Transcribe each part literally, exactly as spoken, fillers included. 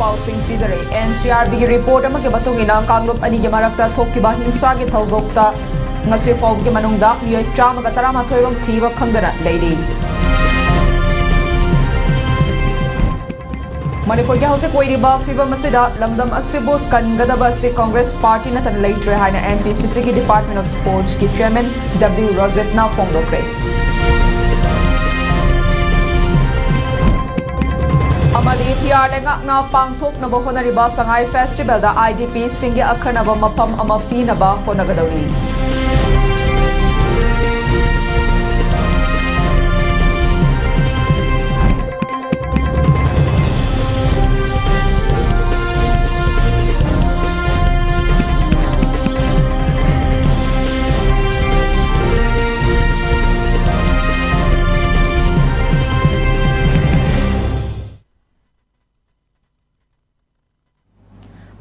ꯄꯥꯎꯁꯤꯡ ꯄꯤꯖꯔꯤ꯫ N C R ꯕꯤꯒꯤ report ꯑꯃꯒꯤ ꯃꯇꯨꯡ ꯏꯟꯅ, ꯀꯥꯡꯂꯨꯞ ꯑꯅꯤꯒꯤ ꯃꯔꯛꯇ ꯊꯣꯛꯈꯤꯕ ꯍꯤꯡꯁꯥꯒꯤ ꯊꯧꯗꯣꯛꯇ ꯉꯁꯤ ꯐꯥꯎꯕꯒꯤ ꯃꯅꯨꯡꯗ ꯃꯤꯑꯣꯏ ꯆꯥꯝꯃꯒ ꯇꯔꯥꯃꯥꯊꯣꯏ ꯔꯣꯝ ꯊꯤꯕ ꯈꯪꯗꯅ ꯂꯩꯔꯤ꯫ ꯃꯅꯤꯄꯨꯔꯒꯤ ꯍꯧꯖꯤꯛ ꯑꯣꯏꯔꯤꯕ ꯐꯤꯕꯝ ꯑꯁꯤꯗ ꯂꯝꯗꯝ ꯑꯁꯤꯕꯨ ꯀꯟꯒꯗꯕ ꯑꯁꯤ ꯀꯪꯒ꯭ꯔꯦꯁ ꯄꯥꯔꯇꯤ ꯅꯠꯇꯅ ꯂꯩꯇ꯭ꯔꯦ ꯍꯥꯏꯅ ꯑꯦꯟ ꯄꯤ ꯁꯤ ꯁꯤꯒꯤ Department of Sportsꯀꯤ Chairman W ꯔꯣꯖꯦꯠꯅ ꯐꯣꯡꯗꯣꯛꯈ꯭ꯔꯦ꯫ ꯑꯃꯗꯤ ꯐꯤꯌꯥꯔ ꯂꯩꯉꯥꯛꯅ ꯄꯥꯡꯊꯣꯛꯅꯕ ꯍꯣꯠꯅꯔꯤꯕ ꯁꯉꯥꯏ ꯐꯦꯁꯇꯤꯚꯦꯜꯗ ꯑꯥꯏ ꯗꯤ ꯄꯤꯁꯤꯡꯒꯤ ꯑꯈꯟꯅꯕ ꯃꯐꯝ ꯑꯃ ꯄꯤꯅꯕ ꯍꯣꯠꯅꯒꯗꯧꯔꯤ꯫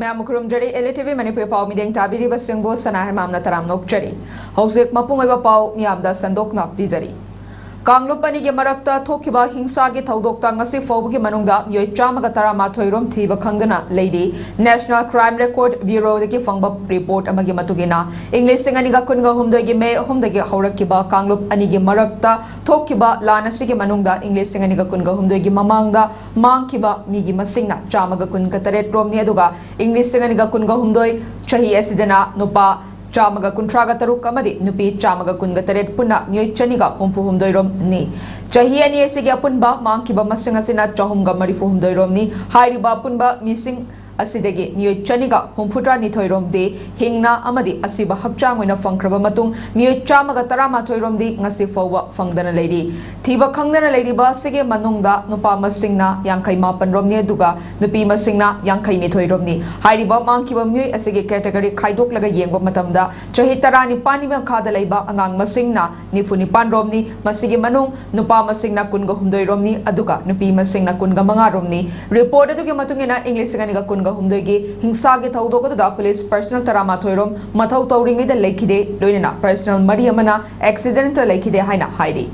ꯃꯌꯥꯝꯕꯨ ꯈꯨꯔꯨꯝꯖꯔꯤ꯫ L E T V Manipuri ꯄꯥꯎ ꯃꯤꯠꯌꯦꯡ ꯇꯥꯕꯤꯔꯤꯕꯁꯤꯡꯕꯨ ꯁꯅꯥ ꯍꯦꯃꯥꯝꯅ ꯇꯔꯥꯝꯅ ꯑꯣꯛꯆꯔꯤ꯫ ꯍꯧꯖꯤꯛ ꯃꯄꯨꯡ ꯑꯣꯏꯕ ꯄꯥꯎ ꯃꯤꯌꯥꯝꯗ ꯁꯟꯗꯣꯛꯅ ꯄꯤꯖꯔꯤ꯫ ꯀꯥꯡꯂꯨꯞ ꯑꯅꯤꯒꯤ ꯃꯔꯛꯇ ꯊꯣꯛꯈꯤꯕ ꯍꯤꯡꯁꯥꯒꯤ ꯊꯧꯗꯣꯛꯇ ꯉꯁꯤ ꯐꯥꯎꯕꯒꯤ ꯃꯅꯨꯡꯗ ꯃꯤꯑꯣꯏ ꯆꯥꯝꯃꯒ ꯇꯔꯥꯃꯥꯊꯣꯏ ꯔꯣꯝ ꯊꯤꯕ ꯈꯪꯗꯅ ꯂꯩꯔꯤ꯫ National Crime Record Bureauꯗꯒꯤ ꯐꯪꯕ ꯔꯤꯄꯣꯔꯠ ꯑꯃꯒꯤ ꯃꯇꯨꯡ ꯏꯟꯅ, ꯏꯪ ꯂꯤꯁꯤꯡ ꯑꯅꯤꯒ ꯀꯨꯟꯒ ꯍꯨꯝꯗꯣꯏꯒꯤ ꯃꯦ ꯑꯍꯨꯝꯗꯒꯤ ꯍꯧꯔꯛꯈꯤꯕ ꯀꯥꯡꯂꯨꯞ ꯑꯅꯤꯒꯤ ꯃꯔꯛꯇ ꯊꯣꯛꯈꯤꯕ ꯂꯥꯟ ꯑꯁꯤꯒꯤ ꯃꯅꯨꯡꯗ ꯏꯪ ꯂꯤꯁꯤꯡ ꯑꯅꯤꯒ ꯀꯨꯟꯒ ꯍꯨꯝꯗꯣꯏꯒꯤ ꯃꯃꯥꯡꯗ ꯃꯥꯡꯈꯤꯕ ꯃꯤꯒꯤ ꯃꯁꯤꯡꯅ ꯆꯥꯝꯃꯒ ꯀꯨꯟꯒ ꯇꯔꯦꯠ ꯔꯣꯝꯅꯤ, ꯑꯗꯨꯒ ꯏꯪ ꯂꯤꯁꯤꯡ ꯑꯅꯤꯒ ꯀꯨꯟꯒ ꯍꯨꯝꯗꯣꯏ ꯆꯍꯤ ꯑꯁꯤꯗꯅ ꯅꯨꯄꯥ ꯆꯥꯝꯃꯒ ꯀꯨꯟꯊ꯭ꯔꯥꯒ ꯇꯔꯨꯛ ꯑꯃꯗꯤ ꯅꯨꯄꯤ ꯆꯥꯝꯃꯒ ꯀꯨꯟꯒ ꯇꯔꯦꯠ, ꯄꯨꯟꯅ ꯃꯤꯑꯣꯏ ꯆꯅꯤꯒ ꯍꯨꯝꯐꯨ ꯍꯨꯝꯗꯣꯏ ꯔꯣꯝꯅꯤ꯫ ꯆꯍꯤ ꯑꯅꯤ ꯑꯁꯤꯒꯤ ꯑꯄꯨꯟꯕ ꯃꯥꯡꯈꯤꯕ ꯃꯁꯤꯡ ꯑꯁꯤꯅ ꯆꯍꯨꯝꯒ ꯃꯔꯤꯐꯨ ꯍꯨꯝꯗꯣꯏ ꯔꯣꯝꯅꯤ꯫ ꯍꯥꯏꯔꯤꯕ ꯑꯄꯨꯟꯕ ꯃꯤꯁꯤꯡ ꯑꯁꯤꯗꯒꯤ ꯃꯤꯑꯣꯏ ꯆꯅꯤꯒ ꯍꯨꯝꯐꯨꯇꯔꯥ ꯅꯤꯊꯣꯏ ꯔꯣꯝꯗꯤ ꯍꯤꯡꯅ ꯑꯃꯗꯤ ꯑꯁꯤꯕ ꯍꯛꯆꯥꯡ ꯑꯣꯏꯅ ꯐꯪꯈ꯭ꯔꯕ ꯃꯇꯨꯡ, ꯃꯤꯑꯣꯏ ꯆꯥꯝꯃꯒ ꯇꯔꯥꯃꯥꯊꯣꯏ ꯔꯣꯝꯗꯤ ꯉꯁꯤ ꯐꯥꯎꯕ ꯐꯪꯗꯅ ꯂꯩꯔꯤ꯫ ꯊꯤꯕ ꯈꯪꯗꯅ ꯂꯩꯔꯤꯕ ꯑꯁꯤꯒꯤ ꯃꯅꯨꯡꯗ ꯅꯨꯄꯥ ꯃꯁꯤꯡꯅ ꯌꯥꯡꯈꯩ ꯃꯥꯄꯟ ꯔꯣꯝꯅꯤ, ꯑꯗꯨꯒ ꯅꯨꯄꯤ ꯃꯁꯤꯡꯅ ꯌꯥꯡꯈꯩ ꯅꯤꯊꯣꯏ ꯔꯣꯝꯅꯤ꯫ ꯍꯥꯏꯔꯤꯕ ꯃꯥꯡꯈꯤꯕ ꯃꯤꯑꯣꯏ ꯑꯁꯤꯒꯤ category ꯈꯥꯏꯗꯣꯛꯂꯒ ꯌꯦꯡꯕ ꯃꯇꯝꯗ, ꯆꯍꯤ ꯇꯔꯥꯅꯤꯄꯥꯟꯒꯤ ꯃꯈꯥꯗ ꯂꯩꯕ ꯑꯉꯥꯡ ꯃꯁꯤꯡꯅ ꯅꯤꯐꯨ ꯅꯤꯄꯥꯟ ꯔꯣꯝꯅꯤ꯫ ꯃꯁꯤꯒꯤ ꯃꯅꯨꯡ ꯅꯨꯄꯥ ꯃꯁꯤꯡꯅ ꯀꯨꯟꯒ ꯍꯨꯝꯗꯣꯏ ꯔꯣꯝꯅꯤ, ꯑꯗꯨꯒ ꯅꯨꯄꯤ ꯃꯁꯤꯡꯅ ꯀꯨꯟꯒ ꯃꯉꯥ ꯔꯣꯝꯅꯤ꯫ ꯔꯤꯄꯣꯔꯠ ꯑꯗꯨꯒꯤ ꯃꯇꯨꯡ ꯏꯟꯅ, ꯏꯪ ꯂꯤꯁꯤꯡ ꯑꯅꯤꯒ ꯀꯨꯟꯒ ꯍꯨꯝꯗꯣꯏꯒꯤ ꯍꯤꯡꯁꯥꯒꯤ ꯊꯧꯗꯣꯛ ꯑꯗꯨꯗ ꯄꯨꯂꯤꯁ personnel ꯇꯔꯥꯃꯥꯊꯣꯏ ꯔꯣꯝ ꯃꯊꯧ ꯇꯧꯔꯤꯉꯩꯗ ꯂꯩꯈꯤꯗꯦ, ꯂꯣꯏꯅꯅ personnel ꯃꯔꯤ ꯑꯃꯅ accidentꯇ ꯂꯩꯈꯤꯗꯦ ꯍꯥꯏꯅ ꯍꯥꯏꯔꯤ꯫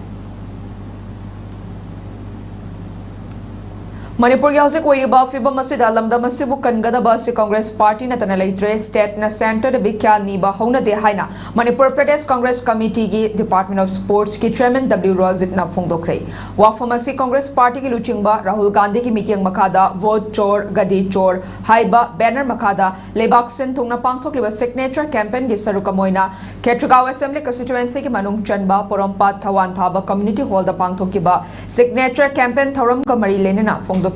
ꯃꯅꯤꯄꯨꯔꯒꯤ ꯍꯧꯖꯤꯛ ꯑꯣꯏꯔꯤꯕ ꯐꯤꯕꯝ ꯑꯁꯤꯗ ꯂꯝꯗꯝ ꯑꯁꯤꯕꯨ ꯀꯟꯒꯗꯕ ꯑꯁꯤ ꯀꯪꯒ꯭ꯔꯦꯁ ꯄꯥꯔꯇꯤ ꯅꯠꯇꯅ ꯂꯩꯇ꯭ꯔꯦ꯫ ꯁ꯭ꯇꯦꯠꯅ ꯁꯦꯟꯇꯔꯗ ꯕꯤꯈ꯭ꯌꯥ ꯅꯤꯕ ꯍꯧꯅꯗꯦ ꯍꯥꯏꯅ ꯃꯅꯤꯄꯨꯔ ꯄ꯭ꯔꯗꯦꯁ ꯀꯪꯒ꯭ꯔꯦꯁ ꯀꯃꯤꯇꯤꯒꯤ ꯗꯤꯄꯥꯔꯠꯃꯦꯟ ꯑꯣꯐ ꯁ꯭ꯄꯣꯔꯠꯁꯀꯤ ꯆꯤꯌꯔꯃꯦꯟ ꯗꯕ꯭ꯂꯤꯎ ꯔꯣꯖꯤꯠꯅ ꯐꯣꯡꯗꯣꯛꯈ꯭ꯔꯦ꯫ ꯋꯥꯐꯝ ꯑꯁꯤ ꯀꯪꯒ꯭ꯔꯦꯁ ꯄꯥꯔꯇꯤꯒꯤ ꯂꯨꯆꯤꯡꯕ ꯔꯥꯍꯨꯜ ꯒꯥꯟꯙꯤꯒꯤ ꯃꯤꯠꯌꯦꯡ ꯃꯈꯥꯗ ꯚꯣꯠ ꯆꯣꯔ ꯒꯗꯤ ꯆꯣꯔ ꯍꯥꯏꯕ ꯕꯦꯅꯔ ꯃꯈꯥꯗ ꯂꯩꯕꯥꯛ ꯁꯤꯟ ꯊꯨꯡꯅ ꯄꯥꯡꯊꯣꯛꯂꯤꯕ ꯁꯤꯒꯅꯦꯆꯔ ꯀꯦꯝꯄꯦꯟꯒꯤ ꯁꯔꯨꯛ ꯑꯃ ꯑꯣꯏꯅ ꯈꯦꯇ꯭ꯔꯤꯒꯥꯎ ꯑꯦꯁꯦꯝꯕ꯭ꯂꯤ ꯀꯟꯁꯇꯤꯇ꯭ꯋꯦꯟꯁꯤꯒꯤ ꯃꯅꯨꯡ ꯆꯟꯕ ꯄꯣꯔꯣꯝꯄꯥꯠ ꯊꯋꯥꯟ ꯊꯥꯕ ꯀꯝꯃ꯭ꯌꯨꯅꯤꯇꯤ ꯍꯣꯜꯗ ꯄꯥꯡꯊꯣꯛꯈꯤꯕ ꯁꯤꯒꯅꯦꯆꯔ ꯀꯦꯝꯄꯦꯟ ꯊꯧꯔꯝꯒ ꯃꯔꯤ ꯂꯩꯅꯅ ꯐꯣꯡꯗꯣꯛꯈꯤꯕꯅꯤ꯫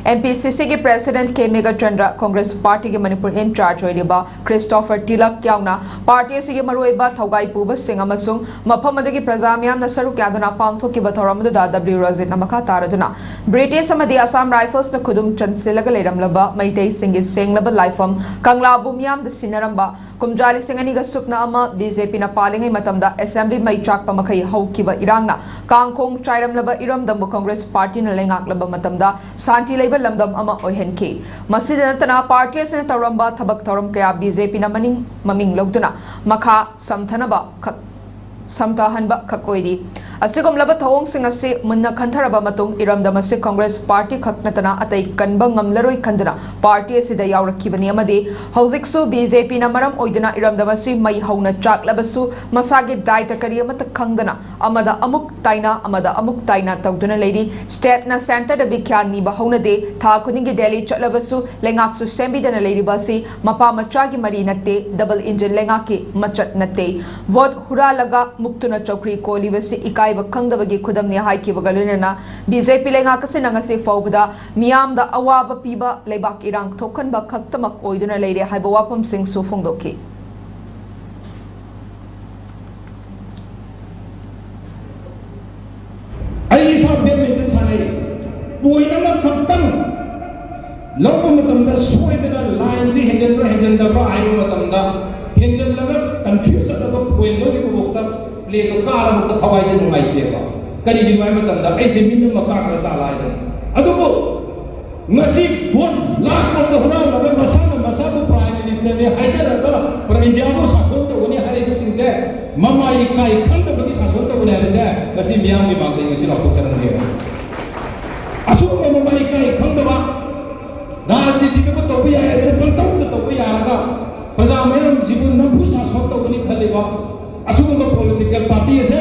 ꯑꯦꯝ ꯄꯤ ꯁꯤ ꯁꯤꯒꯤ ꯄ꯭ꯔꯦꯁꯤꯗꯦꯟꯠ ꯀꯦ ꯃꯦꯘꯆꯟꯗ꯭ꯔ, ꯀꯪꯒ꯭ꯔꯦꯁ ꯄꯥꯔꯇꯤꯒꯤ ꯃꯅꯤꯄꯨꯔ ꯏꯟꯆꯥꯔꯖ ꯑꯣꯏꯔꯤꯕ ꯈ꯭ꯔꯤꯁꯇꯣꯐꯔ ꯇꯤꯂꯛ ꯌꯥꯎꯅ ꯄꯥꯔꯇꯤ ꯑꯁꯤꯒꯤ ꯃꯔꯨꯑꯣꯏꯕ ꯊꯧꯒꯥꯏ ꯄꯨꯕꯁꯤꯡ ꯑꯃꯁꯨꯡ ꯃꯐꯝ ꯑꯗꯨꯒꯤ ꯄ꯭ꯔꯖꯥ ꯃꯤꯌꯥꯝꯅ ꯁꯔꯨꯛ ꯌꯥꯗꯨꯅ ꯄꯥꯡꯊꯣꯛꯈꯤꯕ ꯊꯧꯔꯝ ꯑꯗꯨꯗ ꯗꯕ꯭ꯂꯤꯎ ꯔꯣꯖꯤꯠꯅ ꯃꯈꯥ ꯇꯥꯔꯗꯨꯅ ꯕ꯭ꯔꯤꯇꯤꯁ ꯑꯃꯗꯤ ꯑꯁꯥꯝ ꯔꯥꯏꯐꯜꯁꯅ ꯈꯨꯗꯨꯝ ꯆꯟꯁꯤꯜꯂꯒ ꯂꯩꯔꯝꯂꯕ ꯃꯩꯇꯩꯁꯤꯡꯒꯤ ꯁꯦꯡꯂꯕ ꯂꯥꯏꯐꯝ ꯀꯪꯂꯥꯕꯨ ꯃꯤꯌꯥꯝꯗ ꯁꯤꯟꯅꯔꯝꯕ ꯀꯨꯝꯖꯥ ꯂꯤꯁꯤꯡ ꯑꯅꯤꯒ ꯁꯨꯞꯅ ꯑꯃ ꯕꯤ ꯖꯦ ꯄꯤꯅ ꯄꯥꯜꯂꯤꯉꯩ ꯃꯇꯝꯗ ꯑꯦꯁꯦꯝꯕ꯭ꯂꯤ ꯃꯩ ꯆꯥꯛꯄ ꯃꯈꯩ ꯍꯧꯈꯤꯕ ꯏꯔꯥꯡꯅ ꯀꯥꯡꯈꯣꯡ ꯆꯥꯏꯔꯝꯂꯕ ꯏꯔꯝꯗꯝꯕꯨ ꯀꯪꯒ꯭ꯔꯦꯁ ꯄꯥꯔꯇꯤꯅ ꯂꯩꯉꯥꯛꯂꯕ ꯃꯇꯝꯗ ꯁꯥꯟꯇꯤ ꯂꯩꯕ ꯂꯝꯗꯝ ꯑꯃ ꯑꯣꯏꯍꯟꯈꯤ꯫ ꯃꯁꯤꯗ ꯅꯠꯇꯅ ꯄꯥꯔꯇꯤ ꯑꯁꯤꯅ ꯇꯧꯔꯝꯕ ꯊꯕꯛ ꯊꯧꯔꯝ ꯀꯌꯥ ꯕꯤ ꯖꯦ ꯄꯤꯅ ꯃꯅꯤꯡ ꯃꯃꯤꯡ ꯂꯧꯗꯨꯅ ꯃꯈꯥ ꯁꯝꯊꯅꯕ ꯈꯛ ꯁꯝꯊꯍꯟꯕ ꯈꯛ ꯑꯣꯏꯔꯤ꯫ ꯑꯁꯤꯒꯨꯝꯂꯕ ꯊꯧꯑꯣꯡꯁꯤꯡ ꯑꯁꯤ ꯃꯨꯟꯅ ꯈꯟꯊꯔꯕ ꯃꯇꯨꯡ ꯏꯔꯝꯗꯝ ꯑꯁꯤ ꯀꯪꯒ꯭ꯔꯦꯁ ꯄꯥꯔꯇꯤ ꯈꯛ ꯅꯠꯇꯅ ꯑꯇꯩ ꯀꯟꯕ ꯉꯝꯂꯔꯣꯏ ꯈꯟꯗꯨꯅ ꯄꯥꯔꯇꯤ ꯑꯁꯤꯗ ꯌꯥꯎꯔꯛꯈꯤꯕꯅꯤ ꯑꯃꯗꯤ ꯍꯧꯖꯤꯛꯁꯨ ꯕꯤ ꯖꯦ ꯄꯤꯅ ꯃꯔꯝ ꯑꯣꯏꯗꯨꯅ ꯏꯔꯝꯗꯝ ꯑꯁꯤ ꯃꯩ ꯍꯧꯅ ꯆꯥꯛꯂꯕꯁꯨ ꯃꯁꯥꯒꯤ ꯗꯥꯏꯇ ꯀꯔꯤ ꯑꯃꯠꯇ ꯈꯪꯗꯅ ꯑꯃꯗ ꯑꯃꯨꯛ ꯇꯥꯏꯅ, ꯑꯃꯗ ꯑꯃꯨꯛ ꯇꯥꯏꯅ ꯇꯧꯗꯨꯅ ꯂꯩꯔꯤ꯫ ꯁ꯭ꯇꯦꯠꯅ ꯁꯦꯟꯇꯔꯗ ꯕꯤꯈ꯭ꯌꯥ ꯅꯤꯕ ꯍꯧꯅꯗꯦ꯫ ꯊꯥ ꯈꯨꯗꯤꯡꯒꯤ ꯗꯦꯜꯂꯤ ꯆꯠꯂꯕꯁꯨ ꯂꯩꯉꯥꯛꯁꯨ ꯁꯦꯝꯕꯤꯗꯅ ꯂꯩꯔꯤꯕ ꯑꯁꯤ ꯃꯄꯥ ꯃꯆꯥꯒꯤ ꯃꯔꯤ ꯅꯠꯇꯦ, ꯗꯕꯜ ꯏꯟꯖꯤꯟ ꯂꯩꯉꯥꯛꯀꯤ ꯃꯆꯠ ꯅꯠꯇꯦ꯫ ꯚꯣꯠ ꯍꯨꯔꯥꯜꯂꯒ ꯃꯨꯛꯇꯨꯅ ꯆꯧꯀ꯭ꯔꯤ ꯀꯣꯜꯂꯤꯕꯁꯤ ꯏꯀꯥꯏꯕ ꯈꯪꯗꯕꯒꯤ ꯈꯨꯗꯝꯅꯤ ꯍꯥꯏꯈꯤꯕꯒ ꯂꯣꯏꯅꯅ ꯕꯤ ꯖꯦ ꯄꯤ ꯂꯩꯉꯥꯛ ꯑꯁꯤꯅ ꯉꯁꯤ ꯐꯥꯎꯕꯗ ꯃꯤꯌꯥꯝꯗ ꯑꯋꯥꯕ ꯄꯤꯕ ꯂꯩꯕꯥꯛ ꯏꯔꯥꯡ ꯊꯣꯛꯍꯟꯕ ꯈꯛꯇꯃꯛ ꯑꯣꯏꯗꯨꯅ ꯂꯩꯔꯦ ꯍꯥꯏꯕ ꯋꯥꯐꯝꯁꯤꯡꯁꯨ ꯐꯣꯡꯗꯣꯛꯈꯤ꯫ ꯑꯩ ꯏꯁꯥ ꯕꯦꯗꯃꯤꯟꯇꯟ ꯁꯥꯟꯅꯩ꯫ ꯄꯣꯏꯟ ꯑꯃꯈꯛꯇꯪ ꯂꯧꯕ ꯃꯇꯝꯗ ꯁꯣꯏꯗꯅ ꯂꯥꯏꯟꯁꯤ ꯍꯦꯟꯖꯟꯕ꯭ꯔꯥ ꯍꯦꯟꯖꯟꯗꯕ꯭ꯔꯥ ꯍꯥꯏꯕ ꯃꯇꯝꯗ ꯍꯦꯟꯖꯜꯂꯒ ꯀꯟꯐ꯭ꯌꯨꯁ ꯆꯠꯂꯕ ꯄꯣꯏꯟ ꯂꯧꯈꯤꯕꯐꯥꯎꯗ ꯄ꯭ꯂꯦꯗꯣ ꯀꯥꯔꯕꯐꯥꯎꯗ ꯊꯋꯥꯏꯁꯦ ꯅꯨꯡꯉꯥꯏꯇꯦꯕ꯫ ꯀꯔꯤꯒꯤꯅꯣ ꯍꯥꯏꯕ ꯃꯇꯝꯗ ꯑꯩꯁꯦ ꯃꯤꯠꯅ ꯃꯀꯥ ꯈꯔ ꯆꯥꯜꯂ ꯍꯥꯏꯗꯅ꯫ ꯑꯗꯨꯕꯨ ꯉꯁꯤ ꯚꯣꯠ ꯂꯥꯛ ꯀꯣꯝꯗ ꯍꯨꯔꯥꯜꯂꯒ ꯃꯁꯥꯅ ꯃꯁꯥꯕꯨ ꯄ꯭ꯔꯥꯏꯝ ꯃꯤꯅꯤꯁꯇꯔꯅꯤ ꯍꯥꯏꯖꯔꯒ ꯄꯨꯔꯥ ꯏꯟꯗꯤꯌꯥꯕꯨ ꯁꯥꯁꯣꯟ ꯇꯧꯒꯅꯤ ꯍꯥꯏꯔꯤꯕꯁꯤꯡꯁꯦ ꯃꯃꯥꯏ ꯏꯀꯥꯏ ꯈꯪꯗꯕꯒꯤ ꯁꯥꯁꯣꯟ ꯇꯧꯕꯅꯤ ꯍꯥꯏꯕꯁꯦ ꯉꯁꯤ ꯃꯤꯌꯥꯝꯒꯤ ꯃꯥꯡꯗ ꯑꯩ ꯉꯁꯤ ꯂꯥꯎꯊꯣꯛꯆꯔꯝꯒꯦ꯫ ꯑꯁꯨꯝꯕ ꯃꯃꯥꯏ ꯏꯀꯥꯏ ꯈꯪꯗꯕ, ꯔꯥꯖꯅꯤꯇꯤꯗꯕꯨ ꯇꯧꯕ ꯌꯥꯏ ꯍꯥꯏꯗꯅ ꯄꯪꯇꯧꯗ ꯇꯧꯕ ꯌꯥꯔꯒ ꯄ꯭ꯔꯖꯥ ꯃꯌꯥꯝꯁꯤꯕꯨ ꯅꯝꯐꯨ ꯁꯥꯁꯣꯟ ꯇꯧꯒꯅꯤ ꯈꯜꯂꯤꯕ ꯑꯁꯤꯒꯨꯝꯕ ꯄꯣꯂꯤꯇꯤꯀꯦꯜ ꯄꯥꯔꯇꯤ ꯑꯁꯦ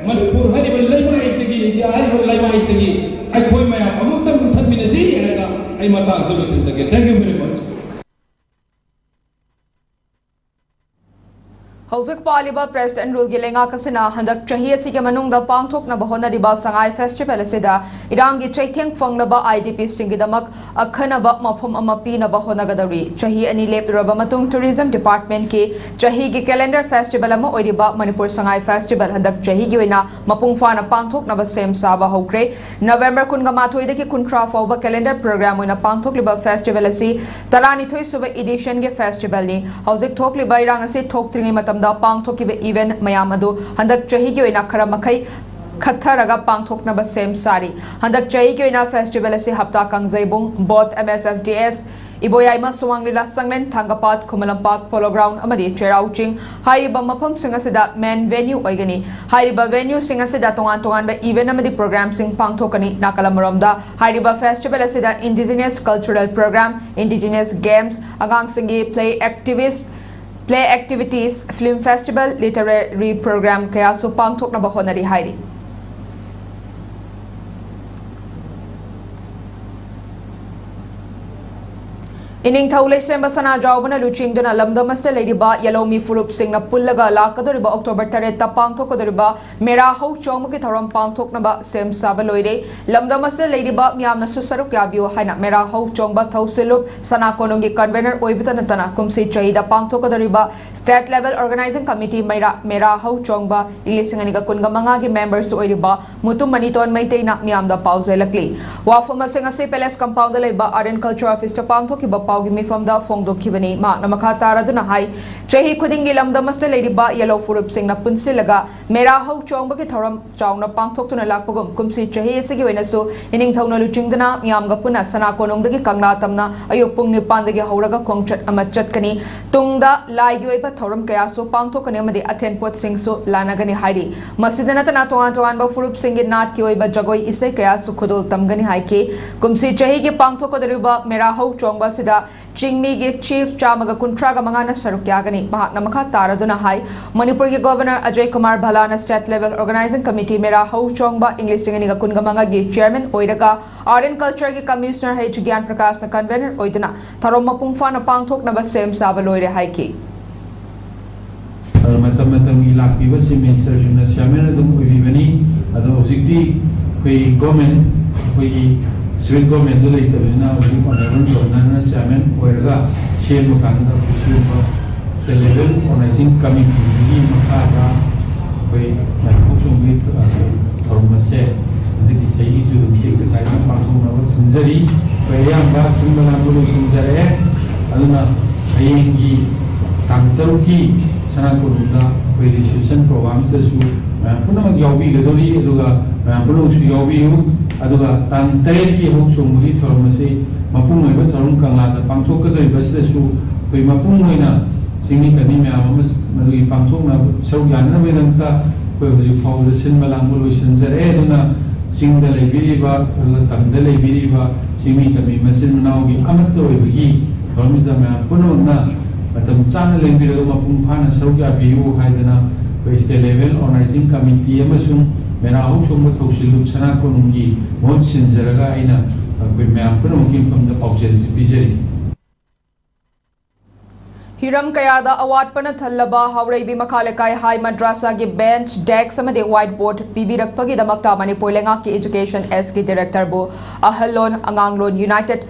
ꯃꯅꯤꯄꯨꯔ ꯍꯥꯏꯔꯤꯕ ꯂꯩꯃꯥꯏꯁꯤꯗꯒꯤ, ꯏꯟꯗꯤꯌꯥ ꯍꯥꯏꯔꯤꯕ ꯂꯩꯃꯥꯏꯁꯤꯗꯒꯤ ꯑꯩꯈꯣꯏ ꯃꯌꯥꯝ ꯑꯃꯨꯛꯇꯪ ꯃꯨꯊꯠꯃꯤꯟꯅꯁꯤ ꯍꯥꯏꯔꯒ ꯑꯩ ꯃꯇꯥꯡꯁꯤꯗ ꯂꯣꯏꯁꯤꯟꯖꯒꯦ꯫ Thank you very much. ꯍꯧꯖꯤꯛ ꯄꯥꯜꯂꯤꯕ ꯄ꯭ꯔꯦꯁꯤꯗꯦꯟ ꯔꯨꯜꯒꯤ ꯂꯩꯉꯥꯛ ꯑꯁꯤꯅ ꯍꯟꯗꯛ ꯆꯍꯤ ꯑꯁꯤꯒꯤ ꯃꯅꯨꯡꯗ ꯄꯥꯡꯊꯣꯛꯅꯕ ꯍꯣꯠꯅꯔꯤꯕ ꯁꯉꯥꯏ ꯐꯦꯁꯇꯤꯚꯦꯜ ꯑꯁꯤꯗ ꯏꯔꯥꯡꯒꯤ ꯆꯩꯊꯦꯡ ꯐꯪꯂꯕ ꯑꯥꯏ ꯗꯤ ꯄꯤꯁꯤꯡꯒꯤꯗꯃꯛ ꯑꯈꯟꯅꯕ ꯃꯐꯝ ꯑꯃ ꯄꯤꯅꯕ ꯍꯣꯠꯅꯒꯗꯧꯔꯤ꯫ ꯆꯍꯤ ꯑꯅꯤ ꯂꯦꯞꯂꯨꯔꯕ ꯃꯇꯨꯡ ꯇꯨꯔꯤꯖꯝ ꯗꯤꯄꯥꯔꯠꯃꯦꯟꯠꯀꯤ ꯆꯍꯤꯒꯤ ꯀꯦꯂꯦꯟꯗꯔ ꯐꯦꯁꯇꯤꯚꯦꯜ ꯑꯃ ꯑꯣꯏꯔꯤꯕ ꯃꯅꯤꯄꯨꯔ ꯁꯉꯥꯏ ꯐꯦꯁꯇꯤꯚꯦꯜ ꯍꯟꯗꯛ ꯆꯍꯤꯒꯤ ꯑꯣꯏꯅ ꯃꯄꯨꯡ ꯐꯥꯅ ꯄꯥꯡꯊꯣꯛꯅꯕ ꯁꯦꯝ ꯁꯥꯕ ꯍꯧꯈ꯭ꯔꯦ꯫ ꯅꯕꯦꯝꯕꯔ ꯀꯨꯟꯒ ꯃꯥꯊꯣꯏꯗꯒꯤ ꯀꯨꯟꯊ꯭ꯔꯥ ꯐꯥꯎꯕ ꯀꯦꯂꯦꯟꯗꯔ ꯄ꯭ꯔꯣꯒ꯭ꯔꯥꯝ ꯑꯣꯏꯅ ꯄꯥꯡꯊꯣꯛꯂꯤꯕ ꯐꯦꯁꯇꯤꯚꯦꯜ ꯑꯁꯤ ꯇꯔꯥꯅꯤꯊꯣꯏ ꯁꯨꯕ ꯏꯗꯤꯁꯟꯒꯤ ꯐꯦꯁꯇꯤꯚꯦꯜꯅꯤ꯫ ꯍꯧꯖꯤꯛ ꯊꯣꯛꯂꯤꯕ ꯏꯔꯥꯡ ꯑꯁꯤ ꯊꯣꯛꯇ꯭ꯔꯤꯉꯩ ꯃꯇꯝꯗ ꯄꯥꯡꯊꯣꯛꯈꯤꯕ ꯏꯚꯦꯟꯠ ꯃꯌꯥꯝ ꯑꯗꯨ ꯍꯟꯗꯛ ꯆꯍꯤꯒꯤ ꯑꯣꯏꯅ ꯈꯔ ꯃꯈꯩ ꯈꯠꯊꯔꯒ ꯄꯥꯡꯊꯣꯛꯅꯕ ꯁꯦꯝ ꯁꯥꯔꯤ꯫ ꯍꯟꯗꯛ ꯆꯍꯤꯒꯤ ꯑꯣꯏꯅ ꯐꯦꯁꯇꯤꯚꯦꯜ ꯑꯁꯤ ꯍꯞꯇꯥ ꯀꯥꯡꯖꯩꯕꯨꯡ, ꯕꯣꯠ ꯑꯦꯝ ꯑꯦꯁ ꯑꯦꯐ ꯗꯤ ꯑꯦꯁ, ꯏꯕꯣꯌꯥꯏꯃ ꯁꯨꯃꯥꯡ ꯂꯤꯂꯥ ꯁꯪꯂꯦꯟ, ꯊꯥꯡꯒꯄꯥꯠ, ꯈꯨꯃꯟ ꯂꯝꯄꯥꯛ, ꯄꯣꯂꯣ ꯒ꯭ꯔꯥꯎꯟ ꯑꯃꯗꯤ ꯆꯩꯔꯥꯎ ꯆꯤꯡ ꯍꯥꯏꯔꯤꯕ ꯃꯐꯝꯁꯤꯡ ꯑꯁꯤꯗ ꯃꯦꯟ ꯚꯦꯅ꯭ꯌꯨ ꯑꯣꯏꯒꯅꯤ꯫ ꯍꯥꯏꯔꯤꯕ ꯚꯦꯅ꯭ꯌꯨꯁꯤꯡ ꯑꯁꯤꯗ ꯇꯣꯉꯥꯟ ꯇꯣꯉꯥꯟꯕ ꯏꯚꯦꯟꯠ ꯑꯃꯗꯤ ꯄ꯭ꯔꯣꯒ꯭ꯔꯥꯝꯁꯤꯡ ꯄꯥꯡꯊꯣꯛꯀꯅꯤ꯫ ꯅꯥꯀꯜ ꯑꯃꯔꯣꯝꯗ ꯍꯥꯏꯔꯤꯕ ꯐꯦꯁꯇꯤꯚꯦꯜ ꯑꯁꯤꯗ indigenous cultural programme, indigenous games, ꯑꯉꯥꯡꯁꯤꯡꯒꯤ play activities, play activities, film festival, literary programme ꯀꯌꯥꯁꯨ ꯄꯥꯡꯊꯣꯛꯅꯕ ꯍꯣꯠꯅꯔꯤ ꯍꯥꯏꯔꯤ꯫ ꯏꯅꯤꯡꯊꯧ ꯂꯩꯁꯦꯝꯕ ꯁꯅꯥꯖꯥꯎꯕꯅ ꯂꯨꯆꯤꯡꯗꯨꯅ ꯂꯝꯗꯝ ꯑꯁꯤꯗ ꯂꯩꯔꯤꯕ ꯌꯦꯜꯍꯧꯃꯤ ꯐꯨꯔꯨꯞꯁꯤꯡꯅ ꯄꯨꯜꯂꯒ ꯂꯥꯛꯀꯗꯧꯔꯤꯕ ꯑꯣꯛꯇꯣꯕꯔ ꯇꯔꯦꯠꯇ ꯄꯥꯡꯊꯣꯛꯀꯗꯧꯔꯤꯕ ꯃꯦꯔꯥ ꯍꯧ ꯆꯣꯡꯕꯒꯤ ꯊꯧꯔꯝ ꯄꯥꯡꯊꯣꯛꯅꯕ ꯁꯦꯝ ꯁꯥꯕ ꯂꯣꯏꯔꯦ꯫ ꯂꯝꯗꯝ ꯑꯁꯤꯗ ꯂꯩꯔꯤꯕ ꯃꯤꯌꯥꯝꯅꯁꯨ ꯁꯔꯨꯛ ꯌꯥꯕꯤꯌꯨ ꯍꯥꯏꯅ ꯃꯦꯔꯥ ꯍꯧ ꯆꯣꯡꯕ ꯊꯧ ꯁꯤꯜꯂꯨꯞ ꯁꯅꯥ ꯀꯣꯅꯨꯡꯒꯤ ꯀꯟꯚꯦꯅꯔ ꯑꯣꯏꯕꯇ ꯅꯠꯇꯅ ꯀꯨꯝꯁꯤ ꯆꯍꯤꯗ ꯄꯥꯡꯊꯣꯛꯀꯗꯧꯔꯤꯕ ꯁ꯭ꯇꯦꯠ ꯂꯦꯚꯦꯜ ꯑꯣꯔꯒꯅꯥꯏꯖꯤꯡ ꯀꯃꯤꯇꯤ ꯃꯩꯔꯥ, ꯃꯦꯔꯥ ꯍꯧ ꯆꯣꯡꯕ ꯏꯪ ꯂꯤꯁꯤꯡ ꯑꯅꯤꯒ ꯀꯨꯟꯒ ꯃꯉꯥꯒꯤ ꯃꯦꯝꯕꯔꯁꯨ ꯑꯣꯏꯔꯤꯕ ꯃꯨꯇꯨꯝ ꯃꯅꯤꯇꯣꯟ ꯃꯩꯇꯩꯅ ꯃꯤꯌꯥꯝꯗ ꯄꯥꯎꯖꯦꯜꯂꯛꯂꯤ꯫ ꯋꯥꯐꯝ ꯑꯁꯤꯡ ꯑꯁꯤ ꯄꯦꯂꯦꯁ ꯀꯝꯄꯥꯎꯟꯗ ꯂꯩꯕ ꯑꯥꯔꯠ ꯑꯦꯟ ꯀꯜꯆꯔ ꯑꯣꯐꯤꯁꯇ ꯄꯥꯡꯊꯣꯛꯈꯤꯕ ꯄꯥꯎꯒꯤ ꯃꯤꯐꯝꯗ ꯐꯣꯡꯗꯣꯛꯈꯤꯕꯅꯤ꯫ ꯃꯍꯥꯛꯅ ꯃꯈꯥ ꯇꯥꯔꯗꯨꯅ ꯍꯥꯏ, ꯆꯍꯤ ꯈꯨꯗꯤꯡꯒꯤ ꯂꯝꯗꯝ ꯑꯁꯤꯗ ꯂꯩꯔꯤꯕ ꯌꯦꯜꯍꯧ ꯐꯨꯔꯨꯞꯁꯤꯡꯅ ꯄꯨꯟꯁꯤꯜꯂꯒ ꯃꯦꯔꯥ ꯍꯧ ꯆꯣꯡꯕꯒꯤ ꯊꯧꯔꯝ ꯆꯥꯎꯅ ꯄꯥꯡꯊꯣꯛꯇꯨꯅ ꯂꯥꯛꯄꯒꯨꯝ, ꯀꯨꯝꯁꯤ ꯆꯍꯤ ꯑꯁꯤꯒꯤ ꯑꯣꯏꯅꯁꯨ ꯏꯅꯤꯡꯊꯧꯅ ꯂꯨꯆꯤꯡꯗꯨꯅ ꯃꯤꯌꯥꯝꯒ ꯄꯨꯟꯅ ꯁꯅꯥ ꯀꯣꯅꯨꯡꯗꯒꯤ ꯀꯪꯂꯥ ꯇꯝꯅ ꯑꯌꯨꯛ ꯄꯨꯡ ꯅꯤꯄꯥꯟꯗꯒꯤ ꯍꯧꯔꯒ ꯈꯣꯡꯆꯠ ꯑꯃ ꯆꯠꯀꯅꯤ꯫ ꯇꯨꯡꯗ ꯂꯥꯏꯒꯤ ꯑꯣꯏꯕ ꯊꯧꯔꯝ ꯀꯌꯥꯁꯨ ꯄꯥꯡꯊꯣꯛꯀꯅꯤ ꯑꯃꯗꯤ ꯑꯊꯦꯟ ꯄꯣꯠꯁꯤꯡꯁꯨ ꯂꯥꯟꯅꯒꯅꯤ ꯍꯥꯏꯔꯤ꯫ ꯃꯁꯤꯗ ꯅꯠꯇꯅ ꯇꯣꯉꯥꯟ ꯇꯣꯉꯥꯟꯕ ꯐꯨꯔꯨꯞꯁꯤꯡꯒꯤ ꯅꯥꯠꯀꯤ ꯑꯣꯏꯕ ꯖꯒꯣꯏ ꯏꯁꯩ ꯀꯌꯥꯁꯨ ꯈꯨꯗꯣꯜ ꯇꯝꯒꯅꯤ ꯍꯥꯏꯈꯤ꯫ ꯀꯨꯝꯁꯤ ꯆꯍꯤꯒꯤ ꯄꯥꯡꯊꯣꯛꯀꯗꯧꯔꯤꯕ ꯃꯦꯔꯥ ꯍꯧ ꯆꯣꯡꯕ ꯑꯁꯤꯗ ꯆꯤꯡꯃꯤꯒꯤ ꯆꯤꯐ ꯆꯥꯝꯃꯒ ꯀꯨꯟꯊ꯭ꯔꯥꯒ ꯃꯉꯥꯅ ꯁꯔꯨꯛ ꯌꯥꯒꯅꯤ꯫ ꯃꯍꯥꯛꯅ ꯃꯈꯥ ꯇꯥꯔꯗꯨꯅ ꯍꯥꯏ, ꯃꯅꯤꯄꯨꯔꯒꯤ ꯒꯣꯚꯔꯅꯔ ꯑꯖꯣꯏ ꯀꯨꯃꯥꯔ ꯚꯜꯂꯥꯅ state level organising committee Mera ꯍꯧ ꯆꯣꯡꯕ ꯏꯪ ꯂꯤꯁꯤꯡ ꯑꯅꯤꯒ ꯀꯨꯟꯒ ꯃꯉꯥꯒꯤ ꯆꯤꯌꯔꯃꯦꯟ ꯑꯣꯏꯔꯒ ꯑꯥꯔꯠ ꯑꯦꯟ ꯀꯜꯆꯔꯒꯤ ꯀꯃꯤꯁꯅꯔ ꯍꯩꯆ ꯒ꯭ꯌꯥꯟ ꯄ꯭ꯔꯀꯥꯁꯅ ꯀꯟꯚꯦꯅꯔ ꯑꯣꯏꯗꯨꯅ ꯊꯧꯔꯝ ꯃꯄꯨꯡ ꯐꯥꯅ ꯄꯥꯡꯊꯣꯛꯅꯕ ꯁꯦꯝ ꯁꯥꯕ ꯂꯣꯏꯔꯦ ꯍꯥꯏꯈꯤ꯫ ꯑꯗꯣ ꯃꯇꯝ ꯃꯇꯝꯒꯤ ꯂꯥꯛꯄꯤꯕ ꯆꯤꯐ ꯃꯤꯅꯤꯁꯇꯔꯁꯤꯡꯅ ꯆꯤꯌꯔꯃꯦꯟ ꯑꯗꯨꯝ ꯑꯣꯏꯕꯤꯕꯅꯤ꯫ ꯑꯗꯣ ꯍꯧꯖꯤꯛꯇꯤ ꯑꯩꯈꯣꯏ ꯒꯣꯔꯃꯦꯟ, ꯑꯩꯈꯣꯏꯒꯤ ꯁ꯭ꯇꯦꯠ ꯒꯣꯔꯃꯦꯟꯗꯣ ꯂꯩꯇꯕꯅꯤꯅ ꯍꯧꯖꯤꯛ ꯑꯣꯅꯔꯦꯕꯜ ꯒꯣꯚꯔꯅꯔꯅ ꯆꯤꯌꯔꯃꯦꯟ ꯑꯣꯏꯔꯒ ꯁꯦꯝꯕ ꯀꯥꯟꯗ ꯑꯩꯈꯣꯏ ꯁꯤꯒꯨꯝꯕ ꯁ꯭ꯇꯦꯠ ꯂꯦꯚꯦꯜ ꯑꯣꯔꯒꯅꯥꯏꯖꯤꯡ ꯀꯃꯤꯇꯤꯁꯤꯒꯤ ꯃꯈꯥꯗ ꯑꯩꯈꯣꯏ ꯃꯌꯥꯝ ꯆꯣꯡꯕꯒꯤ ꯊꯧꯔꯝ ꯑꯁꯦ ꯍꯟꯗꯛꯀꯤ ꯆꯍꯤꯒꯤꯁꯨ ꯑꯗꯨꯝ ꯇꯦꯛꯇ ꯀꯥꯏꯗꯅ ꯄꯥꯡꯊꯣꯛꯅꯕ ꯁꯤꯟꯖꯔꯤ꯫ ꯑꯩꯈꯣꯏ ꯑꯌꯥꯝꯕ ꯁꯤꯟꯕ ꯂꯥꯡꯕ ꯂꯣꯏꯁꯤꯟꯖꯔꯛꯑꯦ꯫ ꯑꯗꯨꯅ ꯍꯌꯦꯡꯒꯤ ꯇꯥꯡ ꯇꯔꯨꯛꯀꯤ ꯁꯅꯥ ꯀꯣꯅꯨꯡꯗ ꯑꯩꯈꯣꯏ ꯔꯤꯁꯦꯞꯁꯟ ꯄ꯭ꯔꯣꯒ꯭ꯔꯥꯝꯁꯤꯗꯁꯨ ꯃꯌꯥꯝ ꯄꯨꯝꯅꯃꯛ ꯌꯥꯎꯕꯤꯒꯗꯧꯔꯤ꯫ ꯑꯗꯨꯒ ꯃꯌꯥꯝ ꯄꯨꯝꯅꯃꯛꯁꯨ ꯌꯥꯎꯕꯤꯌꯨ꯫ ꯑꯗꯨꯒ ꯇꯥꯡ ꯇꯔꯦꯠꯀꯤ ꯍꯧ ꯆꯣꯡꯕꯒꯤ ꯊꯧꯔꯝ ꯑꯁꯤ ꯃꯄꯨꯡ ꯑꯣꯏꯕ ꯊꯧꯔꯝ ꯀꯪꯂꯥꯗ ꯄꯥꯡꯊꯣꯛꯀꯗꯧꯔꯤꯕ ꯑꯁꯤꯗꯁꯨ ꯑꯩꯈꯣꯏ ꯃꯄꯨꯡ ꯑꯣꯏꯅ ꯆꯤꯡꯃꯤ ꯇꯝꯃꯤ ꯃꯌꯥꯝ ꯑꯃ ꯃꯗꯨꯒꯤ ꯄꯥꯡꯊꯣꯛꯅꯕ ꯁꯔꯨꯛ ꯌꯥꯅꯅꯕꯒꯤꯗꯃꯛꯇ ꯑꯩꯈꯣꯏ ꯍꯧꯖꯤꯛ ꯐꯥꯎꯕꯗ ꯁꯤꯟꯕ ꯂꯥꯡꯕ ꯂꯣꯏꯁꯤꯟꯖꯔꯛꯑꯦ꯫ ꯑꯗꯨꯅ ꯆꯤꯡꯗ ꯂꯩꯕꯤꯔꯤꯕ ꯑꯗꯨꯒ ꯇꯝꯗ ꯂꯩꯕꯤꯔꯤꯕ ꯆꯤꯡꯃꯤ ꯇꯝꯃꯤ ꯃꯆꯤꯟ ꯃꯅꯥꯎꯒꯤ ꯑꯃꯠꯇ ꯑꯣꯏꯕꯒꯤ ꯊꯧꯔꯝꯁꯤꯗ ꯃꯌꯥꯝ ꯄꯨꯝꯅꯃꯛꯅ ꯃꯇꯝ ꯆꯥꯅ ꯂꯦꯡꯕꯤꯔꯒ ꯃꯄꯨꯡ ꯐꯥꯅ ꯁꯔꯨꯛ ꯌꯥꯕꯤꯌꯨ ꯍꯥꯏꯗꯅ ꯑꯩꯈꯣꯏ ꯁ꯭ꯇꯦꯠ ꯂꯦꯚꯦꯜ ꯑꯣꯔꯒꯅꯥꯏꯖꯤꯡ ꯀꯃꯤꯇꯤ ꯑꯃꯁꯨꯡ ꯃꯦꯔꯥ ꯍꯧ ꯆꯣꯡꯕ ꯊꯧꯁꯤꯜꯂꯨꯞ ꯁꯅꯥ ꯀꯣꯅꯨꯡꯒꯤ ꯃꯍꯨꯠ ꯁꯤꯟꯖꯔꯒ ꯑꯩꯅ ꯑꯩꯈꯣꯏ ꯃꯌꯥꯝ ꯄꯨꯝꯅꯃꯛꯀꯤ ꯃꯐꯝꯗ ꯄꯥꯎꯖꯦꯜꯁꯤ ꯄꯤꯖꯔꯤ꯫ ꯍꯤꯔꯝ ꯀꯌꯥꯗ ꯑꯋꯥꯠꯄꯅ ꯊꯜꯂꯕ ꯍꯥꯎꯔꯩꯕꯤ ꯃꯈꯥ ꯂꯩꯀꯥꯏ ꯍꯥꯏ ꯃꯗ꯭ꯔꯥꯁꯥꯒꯤ ꯕꯦꯟꯆ, ꯗꯦꯛꯁ ꯑꯃꯗꯤ ꯋꯥꯏꯠ ꯕꯣꯔꯗ ꯄꯤꯕꯤꯔꯛꯄꯒꯤꯗꯃꯛꯇ ꯃꯅꯤꯄꯨꯔ ꯂꯩꯉꯥꯛꯀꯤ ꯏꯖꯨꯀꯦꯁꯟ ꯑꯦꯁꯀꯤ ꯗꯤꯔꯦꯛꯇꯔꯕꯨ ꯑꯍꯜꯂꯣꯟ ꯑꯉꯥꯡꯂꯣꯟ ꯌꯨꯅꯥꯏꯇꯦꯗ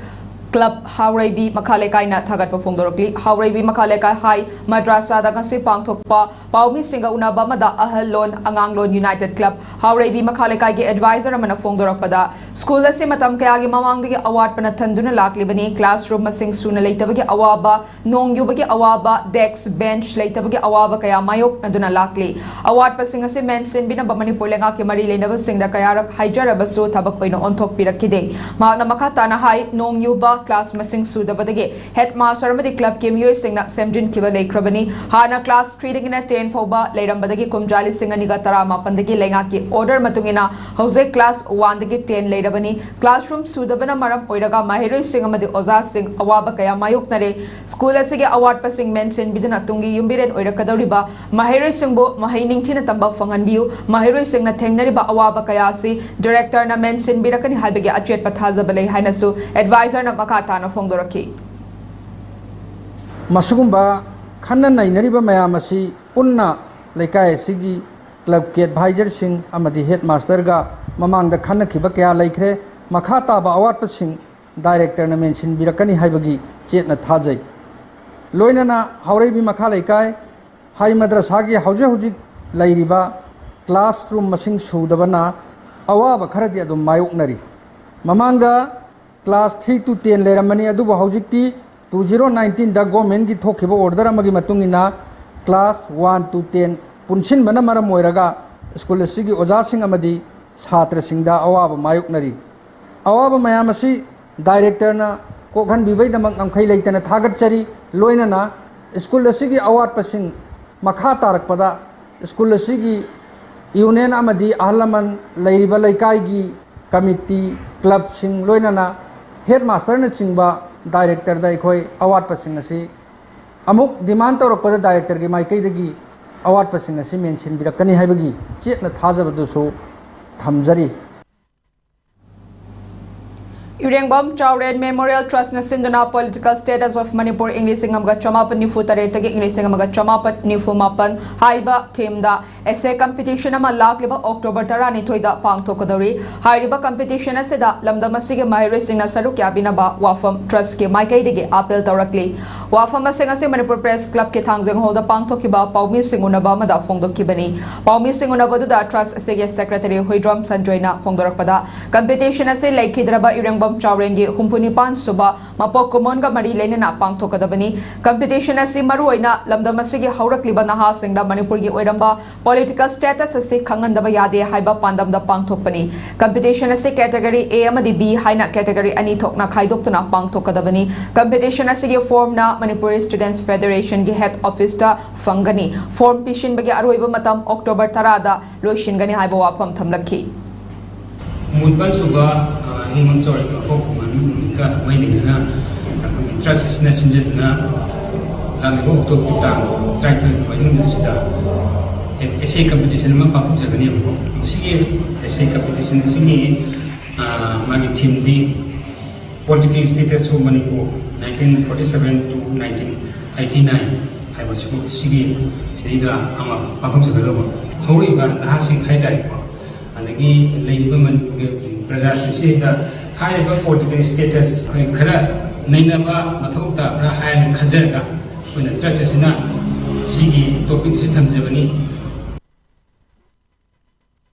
ꯀ꯭ꯂꯕ ꯍꯥꯎꯔꯩꯕꯤ ꯃꯈꯥ ꯂꯩꯀꯥꯏꯅ ꯊꯥꯒꯠꯄ ꯐꯣꯡꯗꯣꯔꯛꯂꯤ꯫ ꯍꯥꯎꯔꯩꯕꯤ ꯃꯈꯥ ꯂꯩꯀꯥꯏ ꯍꯥꯏ ꯃꯗ꯭ꯔꯥꯁꯥꯗ ꯉꯁꯤ ꯄꯥꯡꯊꯣꯛꯄ ꯄꯥꯎꯃꯤꯁꯤꯡꯒ ꯎꯅꯕ ꯑꯃꯗ ꯑꯍꯜ ꯂꯣꯟ ꯑꯉꯥꯡꯂꯣꯟ ꯌꯨꯅꯥꯏꯇꯦꯗ ꯀ꯭ꯂꯕ ꯍꯥꯎꯔꯩꯕꯤ ꯃꯈꯥ ꯂꯩꯀꯥꯏꯒꯤ ꯑꯦꯗꯚꯥꯏꯖꯔ ꯑꯃꯅ ꯐꯣꯡꯗꯣꯔꯛꯄꯗ, ꯁ꯭ꯀꯨꯜ ꯑꯁꯤ ꯃꯇꯝ ꯀꯌꯥꯒꯤ ꯃꯃꯥꯡꯗꯒꯤ ꯑꯋꯥꯠꯄꯅ ꯊꯟꯗꯨꯅ ꯂꯥꯛꯂꯤꯕꯅꯤ꯫ ꯀ꯭ꯂꯥꯁꯔꯨꯝ ꯃꯁꯤꯡ ꯁꯨꯅ ꯂꯩꯇꯕꯒꯤ ꯑꯋꯥꯕ, ꯅꯣꯡ ꯌꯨꯕꯒꯤ ꯑꯋꯥꯕ, ꯗꯦꯁ꯭ꯛ ꯕꯦꯟꯆ ꯂꯩꯇꯕꯒꯤ ꯑꯋꯥꯕ ꯀꯌꯥ ꯃꯥꯌꯣꯛꯅꯗꯨꯅ ꯂꯥꯛꯂꯤ꯫ ꯑꯋꯥꯠꯄꯁꯤꯡ ꯑꯁꯤ ꯃꯦꯟꯁꯤꯟꯕꯤꯅꯕ ꯃꯅꯤꯄꯨꯔ ꯂꯩꯉꯥꯛꯀꯤ ꯃꯔꯤ ꯂꯩꯅꯕꯁꯤꯡꯗ ꯀꯌꯥꯔꯛ ꯍꯥꯏꯖꯔꯕꯁꯨ ꯊꯕꯛ ꯑꯣꯏꯅ ꯑꯣꯟꯊꯣꯛꯄꯤꯔꯛꯈꯤꯗꯦ꯫ ꯃꯍꯥꯛꯅ ꯃꯈꯥ ꯇꯥꯅ ꯍꯥꯏ, ꯅꯣꯡ ꯌꯨꯕ, ꯀ꯭ꯂꯥꯁ ꯃꯁꯤꯡ ꯁꯨꯗꯕꯗꯒꯤ ꯍꯦꯗ ꯃꯥꯁꯇꯔ ꯑꯃꯗꯤ ꯀ꯭ꯂꯕꯀꯤ ꯃꯤꯑꯣꯏꯁꯤꯡꯅ ꯁꯦꯝꯖꯤꯟꯈꯤꯕ ꯂꯩꯈ꯭ꯔꯕꯅꯤ꯫ ꯍꯥꯟꯅ ꯀ꯭ꯂꯥꯁ ꯊ꯭ꯔꯤꯗꯒꯤꯅ ꯇꯦꯟ ꯐꯥꯎꯕ ꯂꯩꯔꯝꯕꯗꯒꯤ ꯀꯨꯝꯖꯥ ꯂꯤꯁꯤꯡ ꯑꯅꯤꯒ ꯇꯔꯥꯃꯥꯄꯟꯗꯒꯤ ꯂꯩꯉꯥꯛꯀꯤ ꯑꯣꯔꯗꯔ ꯃꯇꯨꯡ ꯏꯟꯅ ꯍꯧꯖꯤꯛ ꯀ꯭ꯂꯥꯁ ꯋꯥꯟꯗꯒꯤ ꯇꯦꯟ ꯂꯩꯔꯕꯅꯤ꯫ ꯀ꯭ꯂꯥꯁꯔꯨꯝ ꯁꯨꯗꯕꯅ ꯃꯔꯝ ꯑꯣꯏꯔꯒ ꯃꯍꯩꯔꯣꯏꯁꯤꯡ ꯑꯃꯗꯤ ꯑꯣꯖꯥꯁꯤꯡ ꯑꯋꯥꯕ ꯀꯌꯥ ꯃꯥꯌꯣꯛꯅꯔꯦ꯫ ꯁ꯭ꯀꯨꯜ ꯑꯁꯤꯒꯤ ꯑꯋꯥꯠꯄꯁꯤꯡ ꯃꯦꯟꯁꯤꯟꯕꯤꯗꯨꯅ ꯇꯨꯡꯒꯤ ꯌꯨꯝꯕꯤꯔꯦꯟ ꯑꯣꯏꯔꯛꯀꯗꯧꯔꯤꯕ ꯃꯍꯩꯔꯣꯏꯁꯤꯡꯕꯨ ꯃꯍꯩ ꯅꯤꯡꯊꯤꯅ ꯇꯝꯕ ꯐꯪꯍꯟꯕꯤꯌꯨ꯫ ꯃꯍꯩꯔꯣꯏꯁꯤꯡꯅ ꯊꯦꯡꯅꯔꯤꯕ ꯑꯋꯥꯕ ꯀꯌꯥ ꯑꯁꯤ ꯗꯤꯔꯦꯛꯇꯔꯅ ꯃꯦꯟꯁꯤꯟꯕꯤꯔꯛꯀꯅꯤ ꯍꯥꯏꯕꯒꯤ ꯑꯆꯦꯠꯄ ꯊꯥꯖꯕ ꯂꯩ ꯍꯥꯏꯅꯁꯨ ꯑꯦꯗꯚꯥꯏꯖꯔꯅ ꯃꯈꯥ ꯇꯥꯅ ꯐꯣꯡꯗꯣꯔꯛꯈꯤ꯫ ꯃꯁꯤꯒꯨꯝꯕ ꯈꯟꯅ ꯅꯩꯅꯔꯤꯕ ꯃꯌꯥꯝ ꯑꯁꯤ ꯄꯨꯟꯅ ꯂꯩꯀꯥꯏ ꯑꯁꯤꯒꯤ ꯀ꯭ꯂꯕꯀꯤ ꯑꯦꯗꯚꯥꯏꯖꯔꯁꯤꯡ ꯑꯃꯗꯤ ꯍꯦꯗ ꯃꯥꯁꯇꯔꯒ ꯃꯃꯥꯡꯗ ꯈꯟꯅꯈꯤꯕ ꯀꯌꯥ ꯂꯩꯈ꯭ꯔꯦ꯫ ꯃꯈꯥ ꯇꯥꯕ ꯑꯋꯥꯠꯄꯁꯤꯡ ꯗꯥꯏꯔꯦꯛꯇꯔꯅ ꯃꯦꯟꯁꯤꯟꯕꯤꯔꯛꯀꯅꯤ ꯍꯥꯏꯕꯒꯤ ꯆꯦꯠꯅ ꯊꯥꯖꯩ꯫ ꯂꯣꯏꯅꯅ ꯍꯥꯎꯔꯩꯕꯤ ꯃꯈꯥ ꯂꯩꯀꯥꯏ ꯍꯥꯏ ꯃꯗ꯭ꯔꯁꯥꯒꯤ ꯍꯧꯖꯤꯛ ꯍꯧꯖꯤꯛ ꯂꯩꯔꯤꯕ ꯀ꯭ꯂꯥꯁꯔꯨꯝ ꯃꯁꯤꯡ ꯁꯨꯗꯕꯅ ꯑꯋꯥꯕ ꯈꯔꯗꯤ ꯑꯗꯨꯝ ꯃꯥꯌꯣꯛꯅꯔꯤ꯫ ꯃꯃꯥꯡꯗ ꯀ꯭ꯂꯥꯁ ꯊ꯭ꯔꯤ ꯇꯨ ꯇꯦꯟ ꯂꯩꯔꯝꯕꯅꯤ, ꯑꯗꯨꯕꯨ ꯍꯧꯖꯤꯛꯇꯤ ꯇꯨ ꯖꯤꯔꯣ ꯅꯥꯏꯟꯇꯤꯟꯗ ꯒꯣꯔꯃꯦꯟꯒꯤ ꯊꯣꯛꯈꯤꯕ ꯑꯣꯔꯗꯔ ꯑꯃꯒꯤ ꯃꯇꯨꯡ ꯏꯟꯅ ꯀ꯭ꯂꯥꯁ ꯋꯥꯟ ꯇꯨ ꯇꯦꯟ ꯄꯨꯟꯁꯤꯟꯕꯅ ꯃꯔꯝ ꯑꯣꯏꯔꯒ ꯁ꯭ꯀꯨꯜ ꯑꯁꯤꯒꯤ ꯑꯣꯖꯥꯁꯤꯡ ꯑꯃꯗꯤ ꯁꯥꯇ꯭ꯔꯁꯤꯡꯗ ꯑꯋꯥꯕ ꯃꯥꯌꯣꯛꯅꯔꯤ꯫ ꯑꯋꯥꯕ ꯃꯌꯥꯝ ꯑꯁꯤ ꯗꯥꯏꯔꯦꯛꯇꯔꯅ ꯀꯣꯛꯍꯟꯕꯤꯕꯒꯤꯗꯃꯛ ꯉꯝꯈꯩ ꯂꯩꯇꯅ ꯊꯥꯒꯠꯆꯔꯤ꯫ ꯂꯣꯏꯅꯅ ꯁ꯭ꯀꯨꯜ ꯑꯁꯤꯒꯤ ꯑꯋꯥꯠꯄꯁꯤꯡ ꯃꯈꯥ ꯇꯥꯔꯛꯄꯗ ꯁ꯭ꯀꯨꯜ ꯑꯁꯤꯒꯤ ꯌꯨꯅꯤꯌꯟ ꯑꯃꯗꯤ ꯑꯍꯜ ꯂꯃꯟ ꯂꯩꯔꯤꯕ ꯂꯩꯀꯥꯏꯒꯤ ꯀꯃꯤꯇꯤ, ꯀ꯭ꯂꯕꯁꯤꯡ, ꯂꯣꯏꯅꯅ ꯍꯦꯗ ꯃꯥꯁꯇꯔꯅꯆꯤꯡꯕ ꯗꯥꯏꯔꯦꯛꯇꯔꯗ ꯑꯩꯈꯣꯏ ꯑꯋꯥꯠꯄꯁꯤꯡ ꯑꯁꯤ ꯑꯃꯨꯛ ꯗꯤꯃꯥꯟ ꯇꯧꯔꯛꯄꯗ ꯗꯥꯏꯔꯦꯛꯇꯔꯒꯤ ꯃꯥꯏꯀꯩꯗꯒꯤ ꯑꯋꯥꯠꯄꯁꯤꯡ ꯑꯁꯤ ꯃꯦꯟꯁꯤꯟꯕꯤꯔꯛꯀꯅꯤ ꯍꯥꯏꯕꯒꯤ ꯆꯦꯠꯅ ꯊꯥꯖꯕꯗꯨꯁꯨ ꯊꯝꯖꯔꯤ꯫ ꯏꯔꯦꯡꯕꯝ ꯆꯥꯎꯔꯦꯟ Memorial Trustꯅ ꯁꯤꯟꯗꯨꯅ Political Status of Manipur ꯏꯪ ꯂꯤꯁꯤꯡ ꯑꯃꯒ ꯆꯃꯥꯄꯟ ꯅꯤꯐꯨ ꯇꯔꯦꯠꯇꯒꯤ ꯏꯪ ꯂꯤꯁꯤꯡ ꯑꯃꯒ ꯆꯃꯥꯄꯟ ꯅꯤꯐꯨ ꯃꯥꯄꯟ ꯍꯥꯏꯕ themeꯗ essay competition ꯑꯃ ꯂꯥꯛꯂꯤꯕ October ꯇꯔꯥꯅꯤꯊꯣꯏꯗ ꯄꯥꯡꯊꯣꯛꯀꯗꯧꯔꯤ꯫ ꯍꯥꯏꯔꯤꯕ competition ꯑꯁꯤꯗ ꯂꯝꯗꯝ ꯑꯁꯤꯒꯤ ꯃꯍꯩꯔꯣꯏꯁꯤꯡꯅ ꯁꯔꯨꯛ ꯌꯥꯕꯤꯅꯕ ꯋꯥꯐꯝ Trustꯀꯤ ꯃꯥꯏꯀꯩꯗꯒꯤ appeal ꯇꯧꯔꯛꯂꯤ꯫ ꯋꯥꯐꯝ ꯑꯁꯤꯡ ꯑꯁꯤ Manipur Press Clubꯀꯤ ꯊꯥꯡꯖꯤꯡ hallꯗ ꯄꯥꯡꯊꯣꯛꯈꯤꯕ ꯄꯥꯎꯃꯤꯁꯤꯡ ꯎꯅꯕ ꯑꯃꯗ ꯐꯣꯡꯗꯣꯛꯈꯤꯕꯅꯤ꯫ ꯄꯥꯎꯃꯤꯁꯤꯡ ꯎꯅꯕꯗꯨꯗ Trust ꯑꯁꯤꯒꯤ secretary ꯍꯨꯏꯗ꯭ꯔꯣꯝ ꯁꯟꯖꯣꯏꯅ ꯐꯣꯡꯗꯣꯔꯛꯄꯗ, competition ꯑꯁꯤ ꯂꯩꯈꯤꯗ꯭ꯔꯕ ꯏꯔꯦꯡꯕꯝ ꯆꯥꯎꯔꯦꯟꯒꯤ ꯍꯨꯝꯐꯨ ꯅꯤꯄꯥꯟ ꯁꯨꯕ ꯃꯄꯣꯛ ꯀꯨꯝꯑꯣꯟꯒ ꯃꯔꯤ ꯂꯩꯅꯅ ꯄꯥꯡꯊꯣꯛꯀꯗꯕꯅꯤ꯫ Competition ꯑꯁꯤ ꯃꯔꯨꯑꯣꯏꯅ ꯂꯝꯗꯝ ꯑꯁꯤꯒꯤ ꯍꯧꯔꯛꯂꯤꯕ ꯅꯍꯥꯁꯤꯡꯗ ꯃꯅꯤꯄꯨꯔꯒꯤ ꯑꯣꯏꯔꯝꯕ political status ꯑꯁꯤ ꯈꯪꯍꯟꯗꯕ ꯌꯥꯗꯦ ꯍꯥꯏꯕ ꯄꯥꯟꯗꯝꯗ ꯄꯥꯡꯊꯣꯛꯄꯅꯤ꯫ Competition ꯑꯁꯤ category A ꯑꯃꯗꯤ B ꯍꯥꯏꯅ category ꯑꯅꯤ ꯊꯣꯛꯅ ꯈꯥꯏꯗꯣꯛꯇꯨꯅ ꯄꯥꯡꯊꯣꯛꯀꯗꯕꯅꯤ꯫ Competition ꯑꯁꯤꯒꯤ formꯅ Manipuri Students Federationꯒꯤ head officeꯇ ꯐꯪꯒꯅꯤ꯫ Form ꯄꯤꯁꯤꯟꯕꯒꯤ ꯑꯔꯣꯏꯕ ꯃꯇꯝ October ꯇꯔꯥꯗ ꯂꯣꯏꯁꯤꯟꯒꯅꯤ ꯍꯥꯏꯕ ꯋꯥꯐꯝ ꯊꯝꯂꯛꯈꯤ꯫ ꯍꯨꯝꯐꯨꯅꯤꯄꯥꯟ ꯁꯨꯕ, ꯑ, ꯏꯔꯦꯡꯕꯝ ꯆꯥꯎꯔꯦꯟꯒꯤ ꯃꯄꯣꯛ ꯀꯨꯝꯑꯣꯟ ꯅꯨꯃꯤꯠꯀ ꯃꯔꯤ ꯂꯩꯅꯅ ꯑꯩꯈꯣꯏꯒꯤ Trustꯁꯤꯅ ꯁꯤꯟꯖꯗꯨꯅ ꯂꯥꯛꯂꯤꯕ October ꯇꯥꯡ ꯇꯔꯥꯅꯤꯊꯣꯏ ꯅꯣꯡꯃꯥꯏꯖꯤꯡ ꯅꯨꯃꯤꯠ ꯑꯁꯤꯗ essay competition ꯑꯃ ꯄꯥꯡꯊꯣꯛꯆꯒꯅꯦꯕꯀꯣ꯫ ꯃꯁꯤꯒꯤ essay competition ꯑꯁꯤꯒꯤ, ꯑ, ꯃꯥꯒꯤ themeꯗꯤ Political Status of Manipur, nineteen forty-seven to nineteen eighty-nine ꯍꯥꯏꯕ ꯁꯤꯒꯨꯝ-, ꯁꯤꯒꯤ ꯁꯤꯗꯩꯗ ꯑꯃ ꯄꯥꯡꯊꯣꯛꯆꯒꯗꯧꯕ꯫ ꯍꯧꯔꯛꯏꯕ ꯅꯍꯥꯁꯤꯡ ꯍꯥꯏꯇꯥꯔꯦꯀꯣ, ꯑꯗꯒꯤ ꯂꯩꯔꯤꯕ ꯃꯅꯤꯄꯨꯔꯒꯤ ꯄ꯭ꯔꯖꯥꯁꯤꯡꯁꯤꯗ ꯍꯥꯏꯔꯤꯕ political status ꯑꯩꯈꯣꯏ ꯈꯔ ꯅꯩꯅꯕ ꯃꯊꯧ ꯇꯥꯕ꯭ꯔꯥ ꯍꯥꯏꯅ ꯈꯟꯖꯔꯒ ꯑꯩꯈꯣꯏꯅ Trust ꯑꯁꯤꯅ ꯁꯤꯒꯤ topic ꯑꯁꯤ ꯊꯝꯖꯕꯅꯤ꯫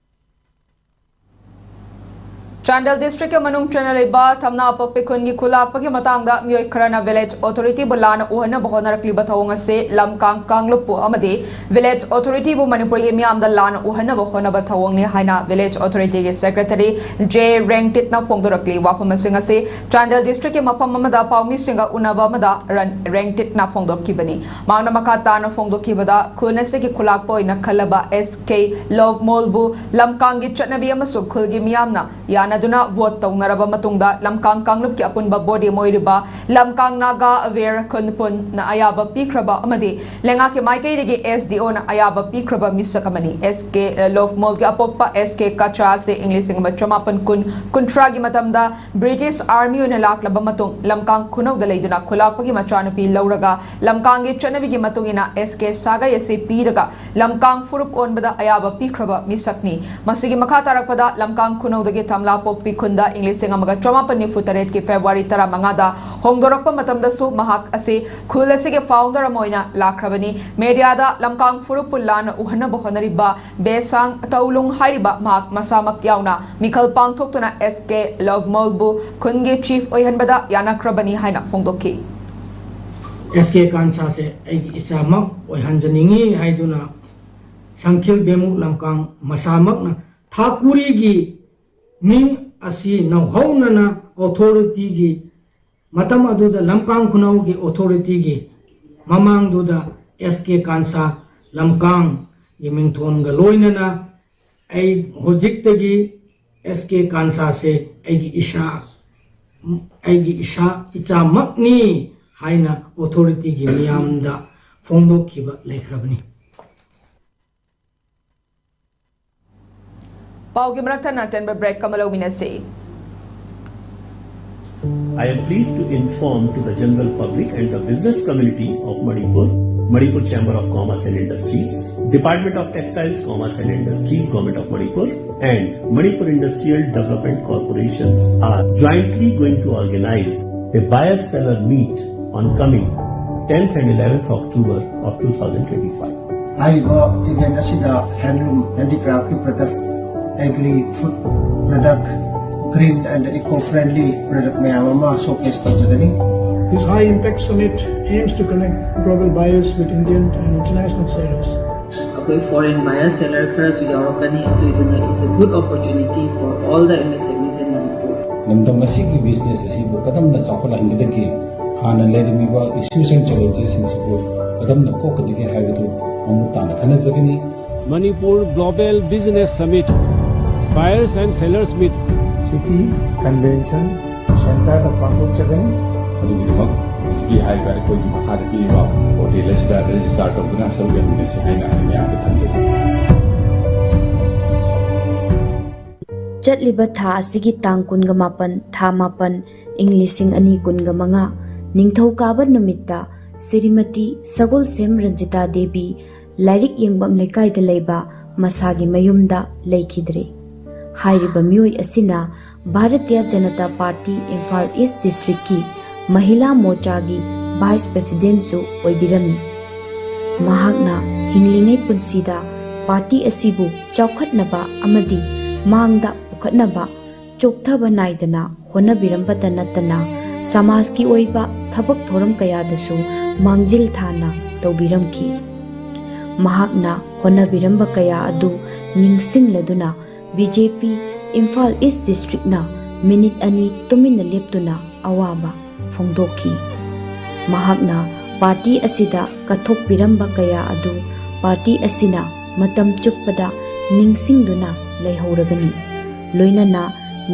ꯆꯥꯟꯗꯦꯜ districtꯀꯤ ꯃꯅꯨꯡ ꯆꯟꯅ ꯂꯩꯕ ꯊꯝꯅꯥꯄꯣꯛꯄꯤ ꯈꯨꯟꯒꯤ ꯈꯨꯂꯥꯛꯄꯒꯤ ꯃꯇꯥꯡꯗ ꯃꯤꯑꯣꯏ ꯈꯔꯅ village authorityꯕꯨ ꯂꯥꯟꯅ ꯎꯍꯟꯅꯕ ꯍꯣꯠꯅꯔꯛꯂꯤꯕ ꯊꯧꯑꯣꯡ ꯑꯁꯤ ꯂꯝꯀꯥꯡ ꯀꯥꯡꯂꯨꯞꯄꯨ ꯑꯃꯗꯤ village authorityꯕꯨ ꯃꯅꯤꯄꯨꯔꯒꯤ ꯃꯤꯌꯥꯝꯗ ꯂꯥꯟꯅ ꯎꯍꯟꯅꯕ ꯍꯣꯠꯅꯕ ꯊꯧꯑꯣꯡꯅꯤ ꯍꯥꯏꯅ village authorityꯒꯤ secretary J ꯔꯦꯡꯇꯤꯠꯅ ꯐꯣꯡꯗꯣꯔꯛꯂꯤ꯫ ꯋꯥꯐꯝ ꯑꯁꯤꯡ ꯑꯁꯤ ꯆꯥꯟꯗꯦꯜ districtꯀꯤ ꯃꯐꯝ ꯑꯃꯗ ꯄꯥꯎꯃꯤꯁꯤꯡꯒ ꯎꯅꯕ ꯑꯃꯗ ꯔꯟ-, ꯔꯦꯡꯇꯤꯠꯅ ꯐꯣꯡꯗꯣꯛꯈꯤꯕꯅꯤ꯫ ꯃꯍꯥꯛꯅ ꯃꯈꯥ ꯇꯥꯅ ꯐꯣꯡꯗꯣꯛꯈꯤꯕꯗ, ꯈꯨꯟ ꯑꯁꯤꯒꯤ ꯈꯨꯂꯥꯛꯄ ꯑꯣꯏꯅ ꯈꯜꯂꯕ S K ꯂꯣꯚꯃꯣꯜꯕꯨ ꯂꯝꯀꯥꯡꯒꯤ ꯆꯠꯅꯕꯤ ꯑꯃꯁꯨꯡ ꯈꯨꯜꯒꯤ ꯃꯤꯌꯥꯝꯅ ꯌꯥꯅ ꯑꯗꯨꯅ ꯚꯣꯠ ꯇꯧꯅꯔꯕ ꯃꯇꯨꯡꯗ ꯂꯝꯀꯥꯡ ꯀꯥꯡꯂꯨꯞꯀꯤ ꯑꯄꯨꯟꯕ ꯕꯣꯗꯤ ꯑꯃ ꯑꯣꯏꯔꯤꯕ ꯂꯝꯀꯥꯡ ꯅꯥꯒꯥ ꯋꯦꯌꯔ ꯈꯨꯟꯄꯨꯟꯅ ꯑꯌꯥꯕ ꯄꯤꯈ꯭ꯔꯕ ꯑꯃꯗꯤ ꯂꯩꯉꯥꯛꯀꯤ ꯃꯥꯏꯀꯩꯗꯒꯤ ꯑꯦꯁ ꯗꯤ ꯑꯣꯅ ꯑꯌꯥꯕ ꯄꯤꯈ꯭ꯔꯕ ꯃꯤꯁꯛ ꯑꯃꯅꯤ꯫ ꯑꯦꯁ ꯀꯦ ꯂꯣꯐꯃꯣꯜꯒꯤ ꯑꯄꯣꯛꯄ ꯑꯦꯁ ꯀꯦ ꯀꯆꯥ ꯑꯁꯦ ꯏꯪ ꯂꯤꯁꯤꯡ ꯑꯃ ꯆꯃꯥꯄꯟ ꯀꯨꯟ ꯀꯨꯟꯊ꯭ꯔꯥꯒꯤ ꯃꯇꯝꯗ ꯕ꯭ꯔꯤꯇꯤꯁ ꯑꯥꯔꯃꯤ ꯑꯣꯏꯅ ꯂꯥꯛꯂꯕ ꯃꯇꯨꯡ ꯂꯝꯀꯥꯡ ꯈꯨꯅꯧꯗ ꯂꯩꯗꯨꯅ ꯈꯨꯂꯥꯛꯄꯒꯤ ꯃꯆꯥꯅꯨꯄꯤ ꯂꯧꯔꯒ ꯂꯝꯀꯥꯡꯒꯤ ꯆꯠꯅꯕꯤꯒꯤ ꯃꯇꯨꯡ ꯏꯟꯅ ꯑꯦꯁ ꯀꯦ ꯁꯥꯒꯩ ꯑꯁꯤ ꯄꯤꯔꯒ ꯂꯝꯀꯥꯡ ꯐꯨꯔꯨꯞ ꯑꯣꯟꯕꯗ ꯑꯌꯥꯕ ꯄꯤꯈ꯭ꯔꯕ ꯃꯤꯁꯛꯅꯤ꯫ ꯃꯁꯤꯒꯤ ꯃꯈꯥ ꯇꯥꯔꯛꯄꯗ ꯂꯝꯀꯥꯡ ꯈꯨꯅꯧꯗꯒꯤ ꯊꯝꯂꯥꯄꯣꯛꯄꯤ ꯈꯨꯟꯗ ꯏꯪ ꯂꯤꯁꯤꯡ ꯑꯃꯒ ꯆꯃꯥꯄꯟ ꯅꯤꯐꯨ ꯇꯔꯦꯠꯀꯤ ꯐꯦꯕ꯭ꯔꯨꯋꯥꯔꯤ ꯇꯔꯥꯃꯉꯥꯗ ꯍꯣꯡꯗꯣꯔꯛꯄ ꯃꯇꯝꯗꯁꯨ ꯃꯍꯥꯛ ꯑꯁꯤ ꯈꯨꯜ ꯑꯁꯤꯒꯤ ꯐꯥꯎꯟꯗꯔ ꯑꯃ ꯑꯣꯏꯅ ꯂꯥꯛꯈ꯭ꯔꯕꯅꯤ꯫ ꯃꯦꯗꯤꯌꯥꯗ ꯂꯝꯀꯥꯡ ꯐꯨꯔꯨꯞꯄꯨ ꯂꯥꯟꯅ ꯎꯍꯟꯅꯕ ꯍꯣꯠꯅꯔꯤꯕ ꯕꯦꯁꯥꯡ ꯇꯧꯂꯨꯡ ꯍꯥꯏꯔꯤꯕ ꯃꯍꯥꯛ ꯃꯁꯥꯃꯛ ꯌꯥꯎꯅ ꯃꯤꯈꯜ ꯄꯥꯡꯊꯣꯛꯇꯨꯅ ꯑꯦꯁ ꯀꯦ ꯂꯣꯐꯃꯣꯜꯕꯨ ꯈꯨꯟꯒꯤ ꯆꯤꯐ ꯑꯣꯏꯍꯟꯕꯗ ꯌꯥꯅꯈ꯭ꯔꯕꯅꯤ ꯍꯥꯏꯅ ꯐꯣꯡꯗꯣꯛꯈꯤ꯫ ꯑꯦꯁ ꯀꯦ ꯀꯥꯟꯁꯥꯁꯦ ꯑꯩꯒꯤ ꯏꯆꯥꯃꯛ ꯑꯣꯏꯍꯟꯖꯅꯤꯡꯏ ꯍꯥꯏꯗꯨꯅ ꯁꯪꯈꯤꯜ ꯕꯦꯃꯨꯛ ꯂꯝꯀꯥꯡ ꯃꯁꯥꯃꯛꯅ ꯊꯥꯀꯨꯔꯤꯒꯤ ꯃꯤꯡ ꯑꯁꯤ ꯅꯧꯍꯧꯅꯅ ꯑꯣꯊꯣꯔꯤꯇꯤꯒꯤ, ꯃꯇꯝ ꯑꯗꯨꯗ ꯂꯝꯀꯥꯡ ꯈꯨꯅꯧꯒꯤ ꯑꯣꯊꯣꯔꯤꯇꯤꯒꯤ ꯃꯃꯥꯡꯗꯨꯗ ꯑꯦꯁ ꯀꯦ ꯀꯥꯟꯁꯥ ꯂꯝꯀꯥꯡꯒꯤ ꯃꯤꯡꯊꯣꯟꯒ ꯂꯣꯏꯅꯅ ꯑꯩ ꯍꯧꯖꯤꯛꯇꯒꯤ ꯑꯦꯁ ꯀꯦ ꯀꯥꯟꯁꯥꯁꯦ ꯑꯩꯒꯤ ꯏꯁꯥ, ꯑꯩꯒꯤ ꯏꯁꯥ ꯏꯆꯥꯃꯛꯅꯤ ꯍꯥꯏꯅ ꯑꯣꯊꯣꯔꯤꯇꯤꯒꯤ ꯃꯤꯌꯥꯝꯗ ꯐꯣꯡꯗꯣꯛꯈꯤꯕ ꯂꯩꯈ꯭ꯔꯕꯅꯤ꯫ ꯄꯥꯎꯒꯤ ꯃꯔꯛ ꯊꯠꯅ ꯑꯇꯦꯟꯕ ꯕ꯭ꯔꯦꯛ ꯑꯃ ꯂꯧꯃꯤꯟꯅꯁꯤ꯫ I am pleased to inform to the general public and the business community of Manipur, Manipur Chamber of Commerce and Industries, Department of Textiles, Commerce and Industries, Government of Manipur, and Manipur Industrial Development Corporations are jointly going to organize a buyer-seller meet on coming tenth and eleventh October of two thousand twenty-five. ꯍꯥꯏꯔꯤꯕ event ꯑꯁꯤꯗ handloom, ꯍꯦꯟꯗꯤꯀ꯭ꯔꯥꯐꯀꯤ product, agri food product, green and eco friendly product ꯃꯌꯥꯝ ꯑꯃ ꯁꯣꯀꯦꯁ ꯇꯧꯖꯒꯅꯤ꯫ This high impact summit aims to connect global buyers with Indian and international sellers. ꯑꯩꯈꯣꯏ foreign buyer ꯁꯦꯂꯔ ꯈꯔꯁꯨ ꯌꯥꯎꯔꯛꯀꯅꯤ꯫ ꯑꯗꯨꯏꯗꯨꯅ it's a good opportunity for all the M S M Es in Manipur. ꯂꯝꯗꯝ ꯑꯁꯤꯒꯤ business ꯑꯁꯤꯕꯨ ꯀꯔꯝꯅ ꯆꯥꯎꯈꯠꯍꯟꯒꯗꯒꯦ? ꯍꯥꯟꯅ ꯂꯩꯔꯝꯃꯤꯕ ꯏꯁꯨꯁ ꯑꯦꯟ ꯆꯦꯂꯦꯟꯖꯦꯁꯁꯤꯡꯁꯤꯕꯨ ꯀꯔꯝꯅ ꯀꯣꯛꯀꯗꯒꯦ ꯍꯥꯏꯕꯗꯨ ꯃꯃꯨꯠ ꯇꯥꯅ ꯈꯟꯅꯖꯒꯅꯤ꯫ Manipur Global Business Summit, Buyers and Sellers Meet, City Convention Centerꯗ ꯄꯥꯡꯊꯣꯛꯆꯒꯅꯤ꯫ ꯑꯗꯨꯒꯤꯗꯃꯛ ꯍꯧꯖꯤꯛꯀꯤ ꯍꯥꯏꯔꯤꯕ ꯑꯩꯈꯣꯏꯒꯤ ꯃꯈꯥꯗ ꯄꯤꯔꯤꯕ ꯍꯣꯇꯦꯜ ꯑꯁꯤꯗ ꯔꯦꯖꯤꯁꯇꯥꯔ ꯇꯧꯗꯨꯅ ꯁꯔꯨꯛ ꯌꯥꯃꯤꯟꯅꯁꯤ ꯍꯥꯏꯅ ꯑꯩ ꯃꯌꯥꯝꯗ ꯊꯝꯖꯒꯦ꯫ ꯆꯠꯂꯤꯕ ꯊꯥ ꯑꯁꯤꯒꯤ ꯇꯥꯡ ꯀꯨꯟꯒ ꯃꯥꯄꯟ, ꯊꯥ ꯃꯥꯄꯟ, ꯏꯪ ꯂꯤꯁꯤꯡ ꯑꯅꯤ ꯀꯨꯟꯒ ꯃꯉꯥ, ꯅꯤꯡꯊꯧꯀꯥꯕ ꯅꯨꯃꯤꯠꯇ ꯁ꯭ꯔꯤꯃꯇꯤ ꯁꯒꯣꯜꯁꯦꯝ ꯔꯟꯖꯤꯇꯥ ꯗꯦꯕꯤ ꯂꯥꯏꯔꯤꯛ ꯌꯦꯡꯐꯝ ꯂꯩꯀꯥꯏꯗ ꯂꯩꯕ ꯃꯁꯥꯒꯤ ꯃꯌꯨꯝꯗ ꯂꯩꯈꯤꯗ꯭ꯔꯦ꯫ ꯍꯥꯏꯔꯤꯕ ꯃꯤꯑꯣꯏ ꯑꯁꯤꯅ ꯚꯥꯔꯇꯤꯌ ꯖꯅꯇꯥ ꯄꯥꯔꯇꯤ ꯏꯝꯐꯥꯜ ꯏꯁ ꯗꯤꯁꯇ꯭ꯔꯤꯛꯀꯤ ꯃꯍꯤꯂꯥ ꯃꯣꯔꯆꯥꯒꯤ ꯚꯥꯏꯁ ꯄ꯭ꯔꯦꯁꯤꯗꯦꯟꯠꯁꯨ ꯑꯣꯏꯕꯤꯔꯝꯃꯤ꯫ ꯃꯍꯥꯛꯅ ꯍꯤꯡꯂꯤꯉꯩ ꯄꯨꯟꯁꯤꯗ ꯄꯥꯔꯇꯤ ꯑꯁꯤꯕꯨ ꯆꯥꯎꯈꯠꯅꯕ ꯑꯃꯗꯤ ꯃꯥꯡꯗ ꯄꯨꯈꯠꯅꯕ ꯆꯣꯛꯊꯕ ꯅꯥꯏꯗꯅ ꯍꯣꯠꯅꯕꯤꯔꯝꯕꯇ ꯅꯠꯇꯅ ꯁꯃꯥꯖꯀꯤ ꯑꯣꯏꯕ ꯊꯕꯛ ꯊꯧꯔꯝ ꯀꯌꯥꯗꯁꯨ ꯃꯥꯡꯖꯤꯜ ꯊꯥꯅ ꯇꯧꯕꯤꯔꯝꯈꯤ꯫ ꯃꯍꯥꯛꯅ ꯍꯣꯠꯅꯕꯤꯔꯝꯕ ꯀꯌꯥ ꯑꯗꯨ ꯅꯤꯡꯁꯤꯡꯂꯗꯨꯅ ꯕꯤ ꯖꯦ ꯄꯤ ꯏꯝꯐꯥꯜ ꯏꯁ ꯗꯤꯁꯇ꯭ꯔꯤꯛꯅ ꯃꯤꯅꯤꯠ ꯑꯅꯤ ꯇꯨꯃꯤꯟꯅ ꯂꯦꯞꯇꯨꯅ ꯑꯋꯥꯕ ꯐꯣꯡꯗꯣꯛꯈꯤ꯫ ꯃꯍꯥꯛꯅ ꯄꯥꯔꯇꯤ ꯑꯁꯤꯗ ꯀꯠꯊꯣꯛꯄꯤꯔꯝꯕ ꯀꯌꯥ ꯑꯗꯨ ꯄꯥꯔꯇꯤ ꯑꯁꯤꯅ ꯃꯇꯝ ꯆꯨꯞꯄꯗ ꯅꯤꯡꯁꯤꯡꯗꯨꯅ ꯂꯩꯍꯧꯔꯒꯅꯤ꯫ ꯂꯣꯏꯅꯅ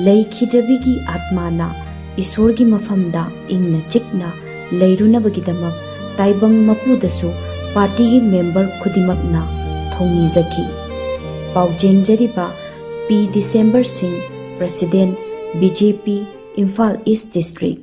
ꯂꯩꯈꯤꯗ꯭ꯔꯕꯤꯒꯤ ꯑꯥꯠꯃꯥꯅ ꯏꯁꯣꯔꯒꯤ ꯃꯐꯝꯗ ꯏꯪꯅ ꯆꯤꯛꯅ ꯂꯩꯔꯨꯅꯕꯒꯤꯗꯃꯛ ꯇꯥꯏꯕꯪ ꯃꯄꯨꯗꯁꯨ ꯄꯥꯔꯇꯤꯒꯤ ꯃꯦꯝꯕꯔ ꯈꯨꯗꯤꯡꯃꯛꯅ ꯊꯧꯅꯤꯖꯈꯤ꯫ ꯄꯥꯎꯖꯦꯟꯖꯔꯤꯕ ꯄꯤ ꯗꯤꯁꯦꯝꯕꯔ ꯁꯤꯡ, ꯄ꯭ꯔꯦꯁꯤꯗꯦꯟꯠ, ꯕꯤ ꯖꯦ ꯄꯤ, ꯏꯝꯐꯥꯜ ꯏꯁ ꯗꯤꯁꯇ꯭ꯔꯤꯛ꯫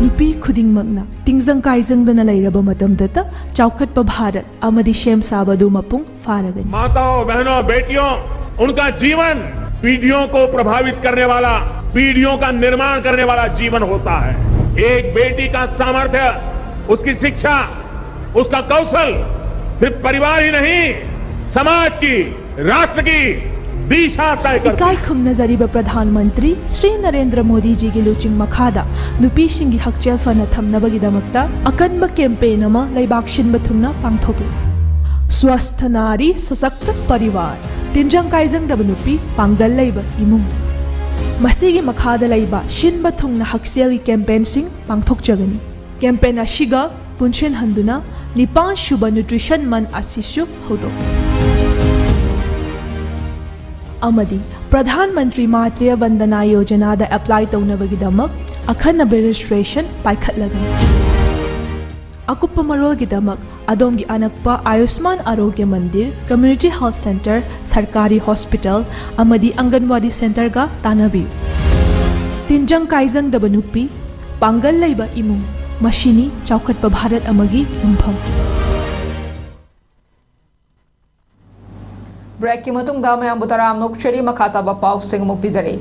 ꯅꯨꯄꯤ ꯈꯨꯗꯤꯡꯃꯛꯅ ꯇꯤꯡꯖꯪ ꯀꯥꯏꯖꯪꯗꯅ ꯂꯩꯔꯕ ꯃꯇꯝꯗꯇ ꯆꯥꯎꯈꯠꯄ ꯚꯥꯔꯠ ꯑꯃꯗꯤ ꯁꯦꯝ ꯁꯥꯕꯗꯨ ꯃꯄꯨꯡ ꯐꯥꯔꯒꯅꯤ꯫ माताओं, बहनों, बेटियों, उनका जीवन पीढ़ियों को प्रभावित करने वाला, पीढ़ियों का निर्माण करने वाला जीवन होता है। एक बेटी का सामर्थ्य, उसकी शिक्षा, उसका कौशल सिर्फ परिवार ही नहीं, समाज की, राष्ट्र की दिशा तय करती है। ꯏꯀꯥꯏ ꯈꯨꯝꯅꯖꯔꯤꯕ ꯄ꯭ꯔꯙꯥꯟ ꯃꯟꯇ꯭ꯔꯤ ꯁ꯭ꯔꯤ ꯅꯔꯦꯟꯗ꯭ꯔ ꯃꯣꯗꯤꯖꯤꯒꯤ ꯂꯨꯆꯤꯡ ꯃꯈꯥꯗ ꯅꯨꯄꯤꯁꯤꯡꯒꯤ ꯍꯛꯁꯦꯜ ꯐꯅ ꯊꯝꯅꯕꯒꯤꯗꯃꯛꯇ ꯑꯀꯟꯕ ꯀꯦꯝꯄꯦꯟ ꯑꯃ ꯂꯩꯕꯥꯛ ꯁꯤꯟꯕ ꯊꯨꯡꯅ ꯄꯥꯡꯊꯣꯛꯂꯤ꯫ ꯁ꯭ꯋꯁꯊ ꯅꯥꯔꯤ ꯁꯁꯛꯇ ꯄꯔꯤꯋꯥꯔ, ꯇꯤꯟꯖꯪ ꯀꯥꯏꯖꯪꯗꯕ ꯅꯨꯄꯤ, ꯄꯥꯡꯒꯜ ꯂꯩꯕ ꯏꯃꯨꯡ꯫ ꯃꯁꯤꯒꯤ ꯃꯈꯥꯗ ꯂꯩꯕ ꯁꯤꯟꯕ ꯊꯨꯡꯅ ꯍꯛꯁꯦꯜꯒꯤ ꯀꯦꯝꯄꯦꯟꯁꯤꯡ ꯄꯥꯡꯊꯣꯛꯆꯒꯅꯤ꯫ ꯀꯦꯝꯄꯦꯟ ꯑꯁꯤꯒ ꯄꯨꯟꯁꯤꯟꯍꯟꯗꯨꯅ ꯅꯤꯄꯥꯟ ꯁꯨꯕ ꯅ꯭ꯌꯨꯇ꯭ꯔꯤꯁꯟ ꯃꯟꯊ ꯑꯁꯤꯁꯨ ꯍꯧꯗꯣꯛꯏ꯫ ꯑꯃꯗꯤ ꯄ꯭ꯔꯙꯥꯟ ꯃꯟꯇ꯭ꯔꯤ ꯃꯥꯇ꯭ꯔꯤꯌ ꯕꯟꯗꯅꯥ ꯌꯣꯖꯅꯥꯗ ꯑꯦꯄ꯭ꯂꯥꯏ ꯇꯧꯅꯕꯒꯤꯗꯃꯛ ꯑꯈꯟꯅꯕ ꯔꯦꯖꯤꯁꯇ꯭ꯔꯦꯁꯟ ꯄꯥꯏꯈꯠꯂꯒꯅꯤ꯫ ꯑꯀꯨꯞꯄ ꯃꯔꯣꯜꯒꯤꯗꯃꯛ ꯑꯗꯣꯝꯒꯤ ꯑꯅꯛꯄ ꯑꯌꯨꯁꯃꯥꯟ ꯑꯥꯔꯣꯒ꯭ꯌ ꯃꯟꯗꯤꯔ, ꯀꯝꯃ꯭ꯌꯨꯅꯤꯇꯤ ꯍꯦꯜꯊ ꯁꯦꯟꯇꯔ, ꯁꯔꯀꯥꯔꯤ ꯍꯣꯁꯄꯤꯇꯥꯜ ꯑꯃꯗꯤ ꯑꯪꯒꯟꯋꯥꯗꯤ ꯁꯦꯟꯇꯔꯒ ꯇꯥꯟꯅꯕꯤꯌꯨ꯫ ꯇꯤꯟꯖꯪ ꯀꯥꯏꯖꯪꯗꯕ ꯅꯨꯄꯤ, ꯄꯥꯡꯒꯜ ꯂꯩꯕ ꯏꯃꯨꯡ, ꯃꯁꯤꯅꯤ ꯆꯥꯎꯈꯠꯄ ꯚꯥꯔꯠ ꯑꯃꯒꯤ ꯌꯨꯝꯐꯝ꯫ ꯕ꯭ꯔꯦꯛꯀꯤ ꯃꯇꯨꯡꯗ ꯃꯌꯥꯝꯕꯨ ꯇꯔꯥꯝꯅ ꯑꯣꯛꯆꯔꯤ꯫ ꯃꯈꯥ ꯇꯥꯕ ꯄꯥꯎꯁꯤꯡ ꯑꯃꯨꯛ ꯄꯤꯖꯔꯤ꯫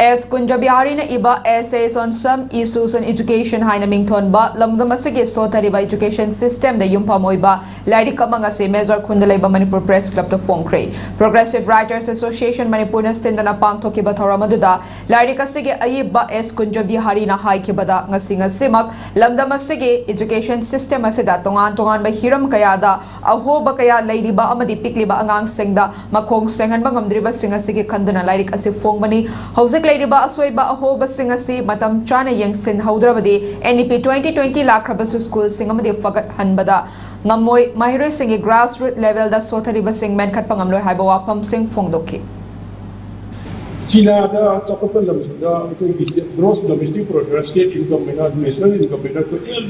ꯑꯦꯁ ꯀꯨꯟꯖ ꯕꯤꯍꯥꯔꯤꯅ ꯏꯕ Essays on Some Issues on Education ꯍꯥꯏꯅ ꯃꯤꯡꯊꯣꯟꯕ ꯂꯝꯗꯝ ꯑꯁꯤꯒꯤ ꯁꯣꯊꯔꯤꯕ education systemꯗ ꯌꯨꯝꯐꯝ ꯑꯣꯏꯕ ꯂꯥꯏꯔꯤꯛ ꯑꯃ ꯉꯁꯤ ꯃꯦꯖꯔ ꯈꯨꯟꯗ ꯂꯩꯕ ꯃꯅꯤꯄꯨꯔ ꯄ꯭ꯔꯦꯁ ꯀ꯭ꯂꯕꯇ ꯐꯣꯡꯈ꯭ꯔꯦ꯫ Progressive Writers Association ꯃꯅꯤꯄꯨꯔꯅ ꯁꯤꯟꯗꯨꯅ ꯄꯥꯡꯊꯣꯛꯈꯤꯕ ꯊꯧꯔꯝ ꯑꯗꯨꯗ ꯂꯥꯏꯔꯤꯛ ꯑꯁꯤꯒꯤ ꯑꯏꯕ ꯑꯦꯁ ꯀꯨꯟꯖ ꯕꯤꯍꯥꯔꯤꯅ ꯍꯥꯏꯈꯤꯕꯗ, ꯉꯁꯤ ꯉꯁꯤꯃꯛ ꯂꯝꯗꯝ ꯑꯁꯤꯒꯤ education system ꯑꯁꯤꯗ ꯇꯣꯉꯥꯟ ꯇꯣꯉꯥꯟꯕ ꯍꯤꯔꯝ ꯀꯌꯥꯗ ꯑꯍꯣꯕ ꯀꯌꯥ ꯂꯩꯔꯤꯕ ꯑꯃꯗꯤ ꯄꯤꯛꯂꯤꯕ ꯑꯉꯥꯡꯁꯤꯡꯗ ꯃꯈꯣꯡ ꯁꯦꯡꯍꯟꯕ ꯉꯝꯗ꯭ꯔꯤꯕꯁꯤꯡ ꯑꯁꯤꯒꯤ ꯈꯟꯗꯨꯅ ꯂꯥꯏꯔꯤꯛ ꯑꯁꯤ ꯐꯣꯡꯕꯅꯤ꯫ ꯍꯧꯖꯤꯛ ꯂꯩꯔꯤꯕ ꯑꯁꯣꯏꯕ ꯑꯍꯣꯕꯁꯤꯡ ꯑꯁꯤ ꯃꯇꯝ ꯆꯥꯅ ꯌꯦꯡꯁꯤꯟꯍꯧꯗ꯭ꯔꯕꯗꯤ N E P twenty twenty ꯂꯥꯛꯈ꯭ꯔꯕꯁꯨ ꯁ꯭ꯀꯨꯜꯁꯤꯡ ꯑꯃꯗꯤ ꯐꯒꯠꯍꯟꯕꯗ ꯉꯝꯃꯣꯏ꯫ ꯃꯍꯩꯔꯣꯏꯁꯤꯡꯒꯤ grassroot levelꯗ ꯁꯣꯊꯔꯤꯕꯁꯤꯡ ꯃꯦꯟꯈꯠꯄ ꯉꯝꯂꯣꯏ ꯍꯥꯏꯕ ꯋꯥꯐꯝꯁꯤꯡ ꯐꯣꯡꯗꯣꯛꯈꯤ꯫ ꯆꯤꯅꯥꯗ ꯆꯥꯎꯈꯠꯄ ꯂꯝꯁꯤꯡꯗ ꯑꯩꯈꯣꯏꯒꯤ gross domestic product, state income ꯑꯣꯏꯅ, national income ꯑꯣꯏꯅ total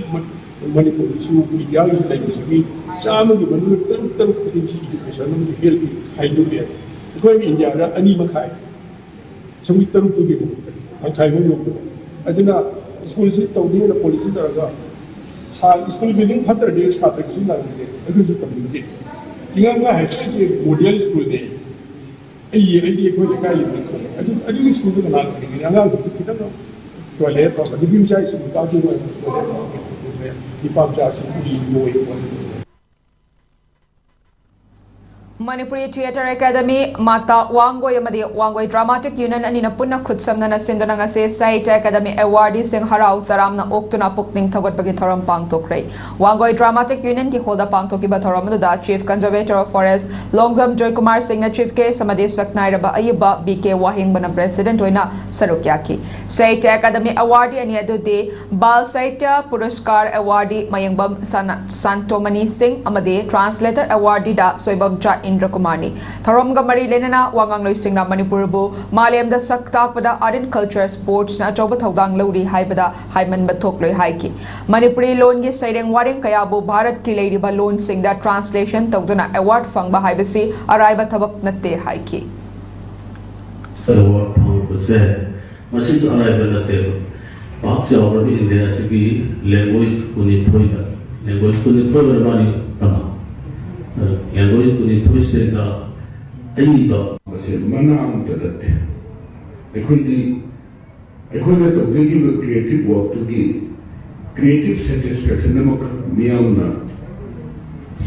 ꯃꯅꯤꯄꯨꯔꯒꯤꯁꯨ ꯏꯟꯗꯤꯌꯥꯒꯤꯁꯨ ꯂꯩꯕꯁꯤꯒꯤ ꯆꯥꯝꯃꯒꯤ ꯃꯅꯨꯡꯗ ꯇꯔꯨꯛ, ꯇꯔꯨꯛ ꯈꯛꯇꯪꯁꯤ education ꯑꯃꯁꯨꯡ healthꯀꯤ ꯈꯥꯏꯗꯣꯛꯑꯦ꯫ ꯑꯩꯈꯣꯏ ꯏꯟꯗꯤꯌꯥꯗ ꯑꯅꯤ ꯃꯈꯥꯏ, ꯁꯤꯒꯤ ꯇꯔꯨꯛꯇꯨꯒꯤ ꯃꯍꯨꯠꯇ ꯇꯪꯈꯥꯏꯃꯨꯛ ꯌꯧꯗꯕ꯫ ꯑꯗꯨꯅ ꯁ꯭ꯀꯨꯜꯁꯤ ꯇꯧꯅꯤꯅ policy ꯇꯧꯔꯒ ꯁꯥ-, ꯁ꯭ꯀꯨꯜ building ꯐꯠꯇ꯭ꯔꯗꯤ ꯁꯥꯇ꯭ꯔꯒꯤꯁꯨ ꯅꯪꯗꯦ, ꯑꯩꯈꯣꯏꯁꯨ ꯇꯝꯅꯤꯡꯗꯦ꯫ ꯆꯤꯡꯉꯝꯒ high schoolꯁꯦ model ꯁ꯭ꯀꯨꯜꯅꯦ꯫ ꯑꯩ, ꯑꯩꯗꯤ ꯑꯩꯈꯣꯏ ꯂꯩꯀꯥꯏꯒꯤ ꯃꯤ ꯈꯪꯉꯦ꯫ ꯑꯗꯨ, ꯑꯗꯨꯒꯤ ꯁ꯭ꯀꯨꯜꯗꯨ ꯀꯅꯥꯅ ꯂꯩꯒꯅꯤ? ꯑꯉꯥꯡꯁꯤꯡꯗꯨ ꯈꯤꯇꯪ toilet ꯐꯕ, ꯅꯨꯄꯤ ꯃꯆꯥ ꯁ꯭ꯀꯨꯜ ꯀꯥꯕꯗꯤ ꯃꯣꯏ toilet ꯐꯕ, ꯅꯨꯄꯥ ꯃꯆꯥꯁꯤꯡ ꯎꯔꯤ ꯂꯣꯏ꯫ Manipuri Theatre Academy, Mata Wangoi ꯑꯃꯗꯤ ꯋꯥꯡꯒꯣꯏ Dramatic Union ꯑꯅꯤꯅ ꯄꯨꯟꯅ ꯈꯨꯠꯁꯝꯅꯅ ꯁꯤꯟꯗꯨꯅ ꯉꯁꯤ Sahitya Academy Awardee ꯁꯤꯡ ꯍꯔꯥꯎ ꯇꯔꯥꯝꯅ ꯑꯣꯛꯇꯨꯅ ꯄꯨꯛꯅꯤꯡ ꯊꯧꯒꯠꯄꯒꯤ ꯊꯧꯔꯝ ꯄꯥꯡꯊꯣꯛꯈ꯭ꯔꯦ꯫ ꯋꯥꯡꯒꯣꯏ Dramatic Union ꯒꯤ ꯍꯣꯜꯗ ꯄꯥꯡꯊꯣꯛꯈꯤꯕ ꯊꯧꯔꯝ ꯑꯗꯨꯗ Chief Conservator of Forest Longjam Joykumar ꯁꯤꯡꯅ Chief Guest ꯑꯃꯗꯤ ꯁꯛꯅꯥꯏꯔꯕ ꯑꯏꯕ ꯕꯤ ꯀꯦ ꯋꯥꯍꯦꯡꯕꯅ President ꯑꯣꯏꯅ ꯁꯔꯨꯛ ꯌꯥꯈꯤ꯫ Sahitya Academy Awardee ꯑꯅꯤ ꯑꯗꯨꯗꯤ ꯕꯥꯜ ꯁꯥꯍꯤꯇ꯭ꯌ ꯄꯨꯔꯁꯀꯥꯔ Awardee ꯃꯌꯦꯡꯕꯝ ꯁꯅꯥ-, ꯁꯥꯟꯇꯣꯃꯅꯤ ꯁꯤꯡ ꯑꯃꯗꯤ Translator Awardee ꯗꯥ ꯁꯣꯏꯕꯝꯆꯥ ꯏꯟꯗ꯭ꯔꯀꯨꯃꯥꯔꯅꯤ꯫ ꯊꯧꯔꯝꯒ ꯃꯔꯤ ꯂꯩꯅꯅ ꯋꯥꯉꯥꯡꯂꯣꯏꯁꯤꯡꯅ ꯃꯅꯤꯄꯨꯔꯕꯨ ꯃꯥꯂꯦꯝꯗ ꯁꯛ ꯇꯥꯛꯄꯗ Art and Culture, Sports ꯅ ꯑꯆꯧꯕ ꯊꯧꯗꯥꯡ ꯂꯧꯔꯤ ꯍꯥꯏꯕꯗ ꯍꯥꯏꯃꯟꯕ ꯊꯣꯛꯂꯣꯏ ꯍꯥꯏꯈꯤ꯫ ꯃꯅꯤꯄꯨꯔꯤ ꯂꯣꯟꯒꯤ ꯁꯩꯔꯦꯡ ꯋꯥꯔꯦꯡ ꯀꯌꯥꯕꯨ ꯚꯥꯔꯠꯀꯤ ꯂꯩꯔꯤꯕ ꯂꯣꯟꯁꯤꯡꯗ translation ꯇꯧꯗꯨꯅ award ꯐꯪꯕ ꯍꯥꯏꯕꯁꯤ ꯑꯔꯥꯏꯕ ꯊꯕꯛ ꯅꯠꯇꯦ ꯍꯥꯏꯈꯤ꯫ Award ꯐꯪꯕꯁꯦ ꯃꯁꯤꯁꯨ ꯑꯔꯥꯏꯕ ꯅꯠꯇꯦꯕ꯫ ꯄꯥꯛ ꯆꯥꯎꯔꯕ ꯏꯟꯗꯤꯌꯥ ꯑꯁꯤꯒꯤ language ꯀꯨꯟꯅꯤꯊꯣꯏꯗ, language ꯀꯨꯟꯅꯤꯊꯣꯏ ꯑꯣꯏꯔ ꯃꯥꯅꯤ ꯇꯝꯃ꯫ Language ꯀꯨꯟꯅꯤꯊꯣꯏꯁꯤꯗ ꯑꯏꯕ ꯃꯁꯤ ꯃꯅꯥ ꯑꯃꯇ ꯅꯠꯇꯦ꯫ ꯑꯩꯈꯣꯏꯗꯤ, ꯑꯩꯈꯣꯏꯅ ꯇꯧꯖꯈꯤꯕ creative work ꯇꯨꯒꯤ creative satisfaction ꯑꯃꯈꯛ ꯃꯤꯌꯥꯝꯅ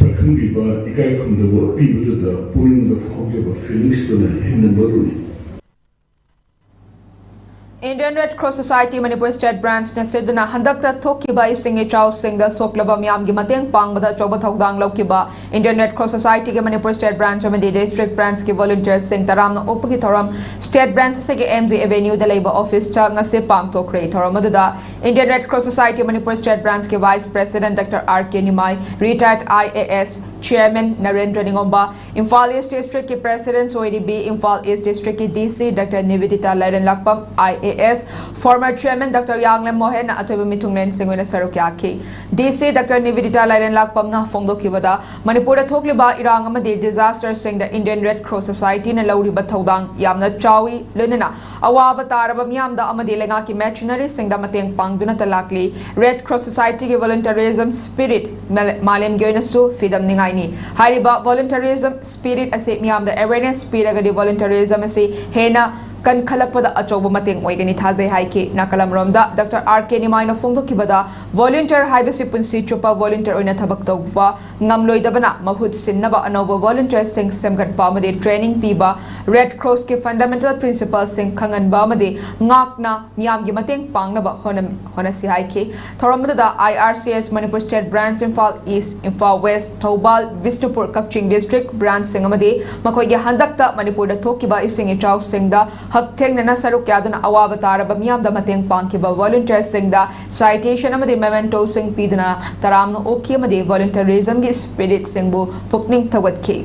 ꯁꯛꯈꯪꯕꯤꯕ, ꯏꯀꯥꯏ ꯈꯨꯝꯅꯕ ꯄꯤꯕꯗꯨꯗ ꯄꯨꯛꯅꯤꯡꯗ ꯐꯥꯎꯖꯕ feelings ꯇꯨꯅ ꯍꯦꯟꯅ ꯃꯔꯨꯅꯤ꯫ Indian Red Cross Society Manipur State Branch ꯅ ꯁꯤꯟꯗꯨꯅ ꯍꯟꯗꯛꯇ ꯊꯣꯛꯈꯤꯕ ꯏꯁꯤꯡ ꯏꯆꯥꯎꯁꯤꯡꯗ ꯁꯣꯛꯂꯕ ꯃꯤꯌꯥꯝꯒꯤ ꯃꯇꯦꯡ ꯄꯥꯡꯕꯗ ꯑꯆꯧꯕ ꯊꯧꯗꯥꯡ ꯂꯧꯈꯤꯕ Indian Red Cross Society ꯒꯤ Manipur State Branch ꯑꯃꯗꯤ District Branch ꯀꯤ volunteers ꯁꯤꯡ ꯇꯔꯥꯝꯅ ꯑꯣꯛꯄꯒꯤ ꯊꯧꯔꯝ State Branch ꯑꯁꯤꯒꯤ M G Avenue ꯗ ꯂꯩꯕ office ꯇ ꯉꯁꯤ ꯄꯥꯡꯊꯣꯛꯈ꯭ꯔꯦ꯫ ꯊꯧꯔꯝ ꯑꯗꯨꯗ Indian Red Cross Society Manipur State Branch ꯀꯤ Vice President Doctor R K Nimai, retired I A S Chairman Narendra ꯅꯤꯉꯣꯝꯕ, Imphal East District ꯀꯤ President ꯁꯣꯏꯔꯤꯕꯤ, ꯏꯝꯐꯥꯜ East District ꯀꯤ D C Doctor ꯅꯤꯕꯦꯗꯤꯇꯥ ꯂꯥꯏꯔꯦꯟꯂꯥꯛꯄꯝ, I A S, former Chairman Doctor ꯌꯥꯡꯂꯦꯝ ꯃꯣꯍꯦꯟꯅ ꯑꯊꯣꯏꯕ ꯃꯤꯊꯨꯡꯂꯦꯟꯁꯤꯡ ꯑꯣꯏꯅ ꯁꯔꯨꯛ ꯌꯥꯈꯤ꯫ D C Doctor ꯅꯤꯕꯦꯗꯤꯇꯥ ꯂꯥꯏꯔꯦꯟꯂꯥꯛꯄꯝꯅ ꯐꯣꯡꯗꯣꯛꯈꯤꯕꯗ, ꯃꯅꯤꯄꯨꯔꯗ ꯊꯣꯛꯂꯤꯕ ꯏꯔꯥꯡ ꯑꯃꯗꯤ disaster ꯁꯤꯡꯗ Indian Red Cross Society ꯅ ꯂꯧꯔꯤꯕ ꯊꯧꯗꯥꯡ ꯌꯥꯝꯅ ꯆꯥꯎꯏ, ꯂꯣꯏꯅꯅ ꯑꯋꯥꯕ ꯇꯥꯔꯕ ꯃꯤꯌꯥꯝꯗ ꯑꯃꯗꯤ ꯂꯩꯉꯥꯛꯀꯤ machinery ꯁꯤꯡꯗ ꯃꯇꯦꯡ ꯄꯥꯡꯗꯨꯅꯇ ꯂꯥꯛꯂꯤ꯫ Red Cross Society ꯒꯤ volunteerism spirit ꯃꯥꯂꯦ-, ꯃꯥꯂꯦꯝꯒꯤ ꯑꯣꯏꯅꯁꯨ ꯐꯤꯗꯝꯅꯤꯡꯉꯥꯏꯅꯤ꯫ ꯍꯥꯏꯔꯤꯕ volunteerism spirit ꯑꯁꯤ ꯃꯤꯌꯥꯝꯗ awareness ꯄꯤꯔꯒꯗꯤ volunteerism ꯑꯁꯤ ꯍꯦꯟꯅ ꯀꯟꯈꯠꯂꯛꯄꯗ ꯑꯆꯧꯕ ꯃꯇꯦꯡ ꯑꯣꯏꯒꯅꯤ ꯊꯥꯖꯩ ꯍꯥꯏꯈꯤ꯫ ꯅꯥꯀꯜ ꯑꯃꯔꯣꯝꯗ ꯗꯥꯛꯇꯔ ꯑꯥꯔ ꯀꯦ ꯅꯤꯃꯥꯏꯅ ꯐꯣꯡꯗꯣꯛꯈꯤꯕꯗ, ꯚꯣꯂꯨꯟꯇꯤꯌꯔ ꯍꯥꯏꯕꯁꯤ ꯄꯨꯟꯁꯤ ꯆꯨꯞꯄ ꯚꯣꯂꯨꯟꯇꯤꯌꯔ ꯑꯣꯏꯅ ꯊꯕꯛ ꯇꯧꯕ ꯉꯝꯂꯣꯏꯗꯕꯅ ꯃꯍꯨꯠ ꯁꯤꯟꯅꯕ ꯑꯅꯧꯕ ꯚꯣꯂꯨꯟꯇꯤꯌꯔꯁꯤꯡ ꯁꯦꯝꯒꯠꯄ ꯑꯃꯗꯤ ꯇ꯭ꯔꯦꯅꯤꯡ ꯄꯤꯕ, ꯔꯦꯗ ꯀ꯭ꯔꯣꯁꯀꯤ ꯐꯟꯗꯥꯃꯦꯟꯇꯦꯜ ꯄ꯭ꯔꯤꯟꯁꯤꯄꯜꯁꯤꯡ ꯈꯪꯍꯟꯕ ꯑꯃꯗꯤ ꯉꯥꯛꯅ ꯃꯤꯌꯥꯝꯒꯤ ꯃꯇꯦꯡ ꯄꯥꯡꯅꯕ ꯍꯣꯠꯅ-, ꯍꯣꯠꯅꯁꯤ ꯍꯥꯏꯈꯤ꯫ ꯊꯧꯔꯝ ꯑꯗꯨꯗ I R C S Manipur state branch, Imphal east, Imphal west, Thoubal, Bishnupur, Kakching district ꯕ꯭ꯔꯥꯟꯆꯁꯤꯡ ꯑꯃꯗꯤ ꯃꯈꯣꯏꯒꯤ ꯍꯟꯗꯛꯇ ꯃꯅꯤꯄꯨꯔꯗ ꯊꯣꯛꯈꯤꯕ ꯏꯁꯤꯡ ꯏꯆꯥꯎꯁꯤꯡꯗ ꯍꯛꯊꯦꯡꯅꯅ ꯁꯔꯨꯛ ꯌꯥꯗꯨꯅ ꯑꯋꯥꯕ ꯇꯥꯔꯕ ꯃꯤꯌꯥꯝꯗ ꯃꯇꯦꯡ ꯄꯥꯡꯈꯤꯕ ꯚꯣꯂꯨꯟꯇꯤꯌꯔꯁꯤꯡꯗ ꯁꯥꯏꯇꯦꯁꯟ ꯑꯃꯗꯤ ꯃꯦꯃꯦꯟꯇꯣꯁꯤꯡ ꯄꯤꯗꯨꯅ ꯇꯔꯥꯝꯅ ꯑꯣꯛꯈꯤ ꯑꯃꯗꯤ ꯚꯣꯂꯨꯟꯇꯤꯌꯔꯤꯖꯝꯒꯤ ꯁ꯭ꯄꯤꯔꯤꯠꯁꯤꯡꯕꯨ ꯄꯨꯛꯅꯤꯡ ꯊꯧꯒꯠꯈꯤ꯫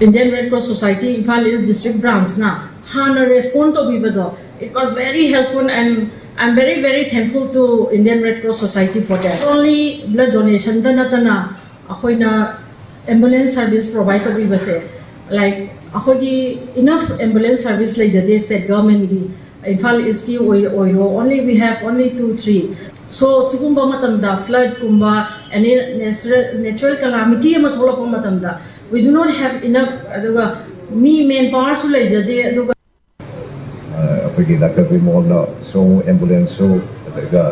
Indian Red Cross Society Imphal East District Branch ꯅ ꯍꯥꯟꯅ ꯔꯦꯁꯄꯣꯟ ꯇꯧꯕꯤꯕꯗꯣ, it was very helpful and I'm very very thankful to Indian Red Cross Society for that. Only blood donation ꯗ ꯅꯠꯇꯅ ꯑꯩꯈꯣꯏꯅ ꯑꯦꯝꯕꯨꯂꯦꯟꯁ ꯁꯔꯚꯤꯁ ꯄ꯭ꯔꯣꯚꯥꯏꯗ ꯇꯧꯕꯤꯕꯁꯦ, ꯂꯥꯏꯛ, ꯑꯩꯈꯣꯏꯒꯤ enough ambulance service ꯂꯩꯖꯗꯦ state ꯒꯚꯔꯟꯃꯦꯟꯠꯀꯤ꯫ Imphal ꯏꯁꯀꯤ ꯑꯣꯏ-, ꯑꯣꯏꯔꯣ, only we have only two three. So ꯁꯤꯒꯨꯝꯕ ꯃꯇꯝꯗ ꯐ꯭ꯂꯠꯀꯨꯝꯕ, ꯑꯦꯅꯤ ꯅꯦꯆꯔꯦꯜ ꯀꯦꯂꯥꯃꯤꯇꯤ ꯑꯃ ꯊꯣꯛꯂꯛꯄ ꯃꯇꯝꯗ we do not have enough, ꯑꯗꯨꯒ ꯃꯤ ꯃꯦꯟ ꯄꯥꯋꯔꯁꯨ ꯂꯩꯖꯗꯦ꯫ ꯑꯗꯨꯒ ꯑꯩꯈꯣꯏꯒꯤ ꯗꯥꯛꯇꯔ ꯕꯤꯃꯣꯜꯅꯁꯨ ꯑꯦꯝꯕꯨꯂꯦꯟꯁꯁꯨ, ꯑꯗꯨꯒ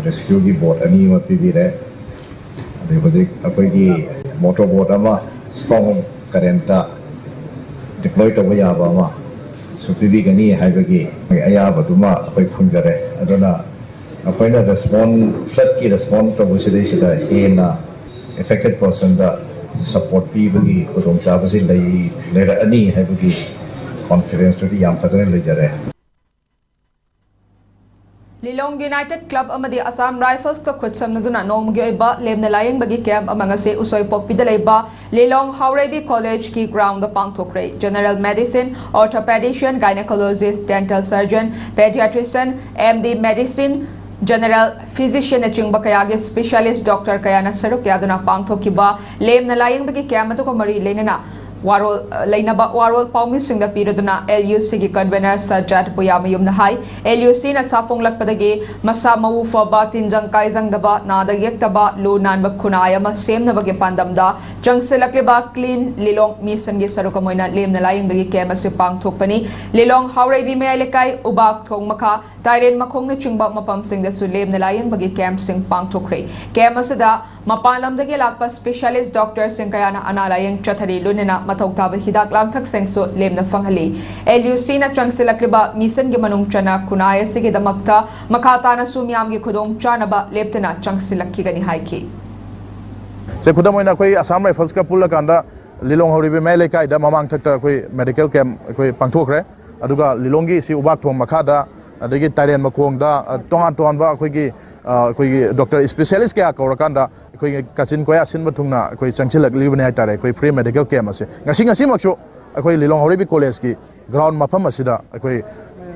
ꯔꯦꯁꯀ꯭ꯌꯨꯒꯤ ꯕꯣꯠ ꯑꯅꯤ ꯑꯃ ꯄꯤꯕꯤꯔꯦ꯫ ꯑꯗꯩ ꯍꯧꯖꯤꯛ ꯑꯩꯈꯣꯏꯒꯤ ꯃꯣꯇꯣꯔ ꯕꯣꯠ ꯑꯃ ꯁ꯭ꯇꯣꯡ ꯀꯔꯦꯟꯇ ꯗꯤꯄ꯭ꯂꯣꯏ ꯇꯧꯕ ꯌꯥꯕ ꯑꯃꯁꯨ ꯄꯤꯕꯤꯒꯅꯤ ꯍꯥꯏꯕꯒꯤ ꯑꯌꯥꯕꯗꯨꯃ ꯑꯩꯈꯣꯏ ꯐꯪꯖꯔꯦ꯫ ꯑꯗꯨꯅ ꯑꯩꯈꯣꯏꯅ ꯔꯦꯁꯄꯣꯟ, ꯐ꯭ꯂꯠꯀꯤ ꯔꯦꯁꯄꯣꯟ ꯇꯧꯕꯁꯤꯗꯩꯁꯤꯗ ꯍꯦꯟꯅ ꯑꯦꯐꯦꯛꯇꯦꯠ ꯄꯔꯁꯟꯗ ꯁꯄꯣꯔꯠ ꯄꯤꯕꯒꯤ ꯈꯨꯗꯣꯡꯆꯥꯕꯁꯤ ꯂꯩ, ꯂꯩꯔꯛꯑꯅꯤ ꯍꯥꯏꯕꯒꯤ ꯀꯣꯟꯐꯤꯗꯦꯟꯁꯇꯨꯗꯤ ꯌꯥꯝ ꯐꯖꯅ ꯂꯩꯖꯔꯦ꯫ ꯂꯤꯂꯣꯡ ꯌꯨꯅꯥꯏꯇꯦꯗ ꯀ꯭ꯂꯕ ꯑꯃꯗꯤ ꯑꯁꯥꯝ ꯔꯥꯏꯐꯜꯁꯀ ꯈꯨꯠꯁꯝꯅꯗꯨꯅ ꯅꯣꯡꯃꯒꯤ ꯑꯣꯏꯕ ꯂꯦꯝꯅ ꯂꯥꯌꯦꯡꯕꯒꯤ ꯀꯦꯝꯞ ꯑꯃ ꯉꯁꯤ ꯎꯁꯣꯏꯄꯣꯛꯄꯤꯗ ꯂꯩꯕ ꯂꯤꯂꯣꯡ ꯍꯥꯎꯔꯩꯕꯤ ꯀꯣꯂꯦꯖꯀꯤ ꯒ꯭ꯔꯥꯎꯟꯗ ꯄꯥꯡꯊꯣꯛꯈ꯭ꯔꯦ꯫ General medicine, orthopaedician, gynaecologist, dental surgeon, paediatrician, M D medicine, general ꯐꯤꯖꯤꯁꯤꯌꯟꯅꯆꯤꯡꯕ ꯀꯌꯥꯒꯤ ꯁ꯭ꯄꯦꯁꯤꯌꯦꯂꯤꯁ꯭ꯠ ꯗꯣꯛꯇꯔ ꯀꯌꯥꯅ ꯁꯔꯨꯛ ꯌꯥꯗꯨꯅ ꯄꯥꯡꯊꯣꯛꯈꯤꯕ ꯂꯦꯝꯅ ꯂꯥꯌꯦꯡꯕꯒꯤ ꯀꯦꯝꯞ ꯑꯗꯨꯒ ꯃꯔꯤ ꯂꯩꯅꯅ ꯋꯥꯔꯣꯜ ꯂꯩꯅꯕ ꯋꯥꯔꯣꯜ ꯄꯥꯎꯃꯤꯁꯤꯡꯗ ꯄꯤꯔꯗꯨꯅ LUCꯒꯤ convener ꯁꯖꯥꯠ ꯄꯨꯌꯥꯃꯌꯨꯝꯅ ꯍꯥꯏ, LUCꯅ ꯁꯥꯐꯣꯡꯂꯛꯄꯗꯒꯤ ꯃꯁꯥ ꯃꯎ ꯐꯕ, ꯇꯤꯟꯖꯪ ꯀꯥꯏꯖꯪꯗꯕ, ꯅꯥꯗ ꯌꯦꯛꯇꯕ, ꯂꯨ ꯅꯥꯟꯕ ꯈꯨꯟꯅꯥꯏ ꯑꯃ ꯁꯦꯝꯅꯕꯒꯤ ꯄꯥꯟꯗꯝꯗ ꯆꯪꯁꯤꯜꯂꯛꯂꯤꯕ Clean Lilong Missionꯒꯤ ꯁꯔꯨꯛ ꯑꯃ ꯑꯣꯏꯅ ꯂꯦꯝꯅ ꯂꯥꯌꯦꯡꯕꯒꯤ camp ꯑꯁꯤ ꯄꯥꯡꯊꯣꯛꯄꯅꯤ꯫ ꯂꯤꯂꯣꯡ ꯍꯥꯎꯔꯩꯕꯤ ꯃꯌꯥꯏ ꯂꯩꯀꯥꯏ ꯎꯕꯥꯛ ꯊꯣꯡ ꯃꯈꯥ ꯇꯥꯏꯔꯦꯟ ꯃꯈꯣꯡꯅꯆꯤꯡꯕ ꯃꯐꯝꯁꯤꯡꯗꯁꯨ ꯂꯦꯝꯅ ꯂꯥꯌꯦꯡꯕꯒꯤ campꯁꯤꯡ ꯄꯥꯡꯊꯣꯛꯈ꯭ꯔꯦ꯫ Camp ꯑꯁꯤꯗ ꯃꯄꯥꯟ ꯂꯝꯗꯒꯤ ꯂꯥꯛꯄ specialist doctorꯁꯤꯡ ꯀꯌꯥꯅ ꯑꯅꯥ ꯂꯥꯌꯦꯡ ꯆꯠꯊꯔꯤ, ꯂꯣꯏꯅꯅ ꯃꯊꯧ ꯇꯥꯕ ꯍꯤꯗꯥꯛ ꯂꯥꯡꯊꯛꯁꯤꯡꯁꯨ ꯂꯦꯝꯅ ꯐꯪꯍꯜꯂꯤ꯫ LUCꯅ ꯆꯪꯁꯤꯜꯂꯛꯂꯤꯕ missionꯒꯤ ꯃꯅꯨꯡ ꯆꯟꯅ ꯈꯨꯟꯅꯥꯏ ꯑꯁꯤꯒꯤꯗꯃꯛꯇ ꯃꯈꯥ ꯇꯥꯅꯁꯨ ꯃꯤꯌꯥꯝꯒꯤ ꯈꯨꯗꯣꯡ ꯆꯥꯅꯕ ꯂꯦꯞꯇꯅ ꯆꯪꯁꯤꯜꯂꯛꯈꯤꯒꯅꯤ ꯍꯥꯏꯈꯤ꯫ ꯁꯦ, ꯈꯨꯗꯝ ꯑꯣꯏꯅ ꯑꯩꯈꯣꯏ Assam Riflesꯀ ꯄꯨꯜꯂꯀꯥꯟꯗ ꯂꯤꯂꯣꯡ ꯍꯧꯔꯤꯕ ꯃꯌꯥꯏ ꯂꯩꯀꯥꯏꯗ ꯃꯃꯥꯡꯊꯛꯇ ꯑꯩꯈꯣꯏ medical camp ꯑꯩꯈꯣꯏ ꯄꯥꯡꯊꯣꯛꯈ꯭ꯔꯦ꯫ ꯑꯗꯨꯒ ꯂꯤꯂꯣꯡꯒꯤ ꯁꯤ ꯎꯕꯥꯛ ꯊꯣꯡ ꯃꯈꯥꯗ, ꯑꯗꯒꯤ ꯇꯥꯏꯔꯦꯟ ꯃꯈꯣꯡꯗ, ꯑ, ꯇꯣꯉꯥꯟ ꯇꯣꯉꯥꯟꯕ ꯑꯩꯈꯣꯏꯒꯤ, ꯑ, ꯑꯩꯈꯣꯏꯒꯤ doctor specialist ꯀꯌꯥ ꯀꯧꯔꯀꯥꯟꯗ ꯑꯩꯈꯣꯏꯒꯤ ꯀꯥꯆꯤꯟ ꯀꯣꯌꯥ ꯁꯤꯟꯕ ꯊꯨꯡꯅ ꯑꯩꯈꯣꯏ ꯆꯪꯁꯤꯜꯂꯛꯂꯤꯕꯅꯤ ꯍꯥꯏꯇꯥꯔꯦ, ꯑꯩꯈꯣꯏ free medical camp ꯑꯁꯦ꯫ ꯉꯁꯤ, ꯉꯁꯤꯃꯛꯁꯨ ꯑꯩꯈꯣꯏ ꯂꯤꯂꯣꯡ ꯍꯧꯔꯩꯕꯤ collegeꯀꯤ ground ꯃꯐꯝ ꯑꯁꯤꯗ ꯑꯩꯈꯣꯏ,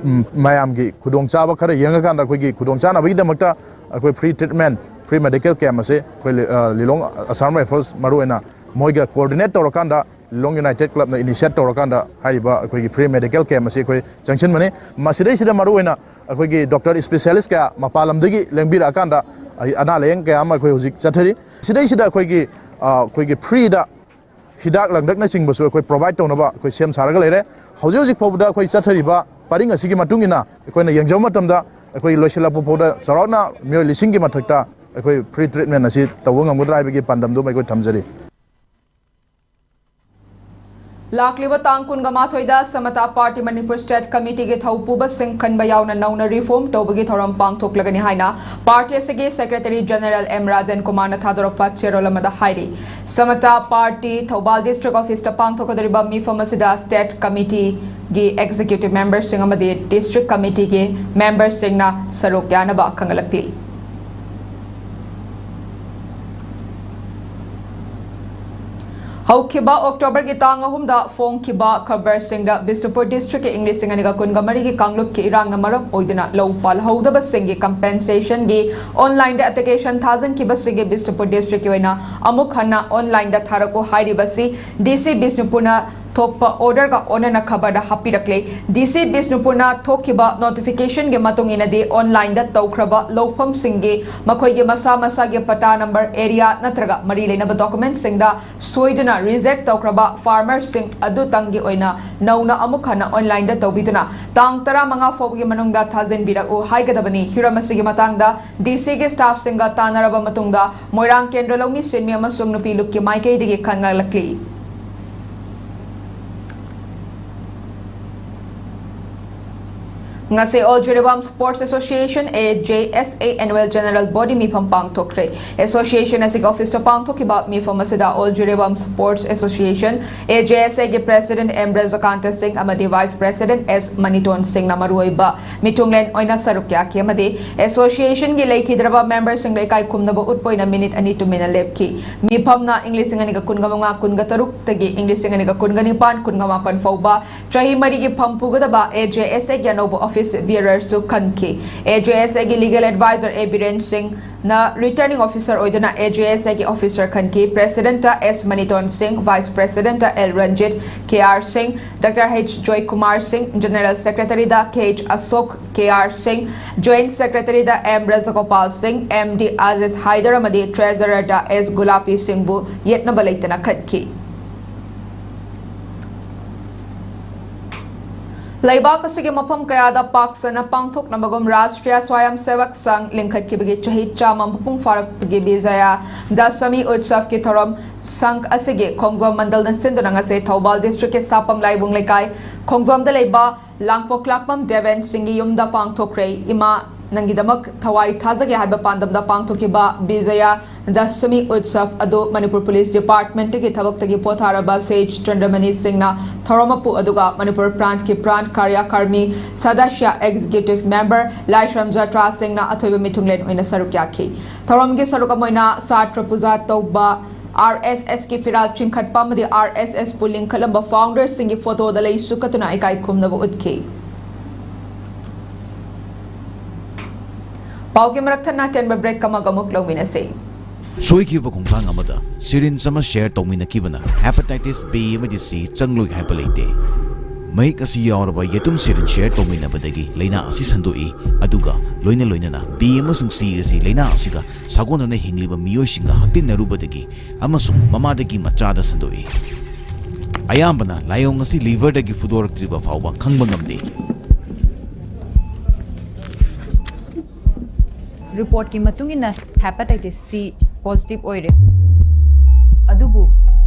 ꯎꯝ, ꯃꯌꯥꯝꯒꯤ ꯈꯨꯗꯣꯡꯆꯥꯕ ꯈꯔ ꯌꯦꯡꯉꯀꯥꯟꯗ ꯑꯩꯈꯣꯏꯒꯤ ꯈꯨꯗꯣꯡꯆꯥꯅꯕꯒꯤꯗꯃꯛꯇ ꯑꯩꯈꯣꯏ free treatment, free medical camp ꯑꯁꯦ ꯑꯩꯈꯣꯏ ꯂꯤ-, ꯑ, ꯂꯤꯂꯣꯡ Assam Rifles ꯃꯔꯨꯑꯣꯏꯅ ꯃꯣꯏꯒ coordinate ꯇꯧꯔꯀꯥꯟꯗ, ꯂꯤꯂꯣꯡ United Clubꯅ initiate ꯇꯧꯔꯀꯥꯟꯗ ꯍꯥꯏꯔꯤꯕ ꯑꯩꯈꯣꯏꯒꯤ free medical camp ꯑꯁꯤ ꯑꯩꯈꯣꯏ ꯆꯪꯁꯤꯟꯕꯅꯤ꯫ ꯃꯁꯤꯗꯩꯁꯤꯗ ꯃꯔꯨꯑꯣꯏꯅ ꯑꯩꯈꯣꯏꯒꯤ doctor specialist ꯀꯌꯥ ꯃꯄꯥꯟ ꯂꯝꯗꯒꯤ ꯂꯦꯡꯕꯤꯔꯛꯑꯀꯥꯟꯗ ꯑꯩ ꯑꯅꯥ ꯂꯥꯌꯦꯡ ꯀꯌꯥ ꯑꯃ ꯑꯩꯈꯣꯏ ꯍꯧꯖꯤꯛ ꯆꯠꯊꯔꯤ꯫ ꯁꯤꯗꯩꯁꯤꯗ ꯑꯩꯈꯣꯏꯒꯤ, ꯑ, ꯑꯩꯈꯣꯏꯒꯤ freeꯗ ꯍꯤꯗꯥꯛ ꯂꯥꯡꯊꯛꯅꯆꯤꯡꯕꯁꯨ ꯑꯩꯈꯣꯏ provide ꯇꯧꯅꯕ ꯑꯩꯈꯣꯏ ꯁꯦꯝ ꯁꯥꯔꯒ ꯂꯩꯔꯦ꯫ ꯍꯧꯖꯤꯛ ꯍꯧꯖꯤꯛ ꯐꯥꯎꯕꯗ ꯑꯩꯈꯣꯏ ꯆꯠꯊꯔꯤꯕ ꯄꯔꯤꯡ ꯑꯁꯤꯒꯤ ꯃꯇꯨꯡ ꯏꯟꯅ ꯑꯩꯈꯣꯏꯅ ꯌꯦꯡꯖꯕ ꯃꯇꯝꯗ ꯑꯩꯈꯣꯏ ꯂꯣꯏꯁꯤꯜꯂꯛꯄ ꯐꯥꯎꯗ ꯆꯥꯎꯔꯥꯛꯅ ꯃꯤꯑꯣꯏ ꯂꯤꯁꯤꯡꯒꯤ ꯃꯊꯛꯇ ꯑꯩꯈꯣꯏ free treatment ꯑꯁꯤ ꯇꯧꯕ ꯉꯝꯒꯗ꯭ꯔꯥ ꯍꯥꯏꯕꯒꯤ ꯄꯥꯟꯗꯝꯗꯨꯃ ꯑꯩꯈꯣꯏ ꯊꯝꯖꯔꯤ꯫ ꯂꯥꯛꯂꯤꯕ ꯇꯥꯡ ꯀꯨꯟꯒ ꯃꯥꯊꯣꯏꯗ Samata Party Manipur State Committeeꯒꯤ ꯊꯧꯄꯨꯕꯁꯤꯡ ꯈꯟꯕ ꯌꯥꯎꯅ ꯅꯧꯅ reform ꯇꯧꯕꯒꯤ ꯊꯧꯔꯝ ꯄꯥꯡꯊꯣꯛꯂꯒꯅꯤ ꯍꯥꯏꯅ party ꯑꯁꯤꯒꯤ secretary general M ꯔꯥꯖꯦꯟ ꯀꯨꯃꯥꯔꯅ ꯊꯥꯗꯣꯔꯛꯄ ꯆꯦꯔꯣꯜ ꯑꯃꯗ ꯍꯥꯏꯔꯤ꯫ Samata Party ꯊꯧꯕꯥꯜ district officeꯇ ꯄꯥꯡꯊꯣꯛꯀꯗꯧꯔꯤꯕ ꯃꯤꯐꯝ ꯑꯁꯤꯗ state committeeꯒꯤ executive memberꯁꯤꯡ ꯑꯃꯗꯤ district committeeꯒꯤ memberꯁꯤꯡꯅ ꯁꯔꯨꯛ ꯌꯥꯅꯕ ꯈꯪꯍꯜꯂꯛꯂꯤ꯫ ꯍꯧꯈꯤꯕ ꯑꯣꯛꯇꯣꯕꯔꯒꯤ ꯇꯥꯡ ꯑꯍꯨꯝꯗ ꯐꯣꯡꯈꯤꯕ ꯈꯕꯔꯁꯤꯡꯗ ꯕꯤꯁꯅꯨꯄꯨꯔ ꯗꯤꯁꯇ꯭ꯔꯤꯛꯀꯤ ꯏꯪ ꯂꯤꯁꯤꯡ ꯑꯅꯤꯒ ꯀꯨꯟꯒ ꯃꯔꯤꯒꯤ ꯀꯥꯡꯂꯨꯞꯀꯤ ꯏꯔꯥꯡꯅ ꯃꯔꯝ ꯑꯣꯏꯗꯨꯅ ꯂꯧ ꯄꯥꯜꯍꯧꯗꯕꯁꯤꯡꯒꯤ ꯀꯝꯄꯦꯟꯁꯦꯁꯟꯒꯤ ꯑꯣꯟꯂꯥꯏꯟꯗ ꯑꯦꯄ꯭ꯂꯤꯀꯦꯁꯟ ꯊꯥꯖꯤꯟꯈꯤꯕꯁꯤꯡꯒꯤ ꯕꯤꯁꯅꯨꯄꯨꯔ ꯗꯤꯁꯇ꯭ꯔꯤꯛꯀꯤ ꯑꯣꯏꯅ ꯑꯃꯨꯛ ꯍꯟꯅ ꯑꯣꯟꯂꯥꯏꯟꯗ ꯊꯥꯔꯛꯎ ꯍꯥꯏꯔꯤꯕꯁꯤ ꯗꯤ ꯁꯤ ꯕꯤꯁꯅꯨꯄꯨꯔꯅ ꯊꯣꯛꯄ ꯑꯣꯔꯗꯔꯒ ꯑꯣꯟꯅꯅ ꯈꯕꯔꯗ ꯍꯥꯞꯄꯤꯔꯛꯂꯦ꯫ ꯗꯤ ꯁꯤ ꯕꯤꯁꯅꯨꯄꯨꯔꯅ ꯊꯣꯛꯈꯤꯕ ꯅꯣꯇꯤꯐꯤꯀꯦꯁꯟꯒꯤ ꯃꯇꯨꯡ ꯏꯟꯅꯗꯤ ꯑꯣꯟꯂꯥꯏꯟꯗ ꯇꯧꯈ꯭ꯔꯕ ꯂꯧꯐꯝꯁꯤꯡꯒꯤ ꯃꯈꯣꯏꯒꯤ ꯃꯁꯥ ꯃꯁꯥꯒꯤ ꯄꯇꯥ ꯅꯝꯕꯔ, ꯑꯦꯔꯤꯌꯥ ꯅꯠꯇ꯭ꯔꯒ ꯃꯔꯤ ꯂꯩꯅꯕ ꯗꯣꯀꯨꯃꯦꯟꯁꯤꯡꯗ ꯁꯣꯏꯗꯨꯅ ꯔꯤꯖꯦꯛ ꯇꯧꯈ꯭ꯔꯕ ꯐꯥꯔꯃꯔꯁꯤꯡ ꯑꯗꯨꯇꯪꯒꯤ ꯑꯣꯏꯅ ꯅꯧꯅ ꯑꯃꯨꯛ ꯍꯟꯅ ꯑꯣꯟꯂꯥꯏꯟꯗ ꯇꯧꯕꯤꯗꯨꯅ ꯇꯥꯡ ꯇꯔꯥꯃꯉꯥ ꯐꯥꯎꯕꯒꯤ ꯃꯅꯨꯡꯗ ꯊꯥꯖꯤꯟꯕꯤꯔꯛꯎ ꯍꯥꯏꯒꯗꯕꯅꯤ꯫ ꯍꯤꯔꯝ ꯑꯁꯤꯒꯤ ꯃꯇꯥꯡꯗ ꯗꯤ ꯁꯤꯒꯤ ꯁ꯭ꯇꯥꯐꯁꯤꯡꯒ ꯇꯥꯟꯅꯔꯕ ꯃꯇꯨꯡꯗ ꯃꯣꯏꯔꯥꯡ ꯀꯦꯟꯗ꯭ꯔ ꯂꯧꯃꯤ ꯁꯤꯟꯃꯤ ꯑꯃꯁꯨꯡ ꯅꯨꯄꯤ ꯂꯨꯞꯀꯤ ꯃꯥꯏꯀꯩꯗꯒꯤ ꯈꯪꯍꯜꯂꯛꯂꯤ꯫ ꯉꯁꯤ All Jiribam Sports Association, A J S A, Annual General Body ꯃꯤꯐꯝ ꯄꯥꯡꯊꯣꯛꯈ꯭ꯔꯦ꯫ ꯑꯦꯁꯣꯁꯤꯌꯦꯁꯟ ꯑꯁꯤꯒꯤ ꯑꯣꯐꯤꯁꯇ ꯄꯥꯡꯊꯣꯛꯈꯤꯕ ꯃꯤꯐꯝ ꯑꯁꯤꯗ All Jiribam Sports Association, A J S A, ꯒꯤ ꯄ꯭ꯔꯦꯁꯤꯗꯦꯟꯠ ꯑꯦꯝ ꯕ꯭ꯔꯖꯀꯥꯟꯇ ꯁꯤꯡ ꯑꯃꯗꯤ ꯚꯥꯏꯁ ꯄ꯭ꯔꯦꯁꯤꯗꯦꯟꯠ ꯑꯦꯁ ꯃꯅꯤꯇꯣꯟ ꯁꯤꯡꯅ ꯃꯔꯨꯑꯣꯏꯕ ꯃꯤꯊꯨꯡꯂꯦꯟ ꯑꯣꯏꯅ ꯁꯔꯨꯛ ꯌꯥꯈꯤ ꯑꯃꯗꯤ ꯑꯦꯁꯣꯁꯤꯌꯦꯁꯟꯒꯤ ꯂꯩꯈꯤꯗ꯭ꯔꯕ ꯃꯦꯝꯕꯔꯁꯤꯡꯗ ꯏꯀꯥꯏ ꯈꯨꯝꯅꯕ ꯎꯠꯄ ꯑꯣꯏꯅ ꯃꯤꯅꯤꯠ ꯑꯅꯤ ꯇꯨꯃꯤꯟꯅ ꯂꯦꯞꯈꯤ꯫ ꯃꯤꯐꯝꯅ ꯏꯪ ꯂꯤꯁꯤꯡ ꯑꯅꯤꯒ ꯀꯨꯟꯒ ꯃꯉꯥ, ꯀꯨꯟꯒ ꯇꯔꯨꯛꯇꯒꯤ ꯏꯪ ꯂꯤꯁꯤꯡ ꯑꯅꯤꯒ ꯀꯨꯟꯒ ꯅꯤꯄꯥꯟ, ꯀꯨꯟꯒ ꯃꯥꯄꯟ ꯐꯥꯎꯕ ꯆꯍꯤ ꯃꯔꯤꯒꯤ ꯐꯝ ꯄꯨꯒꯗꯕ A J S A ꯒꯤ ꯑꯅꯧꯕ ꯑꯣꯐꯤꯁ ꯕꯤꯌꯔꯔꯁꯨ ꯈꯟꯈꯤ꯫ A J S A ꯒꯤ ꯂꯤꯒꯦꯜ ꯑꯦꯗꯚꯥꯏꯖꯔ ꯑꯦ ꯕꯤꯔꯦꯟ ꯁꯤꯡꯅ ꯔꯤꯇꯔꯅꯤꯡ ꯑꯣꯐꯤꯁꯔ ꯑꯣꯏꯗꯨꯅ A J S A ꯒꯤ ꯑꯣꯐꯤꯁꯔ ꯈꯟꯈꯤ꯫ ꯄ꯭ꯔꯦꯁꯤꯗꯦꯟꯠꯇ ꯑꯦꯁ ꯃꯅꯤꯇꯣꯟ ꯁꯤꯡ, ꯚꯥꯏꯁ ꯄ꯭ꯔꯦꯁꯤꯗꯦꯟꯠꯇ ꯑꯦꯜ ꯔꯟꯖꯤꯠ, ꯀꯦ ꯑꯥꯔ ꯁꯤꯡ, ꯗꯥꯛꯇꯔ ꯍꯩꯆ ꯖꯣꯏꯀꯨꯃꯥꯔ ꯁꯤꯡ, ꯖꯦꯅꯔꯦꯜ ꯁꯦꯀ꯭ꯔꯦꯇꯔꯤꯗ ꯀꯦ ꯑꯩꯆ ꯑꯁꯣꯛ, ꯀꯦ ꯑꯥꯔ ꯁꯤꯡ, ꯖꯣꯏꯟꯠ ꯁꯦꯀ꯭ꯔꯦꯇꯔꯤꯗ ꯑꯦꯝ ꯔꯖꯒꯣꯄꯥꯜ ꯁꯤꯡ, ꯑꯦꯝ ꯗꯤ ꯑꯖꯤꯖ ꯍꯥꯏꯗꯔ ꯑꯃꯗꯤ ꯇ꯭ꯔꯦꯖꯔꯔꯗ ꯑꯦꯁ ꯒꯨꯂꯥꯄꯤ ꯁꯤꯡꯕꯨ ꯌꯦꯠꯅꯕ ꯂꯩꯇꯅ ꯈꯟꯈꯤ꯫ ꯂꯩꯕꯥꯛ ꯑꯁꯤꯒꯤ ꯃꯐꯝ ꯀꯌꯥꯗ ꯄꯥꯛ ꯁꯟꯅ ꯄꯥꯡꯊꯣꯛꯅꯕꯒꯨꯝ ꯔꯥꯁꯇ꯭ꯔꯤꯌꯥ ꯁ꯭ꯋꯥꯌꯝ ꯁꯦꯋꯛ ꯁꯪ ꯂꯤꯡꯈꯠꯈꯤꯕꯒꯤ ꯆꯍꯤ ꯆꯥꯝꯃ ꯃꯄꯨꯡ ꯐꯥꯔꯛꯄꯒꯤ ꯕꯤꯖꯌꯥ ꯗꯁꯃꯤ ꯎꯠꯁꯕꯀꯤ ꯊꯧꯔꯝ ꯁꯪ ꯑꯁꯤꯒꯤ ꯈꯣꯡꯖꯣꯝ ꯃꯟꯗꯜꯅ ꯁꯤꯟꯗꯨꯅ ꯉꯁꯤ ꯊꯧꯕꯥꯜ ꯗꯤꯁꯇ꯭ꯔꯤꯛꯀꯤ ꯁꯥꯄꯝ ꯂꯥꯏꯕꯨꯡ ꯂꯩꯀꯥꯏ ꯈꯣꯡꯖꯣꯝꯗ ꯂꯩꯕ ꯂꯥꯡꯄꯣꯛꯂꯥꯛꯄꯝ ꯗꯦꯕꯦꯟ ꯁꯤꯡꯒꯤ ꯌꯨꯝꯗ ꯄꯥꯡꯊꯣꯛꯈ꯭ꯔꯦ꯫ ꯏꯃꯥ ꯅꯪꯒꯤꯗꯃꯛ ꯊꯋꯥꯏ ꯊꯥꯖꯒꯦ ꯍꯥꯏꯕ ꯄꯥꯟꯗꯝꯗ ꯄꯥꯡꯊꯣꯛꯈꯤꯕ ꯕꯤꯖꯌꯥ ꯗꯁꯃꯤ ꯎꯠꯁꯕ ꯑꯗꯨ ꯃꯅꯤꯄꯨꯔ ꯄꯨꯂꯤꯁ ꯗꯤꯄꯥꯔꯠꯃꯦꯟꯠꯇꯒꯤ ꯊꯕꯛꯇꯒꯤ ꯄꯣꯊꯥꯔꯕ ꯁꯦꯖ ꯆꯟꯗ꯭ꯔꯃꯅꯤ ꯁꯤꯡꯅ ꯊꯧꯔꯝ ꯃꯄꯨ ꯑꯗꯨꯒ ꯃꯅꯤꯄꯨꯔ ꯄ꯭ꯔꯥꯟꯠꯀꯤ ꯄ꯭ꯔꯥꯟꯠ ꯀꯥꯔꯌꯀꯔꯃꯤ ꯁꯗꯁ꯭ꯌ ꯑꯦꯛꯖꯤꯀ꯭ꯌꯨꯇꯤꯚ ꯃꯦꯝꯕꯔ ꯂꯥꯏꯁ꯭ꯔꯝ ꯖꯇ꯭ꯔꯥ ꯁꯤꯡꯅ ꯑꯊꯣꯏꯕ ꯃꯤꯊꯨꯡꯂꯦꯟ ꯑꯣꯏꯅ ꯁꯔꯨꯛ ꯌꯥꯈꯤ꯫ ꯊꯧꯔꯝꯒꯤ ꯁꯔꯨꯛ ꯑꯃ ꯑꯣꯏꯅ ꯁꯥꯇ꯭ꯔ ꯄꯨꯖꯥ ꯇꯧꯕ ꯑꯥꯔ ꯑꯦꯁ ꯑꯦꯁꯀꯤ ꯐꯤꯔꯥꯜ ꯆꯤꯡꯈꯠꯄ ꯑꯃꯗꯤ ꯑꯥꯔ ꯑꯦꯁ ꯑꯦꯁꯄꯨ ꯂꯤꯡꯈꯠꯂꯝꯕ ꯐꯥꯎꯟꯗꯔꯁꯤꯡꯒꯤ ꯐꯣꯇꯣꯗ ꯂꯩꯁꯨ ꯀꯠꯇꯨꯅ ꯏꯀꯥꯏ ꯈꯨꯝꯅꯕ ꯎꯠꯈꯤ꯫ ꯄꯥꯎꯒꯤ ꯃꯔꯛ ꯊꯠꯅ ꯑꯇꯦꯟꯕ ꯕ꯭ꯔꯦꯛ ꯑꯃꯒ ꯑꯃꯨꯛ ꯂꯧꯃꯤꯟꯅꯁꯤ꯫ ꯁꯣꯏꯈꯤꯕ ꯈꯣꯡꯊꯥꯡ ꯑꯃꯗ ꯁꯤꯔꯤꯟꯖ ꯑꯃ ꯁꯦꯌꯔ ꯇꯧꯃꯤꯟꯅꯈꯤꯕꯅ ꯍꯦꯄꯥꯇꯥꯏꯇꯤꯁ ꯕꯤ ꯑꯃꯗꯤ ꯁꯤ ꯆꯪꯂꯣꯏ ꯍꯥꯏꯕ ꯂꯩꯇꯦ꯫ ꯃꯍꯤꯛ ꯑꯁꯤ ꯌꯥꯎꯔꯕ ꯌꯦꯇꯨꯝ ꯁꯤꯔꯤꯟꯖ ꯁꯦꯌꯔ ꯇꯧꯃꯤꯟꯅꯕꯗꯒꯤ ꯂꯥꯏꯅꯥ ꯑꯁꯤ ꯁꯟꯗꯣꯛꯏ, ꯑꯗꯨꯒ ꯂꯣꯏꯅ ꯂꯣꯏꯅꯅ ꯕꯤ ꯑꯃꯁꯨꯡ ꯁꯤ ꯑꯁꯤ ꯂꯥꯏꯅꯥ ꯑꯁꯤꯒ ꯁꯥꯒꯣꯟꯅꯅ ꯍꯤꯡꯂꯤꯕ ꯃꯤꯑꯣꯏꯁꯤꯡꯒ ꯍꯛꯇꯤꯟꯅꯔꯨꯕꯗꯒꯤ ꯑꯃꯁꯨꯡ ꯃꯃꯥꯗꯒꯤ ꯃꯆꯥꯗ ꯁꯟꯗꯣꯛꯏ꯫ ꯑꯌꯥꯝꯕꯅ ꯂꯥꯏꯑꯣꯡ ꯑꯁꯤ ꯂꯤꯚꯔꯗꯒꯤ ꯐꯨꯗꯣꯔꯛꯇ꯭ꯔꯤꯕ ꯐꯥꯎꯕ ꯈꯪꯕ ꯉꯝꯗꯦ꯫ ꯔꯤꯄꯣꯔꯠꯀꯤ ꯃꯇꯨꯡ ꯏꯟꯅ ꯍꯦꯄꯥꯇꯥꯏꯇꯤꯁ ꯁꯤ ꯄꯣꯖꯤꯇꯤꯚ ꯑꯣꯏꯔꯦ, ꯑꯗꯨꯕꯨ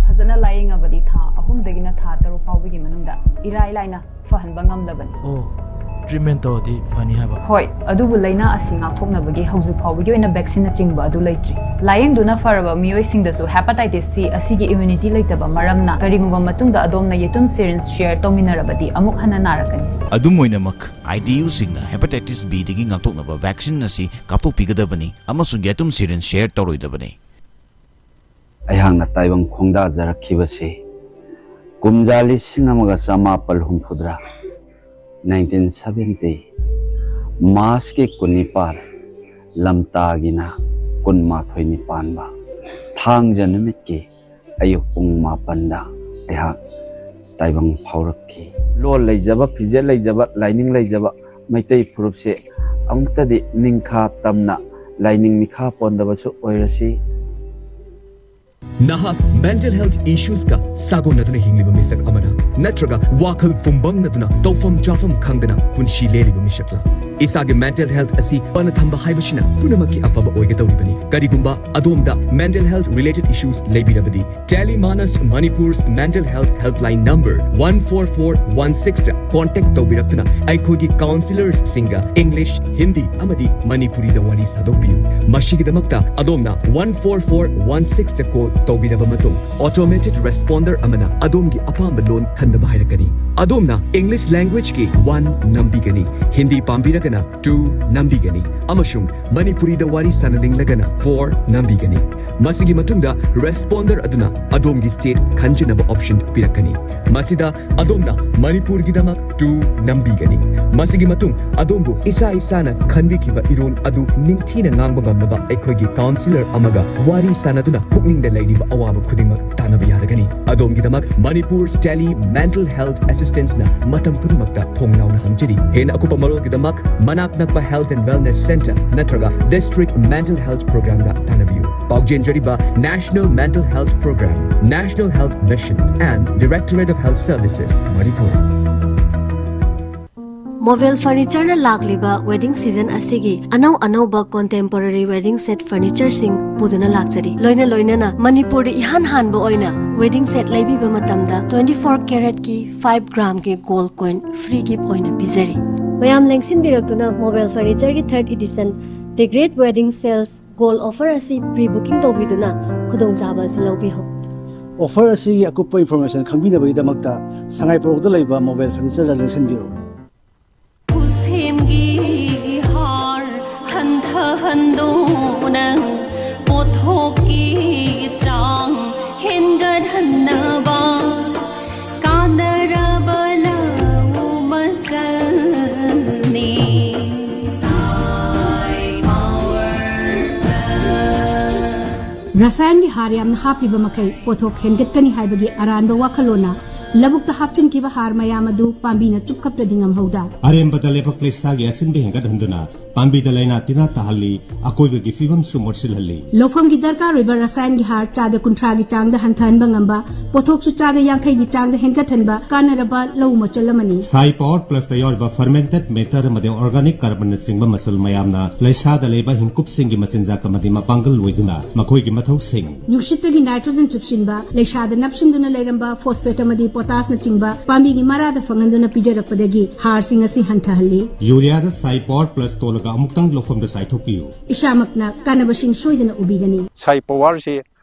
ꯐꯖꯅ ꯂꯥꯌꯦꯡꯉꯕꯗꯤ ꯊꯥ ꯑꯍꯨꯝꯗꯒꯤꯅ ꯊꯥ ꯇꯔꯨꯛ ꯐꯥꯎꯕꯒꯤ ꯃꯅꯨꯡꯗ ꯏꯔꯥꯏ ꯂꯥꯏꯅ ꯐꯍꯟꯕ ꯉꯝꯂꯕꯅꯤ꯫ ꯑꯣ, ꯇ꯭ꯔꯤꯠꯃꯦꯟ ꯇꯧꯔꯗꯤ ꯐꯅꯤ ꯍꯥꯏꯕ? ꯍꯣꯏ, ꯑꯗꯨꯕꯨ ꯂꯥꯏꯅꯥ ꯑꯁꯤ ꯉꯥꯛꯊꯣꯛꯅꯕꯒꯤ ꯍꯧꯖꯤꯛ ꯐꯥꯎꯕꯒꯤ ꯑꯣꯏꯅ ꯚꯦꯛꯁꯤꯟꯅꯆꯤꯡꯕ ꯑꯗꯨ ꯂꯩꯇ꯭ꯔꯤ꯫ ꯂꯥꯌꯦꯡꯗꯨꯅ ꯐꯔꯕ ꯃꯤꯑꯣꯏꯁꯤꯡꯗꯁꯨ ꯍꯦꯄꯥꯇꯥꯏꯇꯤꯁ ꯁꯤ ꯑꯁꯤꯒꯤ ꯏꯝꯌꯨꯅꯤꯇꯤ ꯂꯩꯇꯕ ꯃꯔꯝꯅ ꯀꯔꯤꯒꯨꯝꯕ ꯃꯇꯨꯡꯗ ꯑꯗꯣꯝꯅ ꯌꯦꯇꯨꯝ ꯁꯤꯔꯤꯟꯖ ꯁꯦꯌꯔ ꯇꯧꯃꯤꯟꯅꯔꯕꯗꯤ ꯑꯃꯨꯛ ꯍꯟꯅ ꯅꯥꯔꯛꯀꯅꯤ꯫ ꯑꯗꯨꯝ ꯑꯣꯏꯅꯃꯛ, ꯑꯥꯏ ꯗꯤ ꯌꯨꯁꯤꯡꯅ ꯍꯦꯄꯥꯇꯥꯏꯇꯤꯁ ꯕꯤꯗꯒꯤ ꯉꯥꯛꯊꯣꯛꯅꯕ ꯚꯦꯛꯁꯤꯟ ꯑꯁꯤ ꯀꯥꯞꯊꯣꯛꯄꯤꯒꯗꯕꯅꯤ ꯑꯃꯁꯨꯡ ꯌꯦꯇꯨꯝ ꯁꯤꯔꯤꯟꯖ ꯁꯦꯌꯔ ꯇꯧꯔꯣꯏꯗꯕꯅꯤ꯫ ꯑꯩꯍꯥꯛꯅ ꯇꯥꯏꯕꯪ ꯈꯣꯡꯗꯥꯖꯔꯛꯈꯤꯕꯁꯤ ꯀꯨꯝꯖꯥ ꯂꯤꯁꯤꯡ ꯑꯃꯒ ꯆꯃꯥꯄꯜ ꯍꯨꯝꯐꯨꯇꯔꯥ, nineteen seventy, ꯃꯥꯔꯆꯀꯤ ꯀꯨꯟꯅꯤꯄꯥꯜ, ꯂꯝꯇꯥꯒꯤꯅ ꯀꯨꯟꯃꯥꯊꯣꯏꯅꯤ ꯄꯥꯟꯕ ꯊꯥꯡꯖ ꯅꯨꯃꯤꯠꯀꯤ ꯑꯌꯨꯛ ꯄꯨꯡ ꯃꯥꯄꯟꯗ ꯑꯩꯍꯥꯛ ꯇꯥꯏꯕꯪ ꯐꯥꯎꯔꯛꯈꯤ꯫ ꯂꯣꯜ ꯂꯩꯖꯕ, ꯐꯤꯖꯦꯠ ꯂꯩꯖꯕ, ꯂꯥꯏꯅꯤꯡ ꯂꯩꯖꯕ ꯃꯩꯇꯩ ꯐꯨꯔꯨꯞꯁꯦ ꯑꯃꯨꯛꯇꯗꯤ ꯅꯤꯡꯈꯥ ꯇꯝꯅ ꯂꯥꯏꯅꯤꯡ ꯃꯤꯈꯥ ꯄꯣꯟꯗꯕꯁꯨ ꯑꯣꯏꯔꯁꯤ꯫ ꯅꯍꯥꯛ ꯃꯦꯟꯇꯦꯜ ꯍꯦꯜꯊ ꯏꯁꯨꯁꯀ ꯁꯥꯒꯣꯟꯅꯗꯨꯅ ꯍꯤꯡꯂꯤꯕ ꯃꯤꯁꯛ ꯑꯃꯔ? ꯅꯠꯇ꯭ꯔꯒ ꯋꯥꯈꯜ ꯐꯨꯝꯕꯪꯅꯗꯨꯅ ꯇꯧꯐꯝ ꯆꯥꯐꯝ ꯈꯪꯗꯅ ꯄꯨꯟꯁꯤ ꯂꯦꯜꯂꯤꯕ ꯃꯤꯁꯛꯂ? ꯏꯁꯥꯒꯤ ꯃꯦꯟꯇꯦꯜ ꯍꯦꯜꯊ ꯑꯁꯤ ꯐꯅ ꯊꯝꯕ ꯍꯥꯏꯕꯁꯤꯅ ꯄꯨꯝꯅꯃꯛꯀꯤ ꯑꯐꯕ ꯑꯣꯏꯒꯗꯧꯔꯤꯕꯅꯤ꯫ ꯀꯔꯤꯒꯨꯝꯕ ꯑꯗꯣꯝꯗ ꯃꯦꯟꯇꯦꯜ ꯍꯦꯜꯊ ꯔꯤꯂꯦꯇꯦꯗ ꯏꯁꯨꯁ ꯂꯩꯕꯤꯔꯕꯗꯤ, Telemanus Manipur's Mental Health Helpline number one four four one six ꯇ ꯀꯣꯟꯇꯦꯛ ꯇꯧꯕꯤꯔꯛꯇꯨꯅ ꯑꯩꯈꯣꯏꯒꯤ ꯀꯥꯎꯟꯁꯤꯂꯔꯁꯤꯡꯒ ꯏꯪꯂꯤꯁ, ꯍꯤꯟꯗꯤ ꯑꯃꯗꯤ ꯃꯅꯤꯄꯨꯔꯤꯗ ꯋꯥꯔꯤ ꯁꯥꯗꯣꯛꯄꯤꯌꯨ꯫ ꯃꯁꯤꯒꯤꯗꯃꯛꯇ ꯑꯗꯣꯝꯅ one four four one six ꯇ ꯀꯣꯜ ꯇꯧꯕꯤꯔꯕ ꯃꯇꯨꯡ, ꯑꯣꯇꯣꯃꯦꯇꯦꯗ ꯔꯦꯁꯄꯣꯟꯗꯔ ꯑꯃꯅ ꯑꯗꯣꯝꯒꯤ ꯑꯄꯥꯝꯕ ꯂꯣꯟ ꯈꯟꯅꯕ ꯍꯥꯏꯔꯛꯀꯅꯤ꯫ ꯑꯗꯣꯝꯅ ꯏꯪꯂꯤꯁ ꯂꯦꯡꯒ꯭ꯋꯦꯖꯀꯤ one ꯅꯝꯕꯤꯒꯅꯤ, ꯍꯤꯟꯗꯤ ꯄꯥꯝꯕꯤꯔꯒꯅ two ꯅꯝꯕꯤꯒꯅꯤ, ꯑꯃꯁꯨꯡ ꯃꯅꯤꯄꯨꯔꯤꯗ ꯋꯥꯔꯤ ꯁꯥꯟꯅꯅꯤꯡꯂꯒꯅ four ꯅꯝꯕꯤꯒꯅꯤ꯫ ꯃꯁꯤꯒꯤ ꯃꯇꯨꯡꯗ responder ꯑꯗꯨꯅ ꯑꯗꯣꯝꯒꯤ state ꯈꯟꯖꯅꯕ option ꯄꯤꯔꯛꯀꯅꯤ꯫ ꯃꯁꯤꯗ ꯑꯗꯣꯝꯅ ꯃꯅꯤꯄꯨꯔꯒꯤꯗꯃꯛ two ꯅꯝꯕꯤꯒꯅꯤ꯫ ꯃꯁꯤꯒꯤ ꯃꯇꯨꯡ ꯑꯗꯣꯝꯕꯨ ꯏꯁꯥ ꯏꯁꯥꯅ ꯈꯟꯕꯤꯈꯤꯕ ꯏꯔꯣꯟ ꯑꯗꯨ ꯅꯤꯡꯊꯤꯅ ꯉꯥꯡꯕ ꯉꯝꯅꯕ ꯑꯩꯈꯣꯏꯒꯤ counselor ꯑꯃꯒ ꯋꯥꯔꯤ ꯁꯥꯟꯅꯗꯨꯅ ꯄꯨꯛꯅꯤꯡꯗ ꯂꯩꯔꯤꯕ ꯑꯋꯥꯕ ꯈꯨꯗꯤꯡꯃꯛ ꯇꯥꯟꯅꯕ ꯌꯥꯔꯒꯅꯤ꯫ ꯑꯗꯣꯝꯒꯤꯗꯃꯛ Manipur's Tele Mental Health Assistanceꯅ ꯃꯇꯝ ꯄꯨꯝꯅꯃꯛꯇ ꯊꯣꯡ ꯂꯥꯎꯅ ꯍꯥꯡꯖꯔꯤ꯫ ꯍꯦꯟꯅ ꯑꯀꯨꯞꯄ ꯃꯔꯣꯜꯒꯤꯗꯃꯛ ꯃꯅꯥꯛ ꯅꯛꯄ Health and Wellness Centre ꯅꯠꯇ꯭ꯔꯒ District Mental Health Programꯗ ꯇꯥꯟꯅꯕꯤꯌꯨ꯫ ꯄꯥꯎꯖꯦꯟꯖꯔꯤꯕ National Mental Health Programme, National Health Mission and Directorate of Health Services, Manipur. ꯃꯣꯕꯦꯜ ꯐꯔꯅꯤꯆꯔꯅ ꯂꯥꯛꯂꯤꯕ wedding season ꯑꯁꯤꯒꯤ ꯑꯅꯧ ꯑꯅꯧꯕ contemporary wedding set furnitureꯁꯤꯡ ꯄꯨꯗꯨꯅ ꯂꯥꯛꯆꯔꯤ꯫ ꯂꯣꯏꯅ ꯂꯣꯏꯅꯅ ꯃꯅꯤꯄꯨꯔꯗ ꯏꯍꯥꯟ ꯍꯥꯟꯕ ꯑꯣꯏꯅ wedding set ꯂꯩꯕꯤꯕ ꯃꯇꯝꯗ twenty four caratꯀꯤ five gramꯒꯤ gold coin free gift ꯑꯣꯏꯅ ꯄꯤꯖꯔꯤ꯫ ꯃꯌꯥꯝ ꯂꯦꯡꯁꯤꯟꯕꯤꯔꯛꯇꯨꯅ ꯃꯣꯕꯦꯜ ꯐꯔꯅꯤꯆꯔꯒꯤ third edition The Great Wedding Sales gold offer ꯑꯁꯤ pre booking ꯇꯧꯕꯤꯗꯨꯅ ꯈꯨꯗꯣꯡꯆꯥꯕ ꯑꯁꯤ ꯂꯧꯕꯤꯍꯧ꯫ Offer ꯑꯁꯤꯒꯤ ꯑꯀꯨꯞꯄ information ꯈꯪꯕꯤꯅꯕꯒꯤꯗꯃꯛꯇ ꯁꯉꯥꯏ ꯄꯣꯔꯣꯛꯇ ꯂꯩꯕ ꯃꯣꯕꯦꯜ ꯐꯔꯅꯤꯆꯔꯗ ꯂꯦꯡꯁꯤꯟꯕꯤꯔꯛꯎ꯫ ꯈꯨꯠꯁꯦꯝꯒꯤ ꯍꯥꯔ ꯍꯟꯊꯍꯟꯗꯨꯅ ꯄꯣꯠꯊꯣꯛꯀꯤ ꯆꯥꯡ ꯍꯦꯟꯒꯠꯍꯟꯅꯕ ꯀꯥꯟꯅꯔꯕ ꯂꯧ ꯃꯆꯜꯅꯤ꯫ ꯁꯥꯏ ꯄꯥꯋꯔ ꯄ꯭ꯂꯁ꯫ ꯔꯁꯥꯌꯟꯒꯤ ꯍꯥꯔ ꯌꯥꯝꯅ ꯍꯥꯞꯄꯤꯕ ꯃꯈꯩ ꯄꯣꯠꯊꯣꯛ ꯍꯦꯟꯒꯠꯀꯅꯤ ꯍꯥꯏꯕꯒꯤ ꯑꯔꯥꯟꯕ ꯋꯥꯈꯜꯂꯣꯟꯅ ꯂꯧꯕꯨꯛꯇ ꯍꯥꯞꯆꯤꯟꯈꯤꯕ ꯍꯥꯔ ꯃꯌꯥꯝ ꯑꯗꯨ ꯄꯥꯝꯕꯤꯅ ꯆꯨꯞꯈꯠꯄꯗꯤ ꯉꯝꯍꯧꯗ꯫ ꯑꯔꯦꯝꯕꯗ ꯂꯩꯕꯥꯛ ꯂꯩꯁꯥꯒꯤ ꯑꯁꯤꯟꯕ ꯍꯦꯟꯒꯠꯍꯟꯗꯨꯅ ꯄꯥꯝꯕꯤꯗ ꯂꯥꯏꯅꯥ ꯇꯤꯟꯅꯥ ꯇꯥꯍꯜꯂꯤ, ꯑꯀꯣꯏꯕꯒꯤ ꯐꯤꯕꯝꯁꯨ ꯃꯣꯠꯁꯤꯜꯍꯜꯂꯤ꯫ ꯂꯧꯐꯝꯒꯤ ꯗꯔꯀꯥꯔ ꯑꯣꯏꯕ ꯔꯁꯥꯌꯟꯒꯤ ꯍꯥꯔ ꯆꯥꯗ ꯀꯨꯟꯊ꯭ꯔꯥꯒꯤ ꯆꯥꯡꯗ ꯍꯟꯊꯍꯟꯕ ꯉꯝꯕ, ꯄꯣꯠꯊꯣꯛꯁꯨ ꯆꯥꯗ ꯌꯥꯡꯈꯩꯒꯤ ꯆꯥꯡꯗ ꯍꯦꯟꯒꯠꯍꯟꯕ ꯀꯥꯟꯅꯔꯕ ꯂꯧ ꯃꯆꯜ ꯑꯃꯅꯤ꯫ ꯁꯥꯏ ꯄꯥꯋꯔ ꯄ꯭ꯂꯁꯇ ꯌꯥꯎꯔꯤꯕ fermented matter ꯑꯃꯗꯤ organic carbonꯅꯆꯤꯡꯕ ꯃꯆꯜ ꯃꯌꯥꯝꯅ ꯂꯩꯁꯥꯗ ꯂꯩꯕ ꯍꯤꯡꯀꯨꯞꯁꯤꯡꯒꯤ ꯃꯆꯤꯟꯖꯥꯛ ꯑꯃꯗꯤ ꯃꯄꯥꯡꯒꯜ ꯑꯣꯏꯗꯨꯅ ꯃꯈꯣꯏꯒꯤ ꯃꯊꯧꯁꯤꯡ ꯅꯨꯡꯁꯤꯠꯇꯒꯤ nitrogen ꯆꯨꯞꯁꯤꯟꯕ, ꯂꯩꯁꯥꯗ ꯅꯞꯁꯤꯟꯗꯨꯅ ꯂꯩꯔꯝꯕ phosphate ꯑꯃꯗꯤ potash ꯅꯆꯤꯡꯕ ꯄꯥꯝꯕꯤꯒꯤ ꯃꯔꯥꯗ ꯐꯪꯍꯟꯗꯨꯅ ꯄꯤꯖꯔꯛꯄꯗꯒꯤ ꯍꯥꯔꯁꯤꯡ ꯑꯁꯤ ꯍꯟꯊꯍꯜꯂꯤ꯫ ꯌꯨꯔꯤꯌꯥꯗ ꯁꯥꯏ ꯄꯥꯋꯔ ꯄ꯭ꯂꯁ ꯇꯣꯜꯂꯒ ꯑꯃꯨꯛꯇꯪ ꯂꯧꯐꯝꯗ ꯆꯥꯏꯊꯣꯛꯄꯤꯌꯨ꯫ ꯏꯁꯥꯃꯛꯅ ꯀꯥꯟꯅꯕꯁꯤꯡ ꯁꯣꯏꯗꯅ ꯎꯕꯤꯒꯅꯤ꯫ ꯁꯥꯏ ꯄꯥꯋꯔꯁꯦ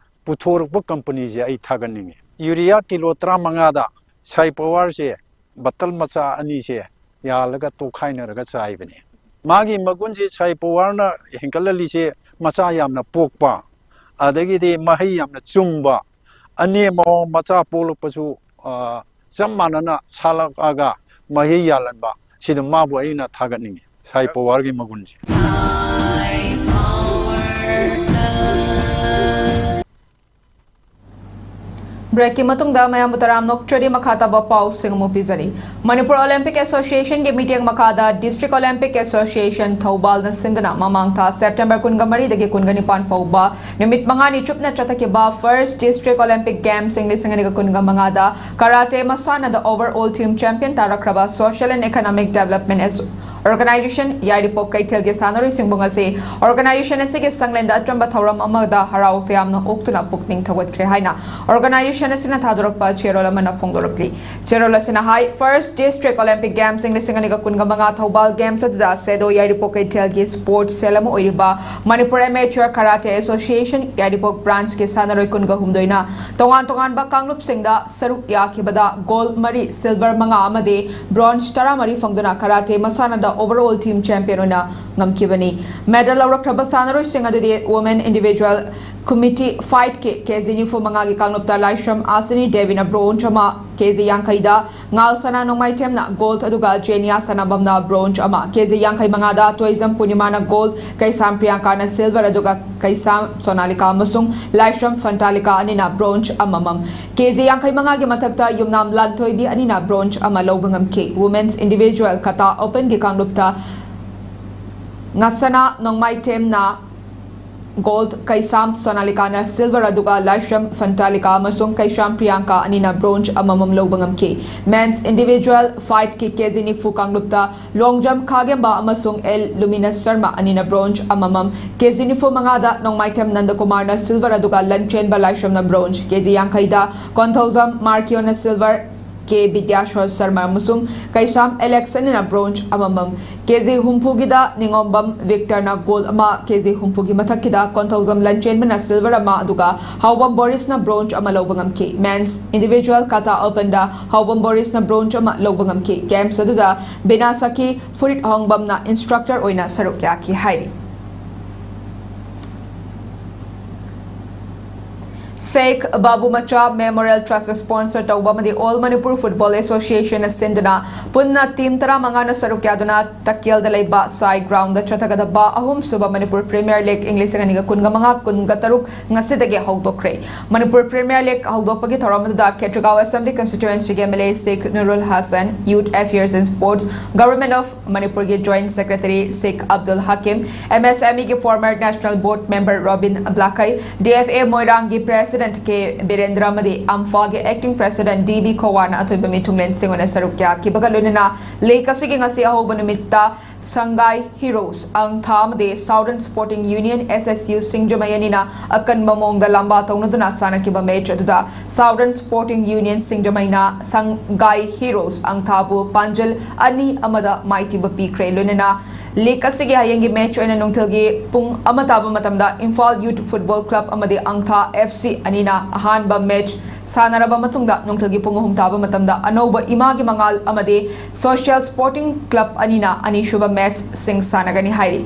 ꯄꯨꯊꯣꯔꯛꯄ ꯀꯝꯄꯅꯤꯁꯦ ꯑꯩ ꯊꯥꯒꯠꯅꯤꯡꯉꯤ꯫ ꯌꯨꯔꯤꯌꯥ ꯀꯤꯂꯣ ꯇꯔꯥꯃꯉꯥꯗ ꯁꯥꯏ ꯄꯥꯋꯔꯁꯦ ꯕꯇꯜ ꯃꯆꯥ ꯑꯅꯤꯁꯦ ꯌꯥꯜꯂꯒ ꯇꯣꯈꯥꯏꯅꯔꯒ ꯆꯥꯏꯕꯅꯤ꯫ ꯃꯥꯒꯤ ꯃꯒꯨꯟꯁꯤ ꯁꯥꯏ ꯄꯋꯥꯔꯅ ꯍꯦꯟꯒꯠꯍꯜꯂꯤꯁꯦ ꯃꯆꯥ ꯌꯥꯝꯅ ꯄꯣꯛꯄ, ꯑꯗꯒꯤꯗꯤ ꯃꯍꯩ ꯌꯥꯝꯅ ꯆꯨꯝꯕ, ꯑꯅꯦꯝ ꯑꯋꯥꯡ ꯃꯆꯥ ꯄꯣꯛꯂꯛꯄꯁꯨ, ꯑ, ꯆꯞ ꯃꯥꯟꯅꯅ ꯁꯥꯠꯂꯛꯑꯒ ꯃꯍꯩ ꯌꯥꯜꯍꯟꯕ, ꯁꯤꯗ ꯃꯥꯕꯨ ꯑꯩꯅ ꯊꯥꯒꯠꯅꯤꯡꯉꯤ, ꯁꯥꯏ ꯄꯋꯥꯔꯒꯤ ꯃꯒꯨꯟꯁꯦ꯫ ꯕ꯭ꯔꯦꯛꯀꯤ ꯃꯇꯨꯡꯗ ꯃꯌꯥꯝꯕꯨ ꯇꯔꯥꯝꯅ ꯑꯣꯛꯆꯔꯤ꯫ ꯃꯈꯥ ꯇꯥꯕ ꯄꯥꯎꯁꯤꯡ ꯑꯃꯨꯛ ꯄꯤꯖꯔꯤ꯫ ꯃꯅꯤꯄꯨꯔ ꯑꯣꯂꯦꯝꯄꯤꯛ ꯑꯦꯁꯣꯁꯤꯌꯦꯁꯟꯒꯤ ꯃꯤꯠꯌꯦꯡ ꯃꯈꯥꯗ ꯗꯤꯁꯇ꯭ꯔꯤꯛ ꯑꯣꯂꯦꯝꯄꯤꯛ ꯑꯦꯁꯣꯁꯤꯌꯦꯁꯟ ꯊꯧꯕꯥꯜꯅ ꯁꯤꯟꯗꯨꯅ ꯃꯃꯥꯡ ꯊꯥ ꯁꯦꯞꯇꯦꯝꯕꯔ ꯀꯨꯟꯒ ꯃꯔꯤꯗꯒꯤ ꯀꯨꯟꯒ ꯅꯤꯄꯥꯟ ꯐꯥꯎꯕ ꯅꯨꯃꯤꯠ ꯃꯉꯥꯅꯤ ꯆꯨꯞꯅ ꯆꯠꯊꯈꯤꯕ ꯐꯥꯔꯁ ꯗꯤꯁꯇ꯭ꯔꯤꯛ ꯑꯣꯂꯦꯝꯄꯤꯛ ꯒꯦꯝꯁꯤꯡ ꯂꯤꯁꯤꯡ ꯑꯅꯤꯒ ꯀꯨꯟꯒ ꯃꯉꯥꯗ ꯀꯔꯥꯇꯦ ꯃꯁꯥꯟꯅꯗ overall team champion ꯇꯥꯔꯛꯈ꯭ꯔꯕ Social and Economic Development organisation Yairipok ꯀꯩꯊꯦꯜꯒꯤ ꯁꯥꯟꯅꯔꯣꯏꯁꯤꯡꯕꯨ ꯉꯁꯤ ꯑꯣꯔꯒꯅꯥꯏꯖꯦꯁꯟ ꯑꯁꯤꯒꯤ ꯁꯪꯂꯦꯟꯗ ꯑꯆꯝꯕ ꯊꯧꯔꯝ ꯑꯃꯗ ꯍꯔꯥꯎ ꯇꯌꯥꯝꯅ ꯑꯣꯛꯇꯨꯅ ꯄꯨꯛꯅꯤꯡ ꯊꯧꯒꯠꯈ꯭ꯔꯦ ꯍꯥꯏꯅ ꯑꯣꯔꯒꯅꯥꯏꯖꯦꯁꯟ ꯑꯁꯤꯅ ꯊꯥꯗꯣꯔꯛꯄ ꯆꯦꯔꯣꯜ ꯑꯃꯅ ꯐꯣꯡꯗꯣꯔꯛꯂꯤ꯫ ꯆꯦꯔꯣꯜ ꯑꯁꯤꯅ ꯍꯥꯏ, ꯐꯥꯔꯁ ꯗꯤꯁꯇ꯭ꯔꯤꯛ ꯑꯣꯂꯦꯝꯄꯤꯛ ꯒꯦꯝꯁꯤꯡ ꯂꯤꯁꯤꯡ ꯑꯅꯤꯒ ꯀꯨꯟꯒ ꯃꯉꯥ ꯊꯧꯕꯥꯜ ꯒꯦꯝꯁ ꯑꯗꯨꯗ ꯁꯦꯗꯣ ꯌꯥꯏꯔꯤꯄꯣꯛ ꯀꯩꯊꯦꯜꯒꯤ ꯁ꯭ꯄꯣꯔꯠꯁ ꯁꯦꯜ ꯑꯃ ꯑꯣꯏꯔꯤꯕ ꯃꯅꯤꯄꯨꯔ ꯑꯦꯃꯦꯆꯔ ꯀꯔꯥꯇꯦ ꯑꯦꯁꯣꯁꯤꯌꯦꯁꯟ ꯌꯥꯏꯔꯤꯄꯣꯛ ꯕ꯭ꯔꯥꯟꯁꯀꯤ ꯁꯥꯟꯅꯔꯣꯏ ꯀꯨꯟꯒ ꯍꯨꯝꯗꯣꯏꯅ ꯇꯣꯉꯥꯟ ꯇꯣꯉꯥꯟꯕ ꯀꯥꯡꯂꯨꯞꯁꯤꯡꯗ ꯁꯔꯨꯛ ꯌꯥꯈꯤꯕꯗ ꯒꯣꯜ ꯃꯔꯤ, ꯁꯤꯜꯚꯔ ꯃꯉꯥ ꯑꯃꯗꯤ ꯕ꯭ꯔꯣꯟꯖ ꯇꯔꯥꯃꯔꯤ ꯐꯪꯗꯨꯅ ꯀꯔꯥꯇꯦ ꯃꯁꯥꯟꯅꯗ overall team champion ꯑꯣꯏꯅ ꯉꯝꯈꯤꯕꯅꯤ꯫ ꯃꯦꯗꯜ ꯂꯧꯔꯛꯈ꯭ꯔꯕ ꯁꯥꯟꯅꯔꯣꯏꯁꯤꯡ ꯑꯗꯨꯗꯤ Women Individual Committee Fightꯀꯤ ꯀꯦꯖꯤ ꯅꯤꯐꯨ ꯃꯉꯥꯒꯤ ꯀꯥꯡꯂꯨꯞꯇ ꯂꯥꯏꯁ꯭ꯔꯝ ꯑꯁꯤꯅꯤ ꯗꯦꯕꯤꯅ ꯕ꯭ꯔꯣꯟꯖ ꯑꯃ, ꯀꯦꯖꯤ ꯌꯥꯡꯈꯩꯗ ꯉꯥꯜꯁꯅꯥ ꯅꯣꯡꯃꯥꯏꯊꯦꯝꯅ ꯒꯣꯜꯗ ꯑꯗꯨꯒ ꯖꯦꯅꯤꯌꯥ ꯁꯅꯥꯕꯝꯅ ꯕ꯭ꯔꯣꯟꯖ ꯑꯃ, ꯀꯦꯖꯤ ꯌꯥꯡꯈꯩ ꯃꯉꯥꯗ ꯇꯣꯏꯖꯝ ꯄꯨꯔꯅꯤꯃꯥꯅ ꯒꯣꯜꯗ, ꯀꯩꯁꯥꯝ ꯄ꯭ꯔꯤꯌꯥꯡꯀꯥꯅ ꯁꯤꯜꯚꯔ ꯑꯗꯨꯒ ꯀꯩꯁꯥꯝ ꯁꯣꯅꯥꯂꯤꯀꯥ ꯑꯃꯁꯨꯡ ꯂꯥꯏꯁ꯭ꯔꯝ ꯐꯟꯇꯥꯂꯤꯀꯥ ꯑꯅꯤꯅ ꯕ꯭ꯔꯣꯟꯖ ꯑꯃꯃꯝ, ꯀꯦꯖꯤ ꯌꯥꯡꯈꯩ ꯃꯉꯥꯒꯤ ꯃꯊꯛꯇ ꯌꯨꯝꯅꯥꯝ ꯂꯥꯟꯊꯣꯏꯕꯤ ꯑꯅꯤꯅ ꯕ꯭ꯔꯣꯟꯖ ꯑꯃ ꯂꯧꯕ ꯉꯝꯈꯤ꯫ Women's Individual Kata Openꯒꯤ ꯀꯥꯡꯂꯨꯞꯇ ꯉꯥꯁꯅꯥ ꯅꯣꯡꯃꯥꯏꯊꯦꯝꯅ ꯒꯣꯜꯗ, ꯀꯩꯁꯥꯝ ꯁꯣꯅꯥꯂꯤꯀꯥꯅ ꯁꯤꯜꯚꯔ ꯑꯗꯨꯒ ꯂꯥꯏꯁ꯭ꯔꯝ ꯐꯟꯇꯥꯂꯤꯀꯥ ꯑꯃꯁꯨꯡ ꯀꯩꯁꯥꯝ ꯄ꯭ꯔꯤꯌꯥꯡꯀꯥ ꯑꯅꯤꯅ ꯕ꯭ꯔꯣꯟꯖ ꯑꯃꯃꯝ ꯂꯧꯕ ꯉꯝꯈꯤ꯫ Men's Individual Fightꯀꯤ ꯀꯦꯖꯤ ꯅꯤꯐꯨ ꯀꯥꯡꯂꯨꯞꯇ ꯂꯣꯡꯖꯝ ꯈꯥꯒꯦꯝꯕ ꯑꯃꯁꯨꯡ ꯑꯦꯜ ꯂꯨꯃꯤꯅꯁ ꯁꯔꯃ ꯑꯅꯤꯅ ꯕ꯭ꯔꯣꯟꯖ ꯑꯃꯃꯝ, ꯀꯦꯖꯤ ꯅꯤꯐꯨ ꯃꯉꯥꯗ ꯅꯣꯡꯃꯥꯏꯊꯦꯝ ꯅꯟꯗꯀꯨꯃꯥꯔꯅ ꯁꯤꯜꯚꯔ ꯑꯗꯨꯒ ꯂꯟꯆꯦꯟꯕ ꯂꯥꯏꯁ꯭ꯔꯝꯅ ꯕ꯭ꯔꯣꯟꯖ, ꯀꯦꯖꯤ ꯌꯥꯡꯈꯩꯗ ꯀꯣꯟꯊꯧꯖꯝ ꯃꯥꯔꯀꯤꯌꯣꯅ ꯁꯤꯜꯚꯔ, ꯀꯦ ꯕꯤꯗ꯭ꯌꯥꯁꯣꯔ ꯁꯔꯃ ꯑꯃꯁꯨꯡ ꯀꯩꯁꯥꯝ ꯑꯦꯂꯦꯛꯁ ꯑꯅꯤꯅ ꯕ꯭ꯔꯣꯟꯖ ꯑꯃꯃꯝ, ꯀꯦꯖꯤ ꯍꯨꯝꯐꯨꯒꯤꯗ ꯅꯤꯉꯣꯝꯕꯝ ꯚꯤꯛꯇꯔꯅ ꯒꯣꯜ ꯑꯃ, ꯀꯦꯖꯤ ꯍꯨꯝꯐꯨꯒꯤ ꯃꯊꯛꯀꯤꯗ ꯀꯣꯟꯊꯧꯖꯝ ꯂꯟꯆꯦꯟꯕꯅ ꯁꯤꯜꯚꯔ ꯑꯃ, ꯑꯗꯨꯒ ꯍꯥꯎꯕꯝ ꯕꯣꯔꯤꯁꯅ ꯕ꯭ꯔꯣꯟꯖ ꯑꯃ ꯂꯧꯕ ꯉꯝꯈꯤ꯫ ꯃꯦꯟꯁ ꯏꯟꯗꯤꯚꯤꯖꯨꯋꯦꯜ ꯀꯥꯇꯥ ꯑꯣꯄꯟꯗ ꯍꯥꯎꯕꯝ ꯕꯣꯔꯤꯁꯅ ꯕ꯭ꯔꯣꯟꯖ ꯑꯃ ꯂꯧꯕ ꯉꯝꯈꯤ꯫ ꯒꯦꯝꯁ ꯑꯗꯨꯗ ꯕꯤꯅꯥ ꯁꯈꯤ ꯐꯨꯔꯤꯠ ꯑꯍꯣꯡꯕꯝꯅ ꯏꯟꯁꯇ꯭ꯔꯛꯇꯔ ꯑꯣꯏꯅ ꯁꯔꯨꯛ ꯌꯥꯈꯤ ꯍꯥꯏꯔꯤ꯫ ꯁꯦꯈ ꯕꯥꯕꯨ ꯃꯆꯥ ꯃꯦꯃꯣꯔꯤꯌꯦꯜ ꯇ꯭ꯔꯁ ꯁ꯭ꯄꯣꯟꯁꯔ ꯇꯧꯕ ꯑꯃꯗꯤ ꯑꯣꯜ ꯃꯅꯤꯄꯨꯔ ꯐꯨꯠꯕꯣꯜ ꯑꯦꯁꯣꯁꯤꯌꯦꯁꯟꯅ ꯁꯤꯟꯗꯨꯅ ꯄꯨꯟꯅ ꯇꯤꯝ ꯇꯔꯥꯃꯉꯥꯅ ꯁꯔꯨꯛ ꯌꯥꯗꯨꯅ ꯇꯛꯀꯦꯜꯗ ꯂꯩꯕ ꯁꯥꯏ ꯒ꯭ꯔꯥꯎꯟꯗ ꯆꯠꯊꯒꯗꯕ ꯑꯍꯨꯝꯁꯨꯕ ꯃꯅꯤꯄꯨꯔ ꯄ꯭ꯔꯤꯃꯤꯌꯔ ꯂꯤꯒ ꯏꯪ ꯂꯤꯁꯤꯡ ꯑꯅꯤꯒ ꯀꯨꯟꯒ ꯃꯉꯥ ꯀꯨꯟꯒ ꯇꯔꯨꯛ ꯉꯁꯤꯗꯒꯤ ꯍꯧꯗꯣꯛꯈ꯭ꯔꯦ꯫ ꯃꯅꯤꯄꯨꯔ ꯄ꯭ꯔꯤꯃꯤꯌꯔ ꯂꯤꯒ ꯍꯧꯗꯣꯛꯄꯒꯤ ꯊꯧꯔꯝ ꯑꯗꯨꯗ ꯈꯦꯇ꯭ꯔꯤꯒꯥꯎ ꯑꯦꯁꯦꯝꯕ꯭ꯂꯤ ꯀꯟꯁꯇꯤꯇ꯭ꯋꯦꯟꯁꯤꯒꯤ M L A Sheikh Nurul Hasan, youth affairs and sports, government of ꯃꯅꯤꯄꯨꯔꯒꯤ joint secretary Sheikh Abdul Hakim, M S M ꯏꯒꯤ former national board member Robin Blakhei, D F A ꯃꯣꯏꯔꯥꯡꯒꯤ ꯄ꯭ꯔꯦꯁꯤꯗꯦꯟꯠ ꯀꯦ ꯕꯤꯔꯦꯟꯗ꯭ꯔ ꯑꯃꯗꯤ ꯑꯝꯐꯥꯒꯤ ꯑꯦꯛꯇꯤꯡ ꯄ꯭ꯔꯦꯁꯤꯗꯦꯟꯠ ꯗꯤ ꯕꯤ ꯈꯣꯋꯥꯅ ꯑꯊꯣꯏꯕ ꯃꯤꯊꯨꯡꯂꯦꯟꯁꯤꯡ ꯑꯣꯏꯅ ꯁꯔꯨꯛ ꯌꯥꯈꯤꯕꯒ ꯂꯣꯏꯅꯅ ꯂꯤꯒ ꯑꯁꯤꯒꯤ ꯉꯁꯤ ꯑꯍꯧꯕ ꯅꯨꯃꯤꯠꯇ ꯁꯪꯒꯥꯏ ꯍꯤꯔꯣꯁ ꯑꯪꯊꯥ ꯑꯃꯗꯤ ꯁꯥꯎꯗꯔꯟ ꯁ꯭ꯄꯣꯔꯇꯤꯡ ꯌꯨꯅꯤꯌꯟ, ꯑꯦꯁ ꯑꯦꯁ ꯌꯨ, ꯁꯤꯡꯖꯃꯩ ꯑꯅꯤꯅ ꯑꯀꯟꯕ ꯃꯑꯣꯡꯗ ꯂꯝꯕꯥ ꯇꯧꯅꯗꯨꯅ ꯁꯥꯟꯅꯈꯤꯕ ꯃꯦꯆ ꯑꯗꯨꯗ ꯁꯥꯎꯗꯔꯟ ꯁ꯭ꯄꯣꯔꯇꯤꯡ ꯌꯨꯅꯤꯌꯟ ꯁꯤꯡꯖꯃꯩꯅ ꯁꯪꯒꯥꯏ ꯍꯤꯔꯣꯁ ꯑꯪꯊꯥꯕꯨ ꯄꯥꯟꯖꯜ ꯑꯅꯤ ꯑꯃꯗ ꯃꯥꯏꯊꯤꯕ ꯄꯤꯈ꯭ꯔꯦ꯫ ꯂꯣꯏꯅꯅ ꯂꯤꯒ ꯑꯁꯤꯒꯤ ꯍꯌꯦꯡꯒꯤ ꯃꯦꯆ ꯑꯣꯏꯅ ꯅꯨꯡꯊꯤꯜꯒꯤ ꯄꯨꯡ ꯑꯃ ꯇꯥꯕ ꯃꯇꯝꯗ ꯏꯝꯐꯥꯜ ꯌꯨꯠ ꯐꯨꯠꯕꯣꯜ ꯀ꯭ꯂꯕ ꯑꯃꯗꯤ ꯑꯪꯊꯥ ꯑꯦꯐ ꯁꯤ ꯑꯅꯤꯅ ꯑꯍꯥꯟꯕ ꯃꯦꯆ ꯁꯥꯟꯅꯔꯕ ꯃꯇꯨꯡꯗ ꯅꯨꯡꯊꯤꯜꯒꯤ ꯄꯨꯡ ꯑꯍꯨꯝ ꯇꯥꯕ ꯃꯇꯝꯗ ꯑꯅꯧꯕ ꯏꯃꯥꯒꯤ ꯃꯉꯥꯜ ꯑꯃꯗꯤ ꯁꯣꯁꯤꯌꯦꯜ ꯁ꯭ꯄꯣꯔꯇꯤꯡ ꯀ꯭ꯂꯕ ꯑꯅꯤꯅ ꯑꯅꯤꯁꯨꯕ ꯃꯦꯆꯁꯤꯡ ꯁꯥꯟꯅꯒꯅꯤ ꯍꯥꯏꯔꯤ꯫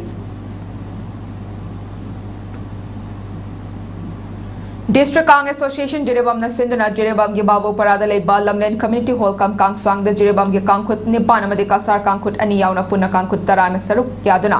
ꯗꯤꯁꯇ꯭ꯔꯤꯛ ꯀꯥꯡ ꯑꯦꯁꯣꯁꯤꯌꯦꯁꯟ ꯖꯤꯔꯤꯕꯥꯝꯅ ꯁꯤꯟꯗꯨꯅ ꯖꯤꯔꯤꯕꯥꯝꯒꯤ ꯕꯥꯕꯨꯄꯔꯥꯗ ꯂꯩꯕ ꯂꯝꯂꯦꯟ ꯀꯝꯃ꯭ꯌꯨꯅꯤꯇꯤ ꯍꯣꯜ ꯀꯝ ꯀꯥꯡꯁꯥꯡꯗ ꯖꯤꯔꯤꯕꯥꯝꯒꯤ ꯀꯥꯡꯈꯨꯠ ꯅꯤꯄꯥꯟ ꯑꯃꯗꯤ ꯀꯁꯥꯔ ꯀꯥꯡꯈꯨꯠ ꯑꯅꯤ ꯌꯥꯎꯅ ꯄꯨꯟꯅ ꯀꯥꯡꯈꯨꯠ ꯇꯔꯥꯅ ꯁꯔꯨꯛ ꯌꯥꯗꯨꯅ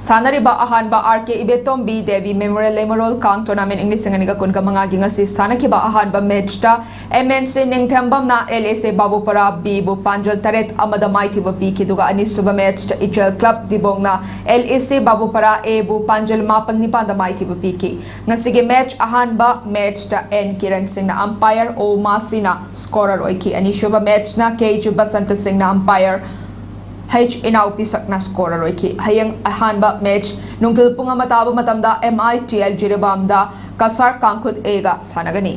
ꯁꯥꯟꯅꯔꯤꯕ ꯑꯍꯥꯟꯕ ꯑꯥꯔ ꯀꯦ ꯏꯕꯦꯇꯣꯝꯕꯤ ꯗꯦꯕꯤ ꯃꯦꯃꯣꯔꯤꯌꯦꯜ ꯂꯩꯃꯔꯣꯜ ꯀꯥꯡ ꯇꯣꯔꯅꯥꯃꯦꯟꯠ ꯏꯪ ꯂꯤꯁꯤꯡ ꯑꯅꯤꯒ ꯀꯨꯟꯒ ꯃꯉꯥꯒꯤ ꯉꯁꯤ ꯁꯥꯟꯅꯈꯤꯕ ꯑꯍꯥꯟꯕ ꯃꯦꯆꯇ M N C ꯅꯤꯡꯊꯦꯝꯕꯝꯅ L A ꯁꯤ ꯕꯥꯕꯨꯄꯔꯥ ꯕꯤꯕꯨ ꯄꯥꯟꯖꯜ ꯇꯔꯦꯠ ꯑꯃꯗ ꯃꯥꯏꯊꯤꯕ ꯄꯤꯈꯤ, ꯑꯗꯨꯒ ꯑꯅꯤꯁꯨꯕ ꯃꯦꯆꯇ ꯏꯆꯦꯜ ꯀ꯭ꯂꯕ ꯗꯤꯕꯣꯡꯅ ꯑꯦꯜ ꯑꯦ ꯁꯤ ꯕꯥꯕꯨꯄꯔꯥ ꯑꯦꯕꯨ ꯄꯥꯟꯖꯜ ꯃꯥꯄꯟ ꯅꯤꯄꯥꯟꯗ ꯃꯥꯏꯊꯤꯕ ꯄꯤꯈꯤ꯫ ꯉꯁꯤꯒꯤ ꯃꯦꯆ ꯑꯍꯥꯟꯕ ꯃꯦꯆꯇ ꯑꯦꯟ ꯀꯤꯔꯟ ꯁꯤꯡꯅ ꯑꯝꯄꯥꯌꯔ, ꯑꯣ ꯃꯥꯁꯤꯅ ꯁ꯭ꯀꯣꯔꯔ ꯑꯣꯏꯈꯤ꯫ ꯑꯅꯤꯁꯨꯕ ꯃꯦꯆꯅ ꯀꯦ ꯖꯤ ꯕꯁꯟꯇ ꯁꯤꯡꯅ ꯑꯝꯄꯥꯌꯔ, ꯍꯩꯆ ꯏꯅꯥꯎꯄꯤꯁꯛꯅ ꯁ꯭ꯀꯣꯔꯔ ꯑꯣꯏꯈꯤ꯫ ꯍꯌꯦꯡ ꯑꯍꯥꯟꯕ ꯃꯦꯆ ꯅꯨꯡꯊꯤꯜ ꯄꯨꯡ ꯑꯃ ꯇꯥꯕ ꯃꯇꯝꯗ ꯑꯦꯝ ꯑꯥꯏ ꯇꯤ ꯑꯦꯜ ꯖꯤꯔꯤꯕꯥꯝꯗ ꯀꯁꯥꯔ ꯀꯥꯡꯈꯨꯠ ꯑꯦꯒ ꯁꯥꯟꯅꯒꯅꯤ꯫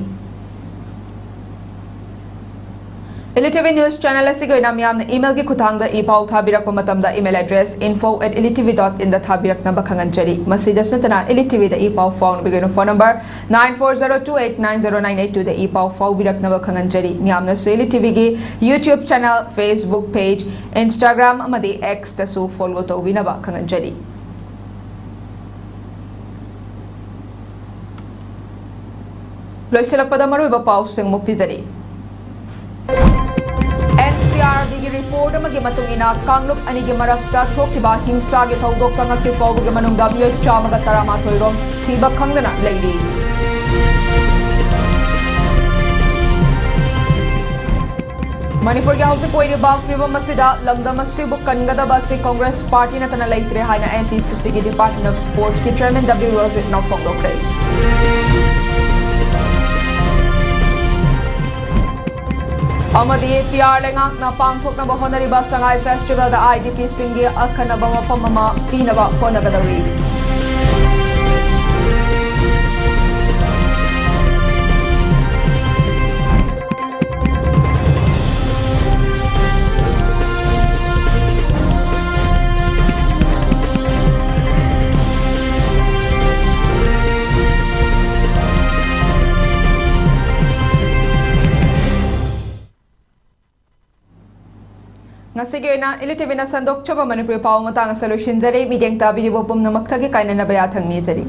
Elite T V News Channel ꯑꯁꯤꯒꯤ ꯑꯣꯏꯅ ꯃꯤꯌꯥꯝꯅ email ꯒꯤ ꯈꯨꯠꯊꯥꯡꯗ ꯏ ꯄꯥꯎ ꯊꯥꯕꯤꯔꯛꯄ ꯃꯇꯝꯗ email address info at elite T V dot in ꯗ ꯊꯥꯕꯤꯔꯛꯅꯕ ꯈꯪꯍꯟꯖꯔꯤ꯫ ꯃꯁꯤꯗꯁꯨ ꯅꯠꯇꯅ Elite T V ꯗ ꯏ ꯄꯥꯎ ꯐꯥꯎꯅꯕꯒꯤ ꯑꯣꯏꯅ phone number nine four zero two eight nine zero nine eight two ꯗ ꯏ ꯄꯥꯎ ꯐꯥꯎꯕꯤꯔꯛꯅꯕ ꯈꯪꯍꯟꯖꯔꯤ꯫ ꯃꯤꯌꯥꯝꯅꯁꯨ Elite T V ꯒꯤ YouTube channel, Facebook page, Instagram ꯑꯃꯗꯤ X ꯇꯁꯨ follow ꯇꯧꯕꯤꯅꯕ ꯈꯪꯍꯟꯖꯔꯤ꯫ ꯂꯣꯏꯁꯤꯜꯂꯛꯄꯗ ꯃꯔꯨꯑꯣꯏꯕ ꯄꯥꯎꯁꯤꯡ ꯑꯃꯨꯛ ꯄꯤꯖꯔꯤ꯫ N C R B ꯒꯤ report ꯑꯃꯒꯤ ꯃꯇꯨꯡ ꯏꯟꯅ ꯀꯥꯡꯂꯨꯞ ꯑꯅꯤꯒꯤ ꯃꯔꯛꯇ ꯊꯣꯛꯈꯤꯕ ꯍꯤꯡꯁꯥꯒꯤ ꯊꯧꯗꯣꯛꯇ ꯉꯁꯤ ꯐꯥꯎꯕꯒꯤ ꯃꯅꯨꯡꯗ ꯃꯤꯑꯣꯏ ꯆꯥꯝꯃꯒ ꯇꯔꯥꯃꯥꯊꯣꯏ ꯔꯣꯝ ꯊꯤꯕ ꯈꯪꯗꯅ ꯂꯩꯔꯤ꯫ ꯃꯅꯤꯄꯨꯔꯒꯤ ꯍꯧꯖꯤꯛ ꯑꯣꯏꯔꯤꯕ ꯐꯤꯕꯝ ꯑꯁꯤꯗ ꯂꯝꯗꯝ ꯑꯁꯤꯕꯨ ꯀꯟꯒꯗꯕ ꯑꯁꯤ ꯀꯣꯡꯒ꯭ꯔꯦꯁ ꯄꯥꯔꯇꯤ ꯅꯠꯇꯅ ꯂꯩꯇ꯭ꯔꯦ ꯍꯥꯏꯅ N P C C ꯒꯤ Department of Sports ꯀꯤ Chairman W ꯔꯣꯖꯤꯠꯅ ꯐꯣꯡꯗꯣꯛꯈ꯭ꯔꯦ꯫ ꯑꯃꯗꯤ P R ꯂꯩꯉꯥꯛꯅ ꯄꯥꯡꯊꯣꯛꯅꯕ ꯍꯣꯠꯅꯔꯤꯕ ꯁꯉꯥꯏ Festival the I D P ꯁꯤꯡꯒꯤ ꯑꯈꯟꯅꯕ ꯃꯐꯝ ꯑꯃ ꯄꯤꯅꯕ ꯍꯣꯠꯅꯒꯗꯧꯔꯤ꯫ ꯉꯁꯤꯒꯤ ꯑꯣꯏꯅ Elite T V ꯅ ꯁꯟꯗꯣꯛꯆꯕ ꯃꯅꯤꯄꯨꯔꯤ ꯄꯥꯎ ꯃꯇꯥꯡ ꯑꯁꯤꯗ ꯂꯣꯏꯁꯤꯟꯖꯔꯦ꯫ ꯃꯤꯠꯌꯦꯡ ꯇꯥꯕꯤꯔꯤꯕ ꯄꯨꯝꯅꯃꯛꯇꯒꯤ ꯀꯥꯏꯅꯅꯕ ꯌꯥꯊꯪ ꯅꯤꯖꯔꯤ꯫